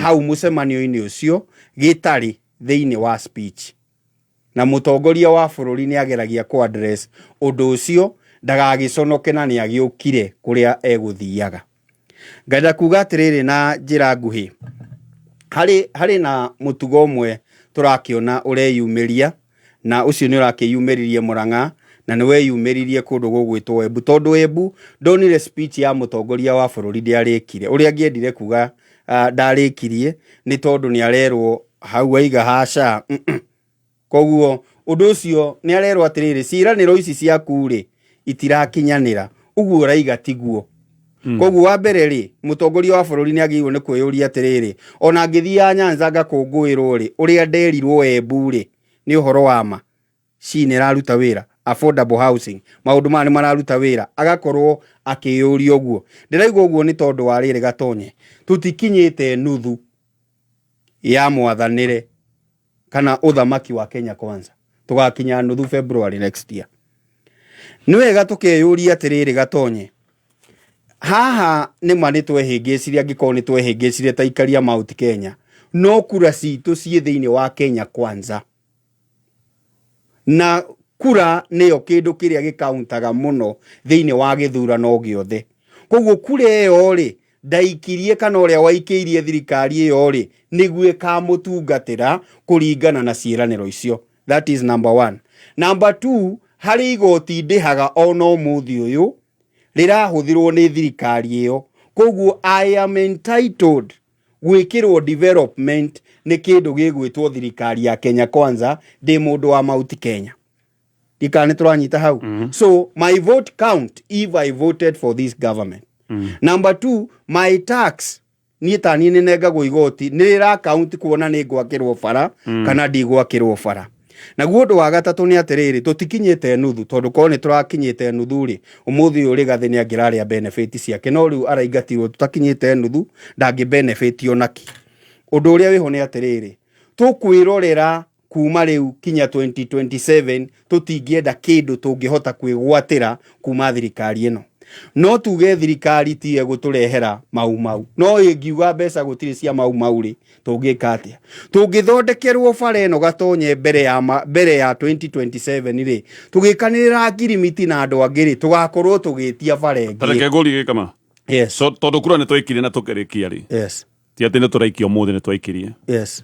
hau mũcemanio-inĩ ũcio gĩtarĩ thĩinĩ wa speech, na mũtongoria wa bũrũri nĩ ageragia kũ address ũndũ ũcio ndagagĩconoke na nĩ agĩũkire kũrĩa egũthiaga. Ngenda kuga atĩrĩrĩ na njĩra nguhĩ, harĩ na mũtugo ũmwe tũrakĩona ũreyumĩria, na ũcio nĩ ũrakĩyumĩririe Mũrang'a na nĩ weyumĩririe kũndũ gũgwĩtwo Embu, tondũ Embu ndonire speech ya mũtongoria wa bũrũri ndĩarĩkire ũrĩa angĩendire kuga. Ndarĩkirie nĩ tondũ nĩ arerwo hau aiga haca. Koguo ũndũ ũcio nĩ arerwo atĩrĩrĩ, ciĩranĩro ici ciaku rĩ, itirakinyanĩra ũguo ũraiga tiguo. Koguo wa mbere rĩ, mũtongoria wa bũrũri nĩ agĩrĩirwo nĩ kwĩyũria atĩrĩrĩ, ona ngĩthiaga Nyanza ngakũngũĩrwo rĩ, ũrĩa nderirwo Embu rĩ, nĩ ũhoro wa ma? SHA nĩ ĩraruta wĩra? Affordable housing, maũndũ maya nĩ mararuta wĩra? Agakorwo akĩyũria ũguo. Ndĩraigua ũguo nĩ tondũ wa rĩrĩ, Gatonye, tũtikinyĩte nuthu ya mwathanĩre. Kana ũthamaki wa Kenya Kwanza tũgakinya nuthu February next year. Nĩ wega tũkeyũria atĩrĩrĩ, Gatonye, haha nĩ ma nĩ twehĩngĩcire, angĩkorwo nĩ twehĩngĩcire ta ikaria Mount Kenya, no kura citũ ciĩ thĩinĩ wa Kenya Kwanza, na kura nĩyo kĩndũ kĩrĩa gĩkauntaga mũno thĩinĩ wa gĩthurano gĩothe. Koguo kura ĩyo rĩ ndaikirie kana ũrĩa waikĩirie thirikari ĩyo rĩ, nĩguo ĩkamũtungatĩra kũringana na ciĩranĩro icio. That is number one. Number two, harĩ igoti ndĩhaga ona ũmũthĩ ũyũ rĩrahũthĩrwo nĩ thirikari ĩyo, koguo I am entitled gwĩkĩrwo development nĩ kĩndũ gĩgwĩtwo thirikari ya Kenya Kwanza ndĩ mũndũ wa Mount Kenya. Ndikana nĩ tũranyita hau? So my vote count if I voted for this government. Number two, my tax, niĩ taniĩ nĩ nengagwo igoti, nĩ rĩra count kuona nĩ ngwakĩrwo bara kana ndigwakĩrwo bara. Naguo ũndũ wa gatatũ nĩ atĩrĩrĩ, tũtikinyĩte nuthu, tondũ korwo nĩ tũrakinyĩte nuthu rĩ, ũmũthĩ ũyũ Rĩgathĩ nĩ angĩrarĩa benefit ciake, no rĩu araingatirwo tũtakinyĩte nuthu, ndangĩ benefit onaki. Ũndũ ũrĩa wĩho nĩ atĩrĩrĩ, tũkwĩrorera kuma rĩu kinya 2027, tũtingĩenda kĩndũ tũngĩhota kwĩgwatĩra kuma thirikari ĩno. No tuge thirikari tiye gũtũrehera mau mau, no ĩngiuga mbeca gũtirĩ cia mau mau rĩ, tũngĩka atĩa? Tũngĩthondekerwo bara ĩno, Gatonye, mbere ya 2027 rĩ, tũgĩkanĩrĩra ngirimiti na andũ angĩ rĩ, tũgakorwo tũgĩtia bara ĩngĩ. Tareke ngũrie, Gĩkama. Yes. So tondũ kura nĩ twaikirie na tũkĩrĩkia rĩ, ti atĩ nĩ tũraikia ũmũthĩ, nĩ twaikirie,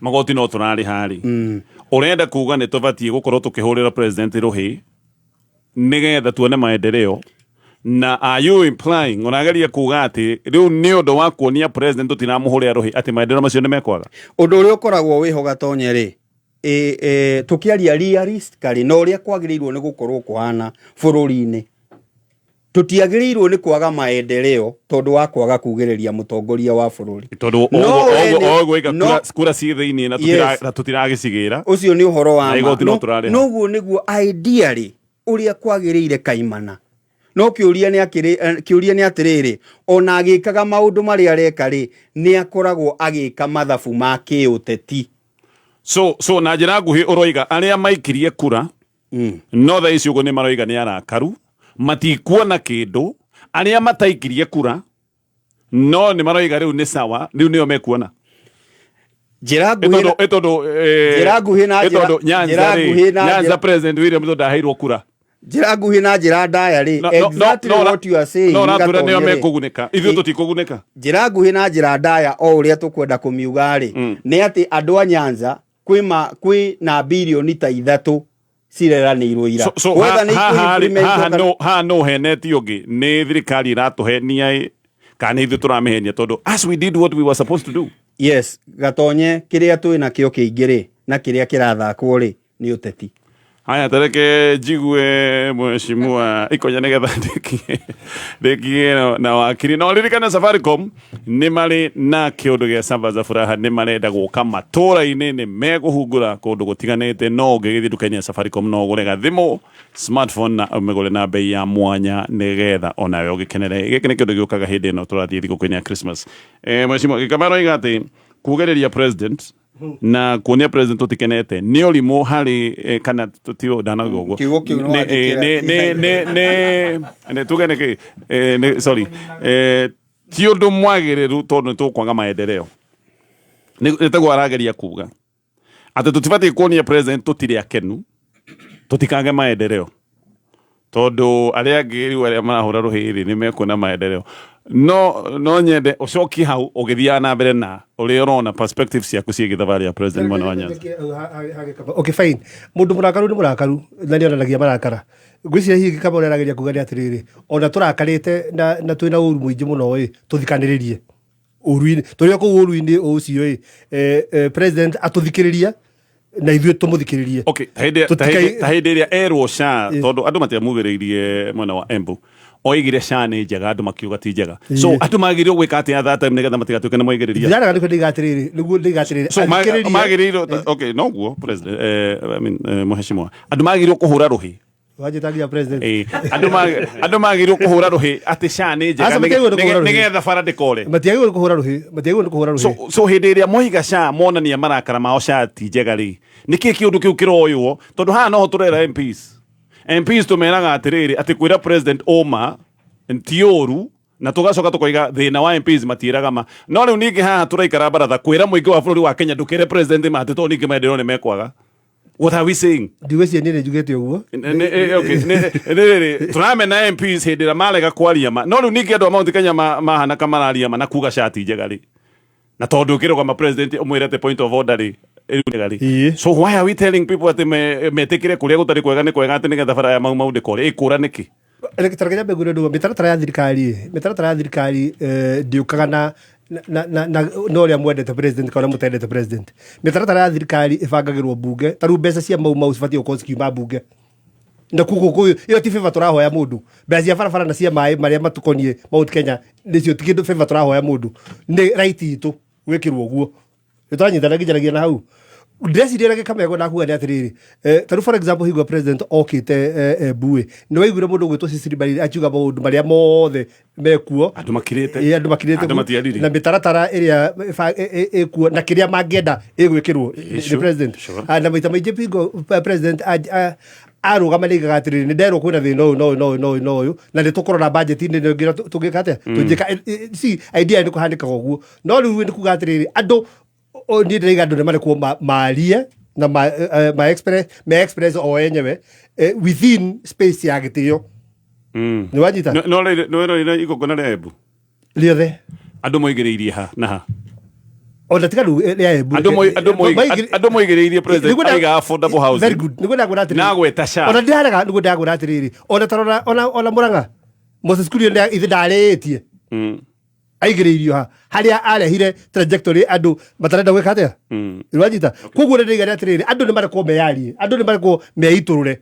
magoti no tũrarĩha rĩ, ũrenda kuga nĩ tũbatiĩ gũkorwo tũkĩhũrĩra president rũhĩ nĩgetha tuone maendeleo? Na are you implying, ũrageria kuga atĩ rĩu nĩ ũndũ wa kuonia president tũtiramũhũrĩra rũhĩ atĩ maendeleo macio nĩ mekwaga? Ũndũ ũrĩa ũkoragwo wĩho, Gatonye, rĩ, tũkĩaria realistically na ũrĩa kwagĩrĩirwo nĩ gũkorwo kũhana bũrũri-inĩ, tũtiagĩrĩirwo nĩ kwaga maendeleo tondũ wa kwaga kugĩrĩria mũtongoria wa bũrũri. Tondũ No we ũguo kura ciĩ thĩinĩ na na tũtiragĩcigĩra. Ũcio nĩ ũhoro wa Na ma. igoti no tũrarĩha. Noguo nĩguo ideally ũrĩa kwagĩrĩire kaimana, no kĩũria nĩ atĩrĩrĩ, ona agĩkaga maũndũ marĩa areka rĩ, nĩ akoragwo agĩka mathabu ma kĩũteti. So na njĩra nguhĩ ũroiga arĩa maikirie kura no thaa ici ũguo nĩ maroiga nĩ arakaru, matikuona kĩndũ. Arĩa mataikirie kura no nĩ maroiga rĩu nĩ sawa, rĩu nĩo mekuona. Njĩra nguhĩ Ĩtondũ Njĩra nguhĩ na ĩtondũ Nyanza njĩra rĩ, nguhĩ na Nyanza president William Ruto ndaheirwo kura. Njĩra nguhĩ na njĩra ndaya rĩ, exactly what you are saying, no ũratwĩra nĩo Gatonye rĩ. mekũgunĩka, ithuĩ tũtikũgunĩka. Njĩra nguhĩ na njĩra ndaya, o ũrĩa tũkwenda kũmiuga rĩ, nĩ atĩ andũ a Nyanza kwĩ na birioni ta 3 cireranĩirwo ira. So Whether nĩ haha rĩ, ikũ-implement haha kana- no haha no henetio ũngĩ nĩ thirikari ĩratũhenia ĩ, kana nĩ ithuĩ tũramĩhenia, tondũ as we did what we were supposed to do. Yes, Gatonye, kĩrĩa twĩ nakĩo kĩingĩ rĩ, na kĩrĩa kĩrathakwo rĩ, nĩ ũteti. Haya, tareke njigue mheshimiwa Ikonya nĩgetha ndĩkie na wakiri. No ririkana Safaricom nĩ marĩ na kĩũndũ gĩa Samba za Furaha, nĩ marenda gũka matũra-inĩ, nĩ megũhungũra kũndũ gũtiganĩte. No ũngĩgĩthiĩ nduka-inĩ ya Safaricom no ũgũre gathimũ smartphone na ũmĩgũre na bei ya mwanya nĩgetha onawe ũgĩkenere. Gĩkĩ nĩ kĩũndũ gĩũkaga hĩndĩ ĩno tũrathiĩ thigũkũ-inĩ ya Christmas. Mheshimiwa Gĩkama aroiga atĩ kugĩrĩria president na kuonia president tũtikenete nĩ ũrimũ harĩ kana tũtio ndanauga ũguo. Kiugo kĩu no Nĩ tuge nĩkĩ, sorry, ti ũndũ mwagĩrĩru tondũ nĩ tũkwaga maendeleo. Nĩ taguo arageria kuga atĩ tũtibatiĩ kuonia president tũtirĩ akenu tũtikage maendeleo, tondũ arĩa angĩ rĩu arĩa marahũra rũhĩ rĩ, nĩ mekuona maendeleo. No nyende ũcokie hau ũgĩthiaga na mbere na ũrĩa ũrona perspective ciaku ciĩgiĩ thabarĩ ya president mwena wa Nyanza. Okay, fine. Mũndũ mũrakaru nĩ mũrakaru na nĩ onanagia marakara. Ngwĩciria hihi kama ũrĩa arageria kuga nĩ atĩrĩrĩ, ona tũrakarĩte na twĩna ũru mũingĩ mũno ĩ, tũthikanĩrĩrie ũru-inĩ tũrĩ o kũu ũru-inĩ ũcio ĩ, president atũthikĩrĩrie na ithuĩ tũmũthikĩrĩrie. Okay, ta hĩndĩ ĩrĩa erwo SHA, tondũ andũ matiamugĩrĩirie mwena wa Embu, oigire SHA nĩ njega, andũ makiuga ti njega. So andũ magĩrĩirwo gwĩka atĩa that time nĩgetha matigatuĩke nĩ moigĩrĩria? Ndĩrarega nĩkĩo ndĩiga atĩrĩrĩ, nĩguo ndĩiga atĩrĩrĩ, So athikĩrĩrie. magĩrĩirwo, okay, noguo president, I mean, mheshimiwa, andũ magĩrĩirwo kũhũra rũhĩ. Wanjĩtagia president. Andũ magĩrĩirwo kũhũra rũhĩ atĩ SHA nĩ njega Aca, matiagĩrĩirwo nĩ kũhũra rũhĩ. nĩgetha bara ndĩkore. Matiagĩrĩirwo nĩ kũhũra rũhĩ, matiagĩrĩirwo nĩ kũhũra rũhĩ. So hĩndĩ ĩrĩa moiga SHA monania marakara mao SHA ti njega rĩ, nĩkĩ kĩũndũ kĩu kĩroywo? Tondũ haha noho tũrera MPs. MPs tũmeraga atĩrĩrĩ atĩ kwĩra president ũma ti ũru, na tũgacoka tũkoiga thĩna wa MPs matiĩraga ma. No rĩu ningĩ haha tũraikara baratha kwĩra mũingĩ wa bũrũri wa Kenya ndũkĩre president ma atĩ tondũ ningĩ maendeleo nĩ mekwaga. What are we saying? Ndigwĩciria niĩ nĩ njugĩte ũguo. Okay, rĩrĩ tũramena MPs hĩndĩ ĩrĩa marega kwaria ma, no rĩu ningĩ andũ a Mount Kenya mahana ka mararia ma na kuga SHA ti njega rĩ, na tondũ ũkĩrũgama president ũmwĩre atĩ point of order rĩ, rĩu njega rĩ, so why are we telling people atĩ metĩkĩre kũrĩa gũtarĩ kwega nĩ kwega atĩ nĩgetha bara ya Mau Mau ndĩkore ĩkũra nĩkĩ? Reke nyambe ngwĩre ũndũ ũmwe, mĩtaratara ya thirikari ĩ, mĩtaratara ya thirikari ndĩũkaga na ũrĩa mwendete president kana ũrĩa mũtendete president. Mĩtaratara ya thirikari ĩbangagĩrwo mbunge, ta rĩu mbeca cia Mau Mau cibatiĩ gũkorwo cikiuma mbunge. Na koguo ĩyo ti favor tũrahoya mũndũ. Mbeca cia barabara na cia maĩ marĩa matũkoniĩ Mount Kenya nĩcio ti kĩndũ favor tũrahoya mũndũ, nĩ right itũ gwĩkĩrwo ũguo. Nĩtwanyitana nginyanagĩria na hau. Ndĩreciria ũrĩa Gĩkamego nakuga nĩ atĩrĩrĩ, ta rĩu for example hingo president okĩte Embu ĩ, nĩ waiguire mũndũ ũgwĩtwo Cecily Mbarire akiuga maũndũ marĩa mothe mekuo. Andũ makirĩte. Ĩ, andũ makirĩte. Andũ matiaririe. Na mĩtaratara ĩrĩa ĩkuo na kĩrĩa mangĩenda ĩgwĩkĩrwo nĩ president. Ah, na maita maingĩ bingo president arũgama nĩ aigaga atĩrĩrĩ, nĩ nderwo kwĩna thĩna ũyũ na ũyũ na ũyũ na ũyũ na ũyũ, na nĩ tũkũrora budget-inĩ ĩno ĩngĩ tũngĩka atĩa, tũngĩka. See, idea nĩ kũhanĩkaga ũguo, no rĩu nĩ kuga atĩrĩrĩ, andũ niĩ ndĩraiga andũ nĩ marekwo marie na ma express o enyewe within space ya gĩtĩo. Nĩ wanyita? No rĩrĩ, no rĩrĩ igongona rĩa Embu rĩothe andũ moigĩrĩirie ha na ha? Ona tiga rĩu rĩa Embu. Andũ moigĩrĩirie president aiga affordable housing. Very good. Nĩguo ndagwĩra atĩrĩrĩ. Na gweta SHA. Ona ndirarega, nĩguo ndagwĩra atĩrĩrĩ, ona tarora ona Mũrang'a Moses Kuria ithe ndarĩtie aigĩrĩirio ha harĩa arehire trajectory andũ matarenda gwĩka atĩa. Nĩwanyita? Koguo nĩ ndĩigana atĩrĩrĩ, andũ nĩ marekwo meyarie, andũ nĩ marekwo meitũrũre.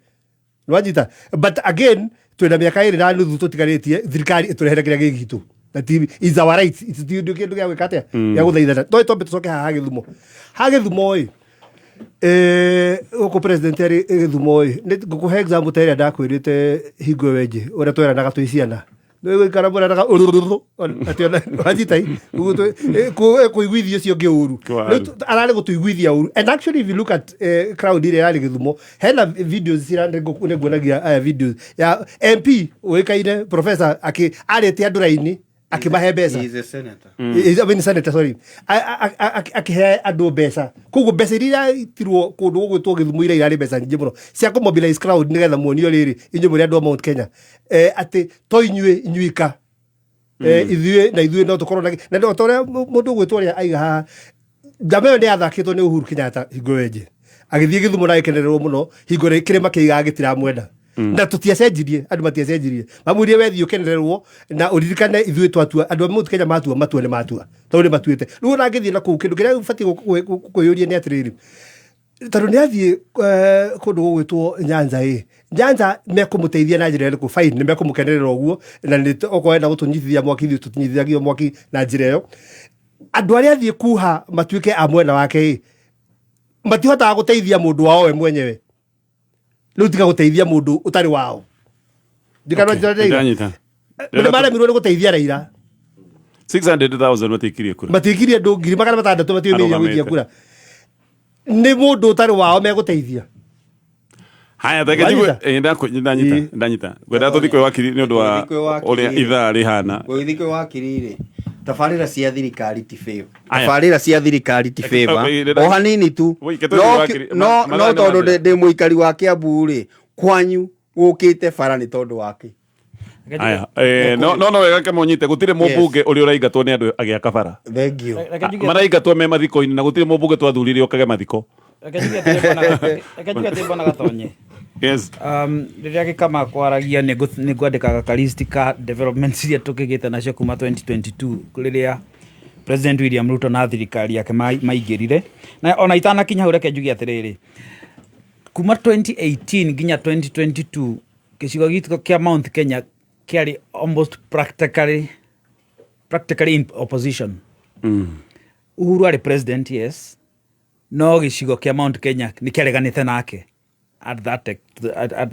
Nĩwanyita? But again, twĩna mĩaka 2.5 tũtigarĩtie thirikari ĩtũrehere kĩrĩa gĩ gitũ, na ti is our right. It's ti kĩndũ gĩa gwĩka atĩa, gĩa gũthaithana. No twambe tũcoke haha Gĩthumo, ha Gĩthumo ĩ, gũkũ president arĩ Gĩthumo ĩ, nĩ ngũkũhe example ta ĩrĩa ndakwĩrĩte hingo ĩyo ĩngĩ, ũrĩa tweranaga twĩ ciana gũikara mũranaga atĩ ona wanyita kũiguithia ũcio ũngĩ ũru. Kwaru. Rĩu ararĩ gũtũiguithia ũru, and actually if you look at crowd ĩrĩa yarĩ Gĩthumo, hena videos cira nĩnguonagia aya videos ya MP ũĩkaine professor akĩ arĩte andũ raini akĩmahe mbeca. He is a senator. I mean senator, sorry. Akĩhe andũ mbeca. Koguo mbeca iria iraitirwo kũndũ gũgwĩtwo Gĩthumo iria irarĩ mbeca nyingĩ mũno cia kũ-mobilize crowd nĩgetha muonio rĩrĩ inyuĩ mũrĩ andũ a Mount Kenya, atĩ to inyuĩ inyuika, ithuĩ na ithuĩ no tũkorwo na no ta ũrĩa mũndũ ũgwĩtwo ũrĩa aiga haha, njama ĩyo nĩ yathakĩtwo nĩ Uhuru Kenyatta hingo ĩyo ĩngĩ agĩthiĩ Gĩthumo na agĩkenererwo mũno hingo ĩrĩa kĩrĩma kĩigaga gĩtiramwenda, na tũtiacenjirie, andũ matiacenjirie, mamwĩrire wethiĩ ũkenererwo na ũririkane ithuĩ twatua, andũ a Mount Kenya matua matua nĩ matua, tondũ nĩ matuĩte. Rĩu ona angĩthiĩ na kũu, kĩndũ kĩrĩa ũbatiĩ kwĩyũria nĩ atĩrĩrĩ, tondũ nĩ athiĩ kũndũ gũgwĩtwo Nyanza ĩ, Nyanza mekũmũteithia na njĩra ĩrĩkũ? Fine, nĩ mekũmũkenerera ũguo, na nĩ okorwo enda gũtũnyitithia mwaki, ithuĩ tũtinyitithagio mwaki na njĩra ĩyo. Andũ arĩa athiĩ kuha matuĩke a mwena wake ĩ, matihotaga gũteithia mũndũ wao we mwenyewe, rĩu tiga gũteithia mũndũ ũtarĩ wao. Ndanyita. Nĩ maremirwo nĩ gũteithia Raila. 600,000 matikirie kura. Matikirie andũ 600,000 matiumĩrie gũikia Arũgamĩte. kura nĩ mũndũ ũtarĩ wao megũteithia. Haya, reke njigue. Wanyita? Ndanyita, ndanyita. Ngwenda tũthiĩ kwĩ wakiri nĩ ũndũ wa Tũthiĩ kwĩ wakiri. ũrĩa ithaa rĩhana. Gũgĩthiĩ kwĩ wakiri rĩ, tabarĩra cia thirikari ti favor. Aya. Tabarĩra cia thirikari ti favor. O hanini tu. Wait, ke tũthiĩ No kwĩ wakiri. no Mathaa no nĩ tondũ mathira. ndĩ mũikari wa Kiambu rĩ, kwanyu gũkĩte bara nĩ tondũ wake. Aya, no wega kemonyite gũtirĩ mũmbunge ũrĩa ũraingatwo nĩ andũ agĩaka bara. Thank you. Maraingatwo me mathiko-inĩ, na gũtirĩ mũmbunge twathurire ũkage mathiko. Reke njuge atĩ bwana Gatonye, Yes. Rĩrĩa gĩkama kwaragia nĩ ngwandĩkaga kalist ka developments iria tũkĩgĩte nacio kuma 2022 rĩrĩa President William Ruto na thirikari yake maingĩrire, na ona itanakinya hau, reke njuge atĩrĩrĩ, kuma 2018 nginya 2022 gĩcigo gitũ kĩa Mount Kenya kĩarĩ almost practically in opposition. Uhuru arĩ president, yes, no gĩcigo kĩa Mount Kenya nĩ kĩareganĩte nake. at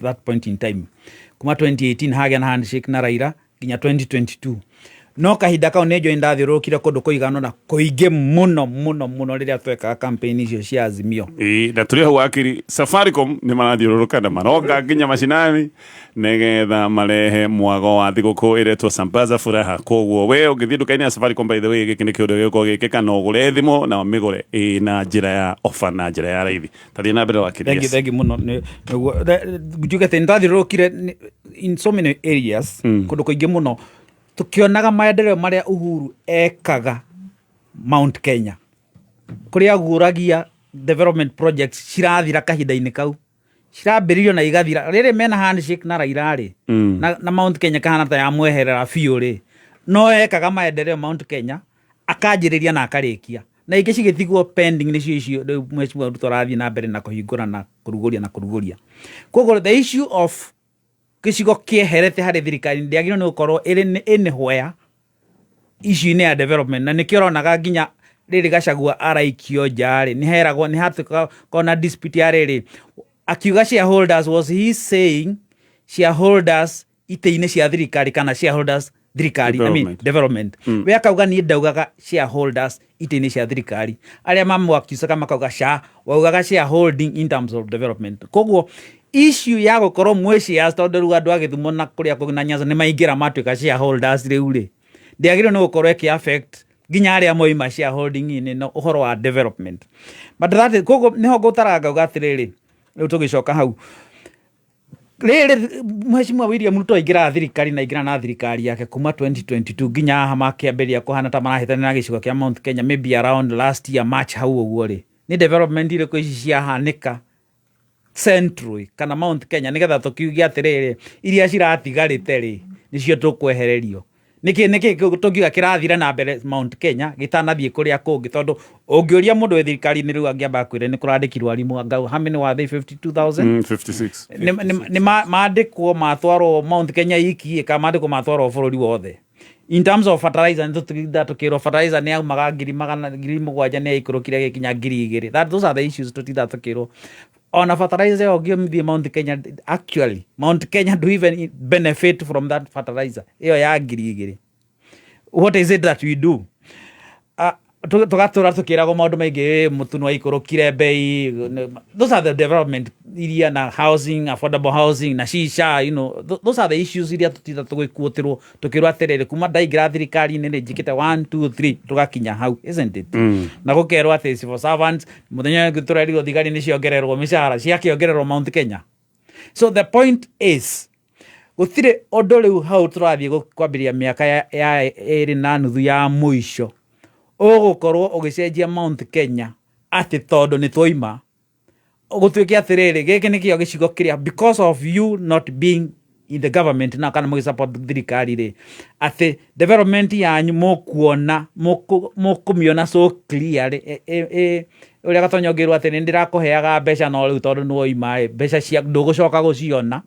that point in time kuma 2018 hagĩa na handshake na Raila nginya 2022. No kahinda kau nĩ njũĩ ndathiũrũrũkire kũndũ kũigana ũna kũingĩ mũno mũno mũno rĩrĩa twekaga campaign icio cia Azimio. Ĩĩ, na tũrĩ hau wakiri, Safaricom nĩ marathiũrũrũka na maronga nginya macinani nĩgetha marehe mwago wa thigũkũ ĩretwo Sambaza Furaha. Koguo we ũngĩthiĩ nduka-inĩ ya Safaricom, by the way, gĩkĩ nĩ kĩũndũ gĩgũkorwo gĩkĩka na ũgũre thimũ na ũmĩgũre ĩ na njĩra ya offer na njĩra ya raithi. Tathiĩ na mbere, wakiri. Thank you, thank you mũno. Nĩguo njuge atĩ nĩndathiũrũrũkire in so many areas, kũndũ kũingĩ mũno, tũkĩonaga maendeleo marĩa Uhuru ekaga Mount Kenya, kũrĩa aguragia development projects cirathira kahinda-inĩ kau cirambĩrĩirio na igathira rĩrĩ mena handshake na Raila rĩ, na Mount Kenya kahana ta yamweherera biũ rĩ, no ekaga maendeleo Mount Kenya akanjĩrĩria na akarĩkia na ingĩ cigĩtigwo pending. Nĩcio icio rĩu Mheshimiwa Ruto arathiĩ na mbere na kũhingũra na kũrugũria na kũrugũria. Koguo the issue of gĩcigo kĩeherete harĩ thirikari ndĩagĩrĩirwo nĩ gũkorwo ĩrĩ anywhere issue-inĩ ya development, na nĩkĩo ũronaga nginya rĩrĩ Gachagua araikio nja rĩ, nĩ heragwo nĩ hatuĩkaga na dispute ya rĩrĩ akiuga shareholders. Was he saying shareholders itĩ-inĩ cia thirikari kana shareholders thirikari, I mean, Development. Development. We akauga niĩ ndaugaga shareholders itĩ-inĩ cia thirikari, arĩa mamwakiucaga makauga ca waugaga shareholding in terms of development. Koguo issue ya gũkorwo mwĩ shares, tondũ rĩu andũ a Gĩthumo na kũrĩa kũngĩ na Nyanza nĩ maingĩra matuĩka shareholders rĩu rĩ, ndĩagĩrĩirwo nĩ gũkorwo ĩkĩ affect nginya arĩa moima shareholding-inĩ no ũhoro wa development. But that is, koguo nĩho ngũtaraga ngauga atĩrĩrĩ, rĩu tũgĩcoka hau rĩrĩ Mheshimiwa William Ruto aingĩraga thirikari na aingĩra na thirikari yake kuma 2022 nginya haha makĩambĩrĩria kũhana ta marahĩtania na gĩcigo kĩa Mount Kenya, maybe around last year March hau ũguo rĩ, nĩ development irĩkũ ici ciahanĩka Central kana Mount Kenya nĩgetha tũkiuge atĩrĩrĩ, iria ciratigarĩte rĩ, nĩcio tũkwehererio? Nĩkĩ tũngiuga kĩrathire na mbere Mount Kenya gĩtanathiĩ kũrĩa kũngĩ? Tondũ ũngĩũria mũndũ wĩ thirikari-inĩ rĩu angĩamba akwĩre nĩ kũrandĩkirwo arimũ anga how many were they, 52,000? 56. Nĩ mandĩkwo matwarwo Mount Kenya iki kana mandĩkwo matwarwo bũrũri wothe? In terms of fertilizer, nĩ tũtinda tũkĩrwo fertilizer nĩ yaumaga ngiri magana 7,000 nĩ yaikũrũkire gĩkinya 2,000. Those are the issues tũtinda tũkĩrwo. Ona fertilizer ĩyo ũngĩmĩthiĩ Mount Kenya, actually Mount Kenya do even benefit from that fertilizer ĩyo ya 2,000? What is it that we do? Tũgatũra tũkĩragwo maũndũ maingĩ, mũtu nĩ waikũrũkire bei. Those are the development iria na housing, affordable housing na shisha, those are the issues iria tũtinda tũgĩkuũtĩrwo tũkĩrwo atĩrĩrĩ, kuma ndaingĩra thirikari-inĩ nĩ njĩkĩte 1 2 3 tũgakinya hau, isn't it? Na gũkerwo atĩ civil servants, mũthenya ũngĩ tũrerirwo thigari nĩ ciongererwo mĩcara, ciakĩongererwo Mount Kenya? So the point is gũtirĩ ũndũ rĩu hau tũrathiĩ kwambĩrĩria mĩaka ya 2.5 ya mũico ũgũkorwo ũgĩcenjia Mount Kenya atĩ tondũ nĩ twoima gũtuĩke atĩrĩrĩ, gĩkĩ nĩkĩo gĩcigo kĩrĩa because of you not being in the government na kana mũgĩsupport thirikari rĩ, atĩ development yanyu mũkuona mũkũmĩona so clear rĩ, ũrĩa Gatonya ũngĩrwo atĩ nĩ ndĩrakũheaga mbeca no rĩu tondũ nĩ woima rĩ, mbeca cia ndũgũcoka gũciona.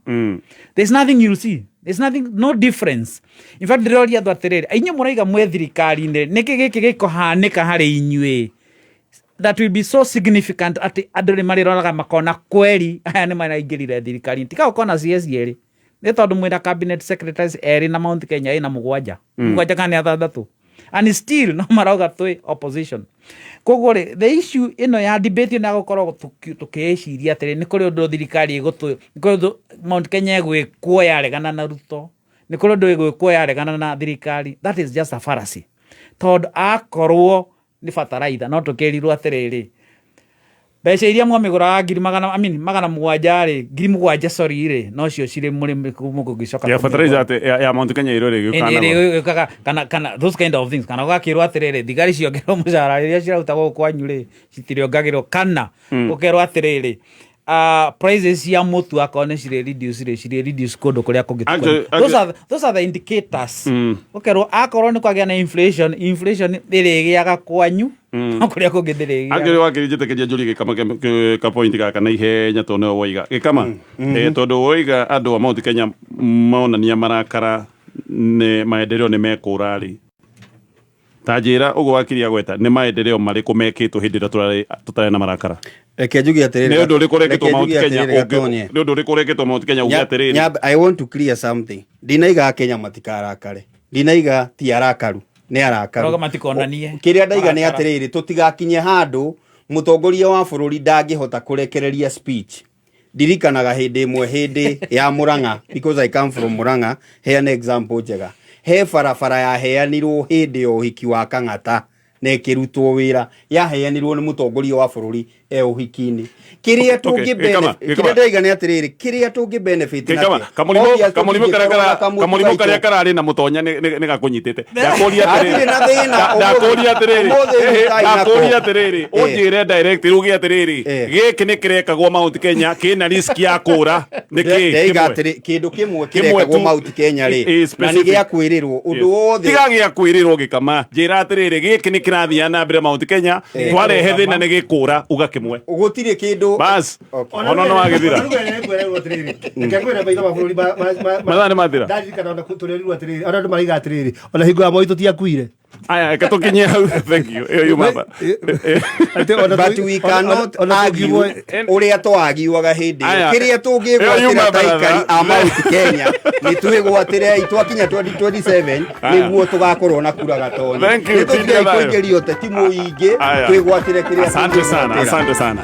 There's nothing you'll see. There's nothing, no difference. In fact, ndĩroria andũ atĩrĩrĩ, inyuĩ mũraiga mwĩ thirikari-inĩ, nĩkĩ gĩkĩ gĩkũhanĩka harĩ inyuĩ that will be so significant atĩ andũ nĩ marĩroraga makona kweri aya nĩ maraingĩrire thirikari? Tiga gũkorwo CS erĩ nĩ tondũ mwĩna cabinet secretaries erĩ na Mount Kenya ĩna mũgwanja, mũgwanja kana nĩ atandatũ, and still no marauga twĩ opposition. Koguo rĩ, the issue ĩno ya debate ĩno ya gũkorwo tũkĩĩciria atĩrĩ, nĩ kũrĩ ũndũ thirikari ĩgũtũ, nĩ kũrĩ ũndũ Mount Kenya ĩgwĩkwo yaregana na Ruto, nĩ kũrĩ ũndũ ĩgwĩkwo yaregana na thirikari, that is just a fallacy. Tondũ akorwo nĩ bataraitha, no tũkĩrirwo atĩrĩrĩ, mbeca iria mwamĩgũraga ngiri magana, I mean, 700 rĩ, 7,000, sorry, rĩ, nocio cirĩ mũrĩmi mũgũgĩcoka. Ya fertilizer atĩ ya Mount Kenya ĩrĩ rĩgĩũka na goro. Ĩrĩgĩũkaga kana those kind of things, kana ũgakĩrwo atĩrĩrĩ, thigari ciongererwo mũcara iria ciraruta gũkũ kwanyu rĩ, citirĩongagĩrwo, kana ũkerwo atĩrĩrĩ, prices cia mũtu akorwo nĩ cirĩ reduce rĩ, cirĩ reduce kũndũ kũrĩa kũngĩ. Those are the indicators. Ũkerwo akorwo nĩ kwagĩa na inflation, inflation ĩrĩgĩaga kwanyu, no kũrĩa kũngĩ ndĩrĩgĩaga. Angĩrĩ wakiri, njĩtĩkĩria njũrie Gĩkama ka point gaka na ihenya tondũ nĩwe woiga. Gĩkama, tondũ woiga andũ a Mount Kenya monania marakara nĩ maendeleo nĩ mekũra rĩ, ta njĩra ũguo wakiri agweta, nĩ maendeleo marĩkũ mekĩtwo hĩndĩ ĩrĩa tũtarĩ na marakara? Reke njuge atĩrĩrĩ. Nĩ ũndũ ũrĩkũ ũrekĩtwo Reke Mount njuge Kenya atĩrĩrĩ, Gatonye. nĩ ũndũ ũrĩkũ ũrekĩtwo Mount Kenya uge atĩrĩrĩ? I want to clear something. Ndinaiga Kenya matikarakare, ndinaiga ti arakaru, nĩ arakaru. Roga matikonanie. Kĩrĩa ndaiga nĩ Marakara. atĩrĩrĩ, tũtigakinye handũ mũtongoria wa bũrũri ndangĩhota kũrekereria speech. Ndirikanaga hĩndĩ ĩmwe, hĩndĩ ya Murang'a, because I come from Murang'a, heane example njega. He barabara yaheanirwo hĩndĩ ya ũhiki wa Kang'ata na ĩkĩrutwo wĩra, yaheanirwo nĩ mũtongoria wa bũrũri e ũhiki-inĩ. Kĩrĩa Okay, tũngĩ Gĩkama, benefit, Gĩkama. kĩrĩa ndaiga nĩ atĩrĩrĩ, kĩrĩa tũngĩ benefit Gĩkama, nakĩo. kamũrimũ Obvious kamũrimũ karĩa tũtingĩkorwo na kamũtu kamũrimũ gaitũ. karĩa kararĩ na mũtonya nĩ gakũnyitĩte. Ndakũria Hatirĩ atĩrĩrĩ. na thĩna, Ndakũria atĩrĩrĩ. ũmũthĩ Ĩhĩ, mũtai nako. Ndakũria atĩrĩrĩ. Ũnjĩre direct uge atĩrĩrĩ. Gĩkĩ nĩ kĩrekagwo Mount Kenya kĩna risk ya kũra. Nĩ kĩ? Ndaiga Kĩmwe. atĩrĩ, kĩndũ kĩmwe Kĩmwe kĩrekagwo tu. Mount Kenya rĩ, Ĩ, na nĩ specific. gĩa kwĩrĩrwo ũndũ Yes. wothe. Tiga gĩa kwĩrĩrwo gĩkama. Njĩra atĩrĩrĩ, gĩkĩ nĩ kĩrathiĩ na mbere Mount Kenya, twarehe thĩna nĩ gĩkũra, uga kĩmwe. Gũtirĩ kĩndũ. Bas. Ona no wagĩthira. Reke ngwĩre maitho ma bũrũri Mathaa nĩ mathira. Ndaririkana ona tũrerirwo atĩrĩrĩ, ona andũ maraiga atĩrĩrĩ, ona hingo ya Moi tũtiakuire. Aya, reke tũkinyie hau. Thank you. Ĩyo yuma ba. But we cannot argue ũrĩa twagiwaga hĩndĩ ĩyo. Aya. Kĩrĩa Ĩyo yuma tũngĩgwatĩra ta aikari baratha. a Mount Kenya nĩ twĩgwatĩrei twakinya 2027 Aya. nĩguo tũgakorwo na kura Gatonye. Thank you, Nĩ tũtigei Tindia Thayo. kũingĩria ũteti mũingĩ, Aya. twĩgwatĩre kĩrĩa Asante sana, tũngĩgwatĩra. asante sana.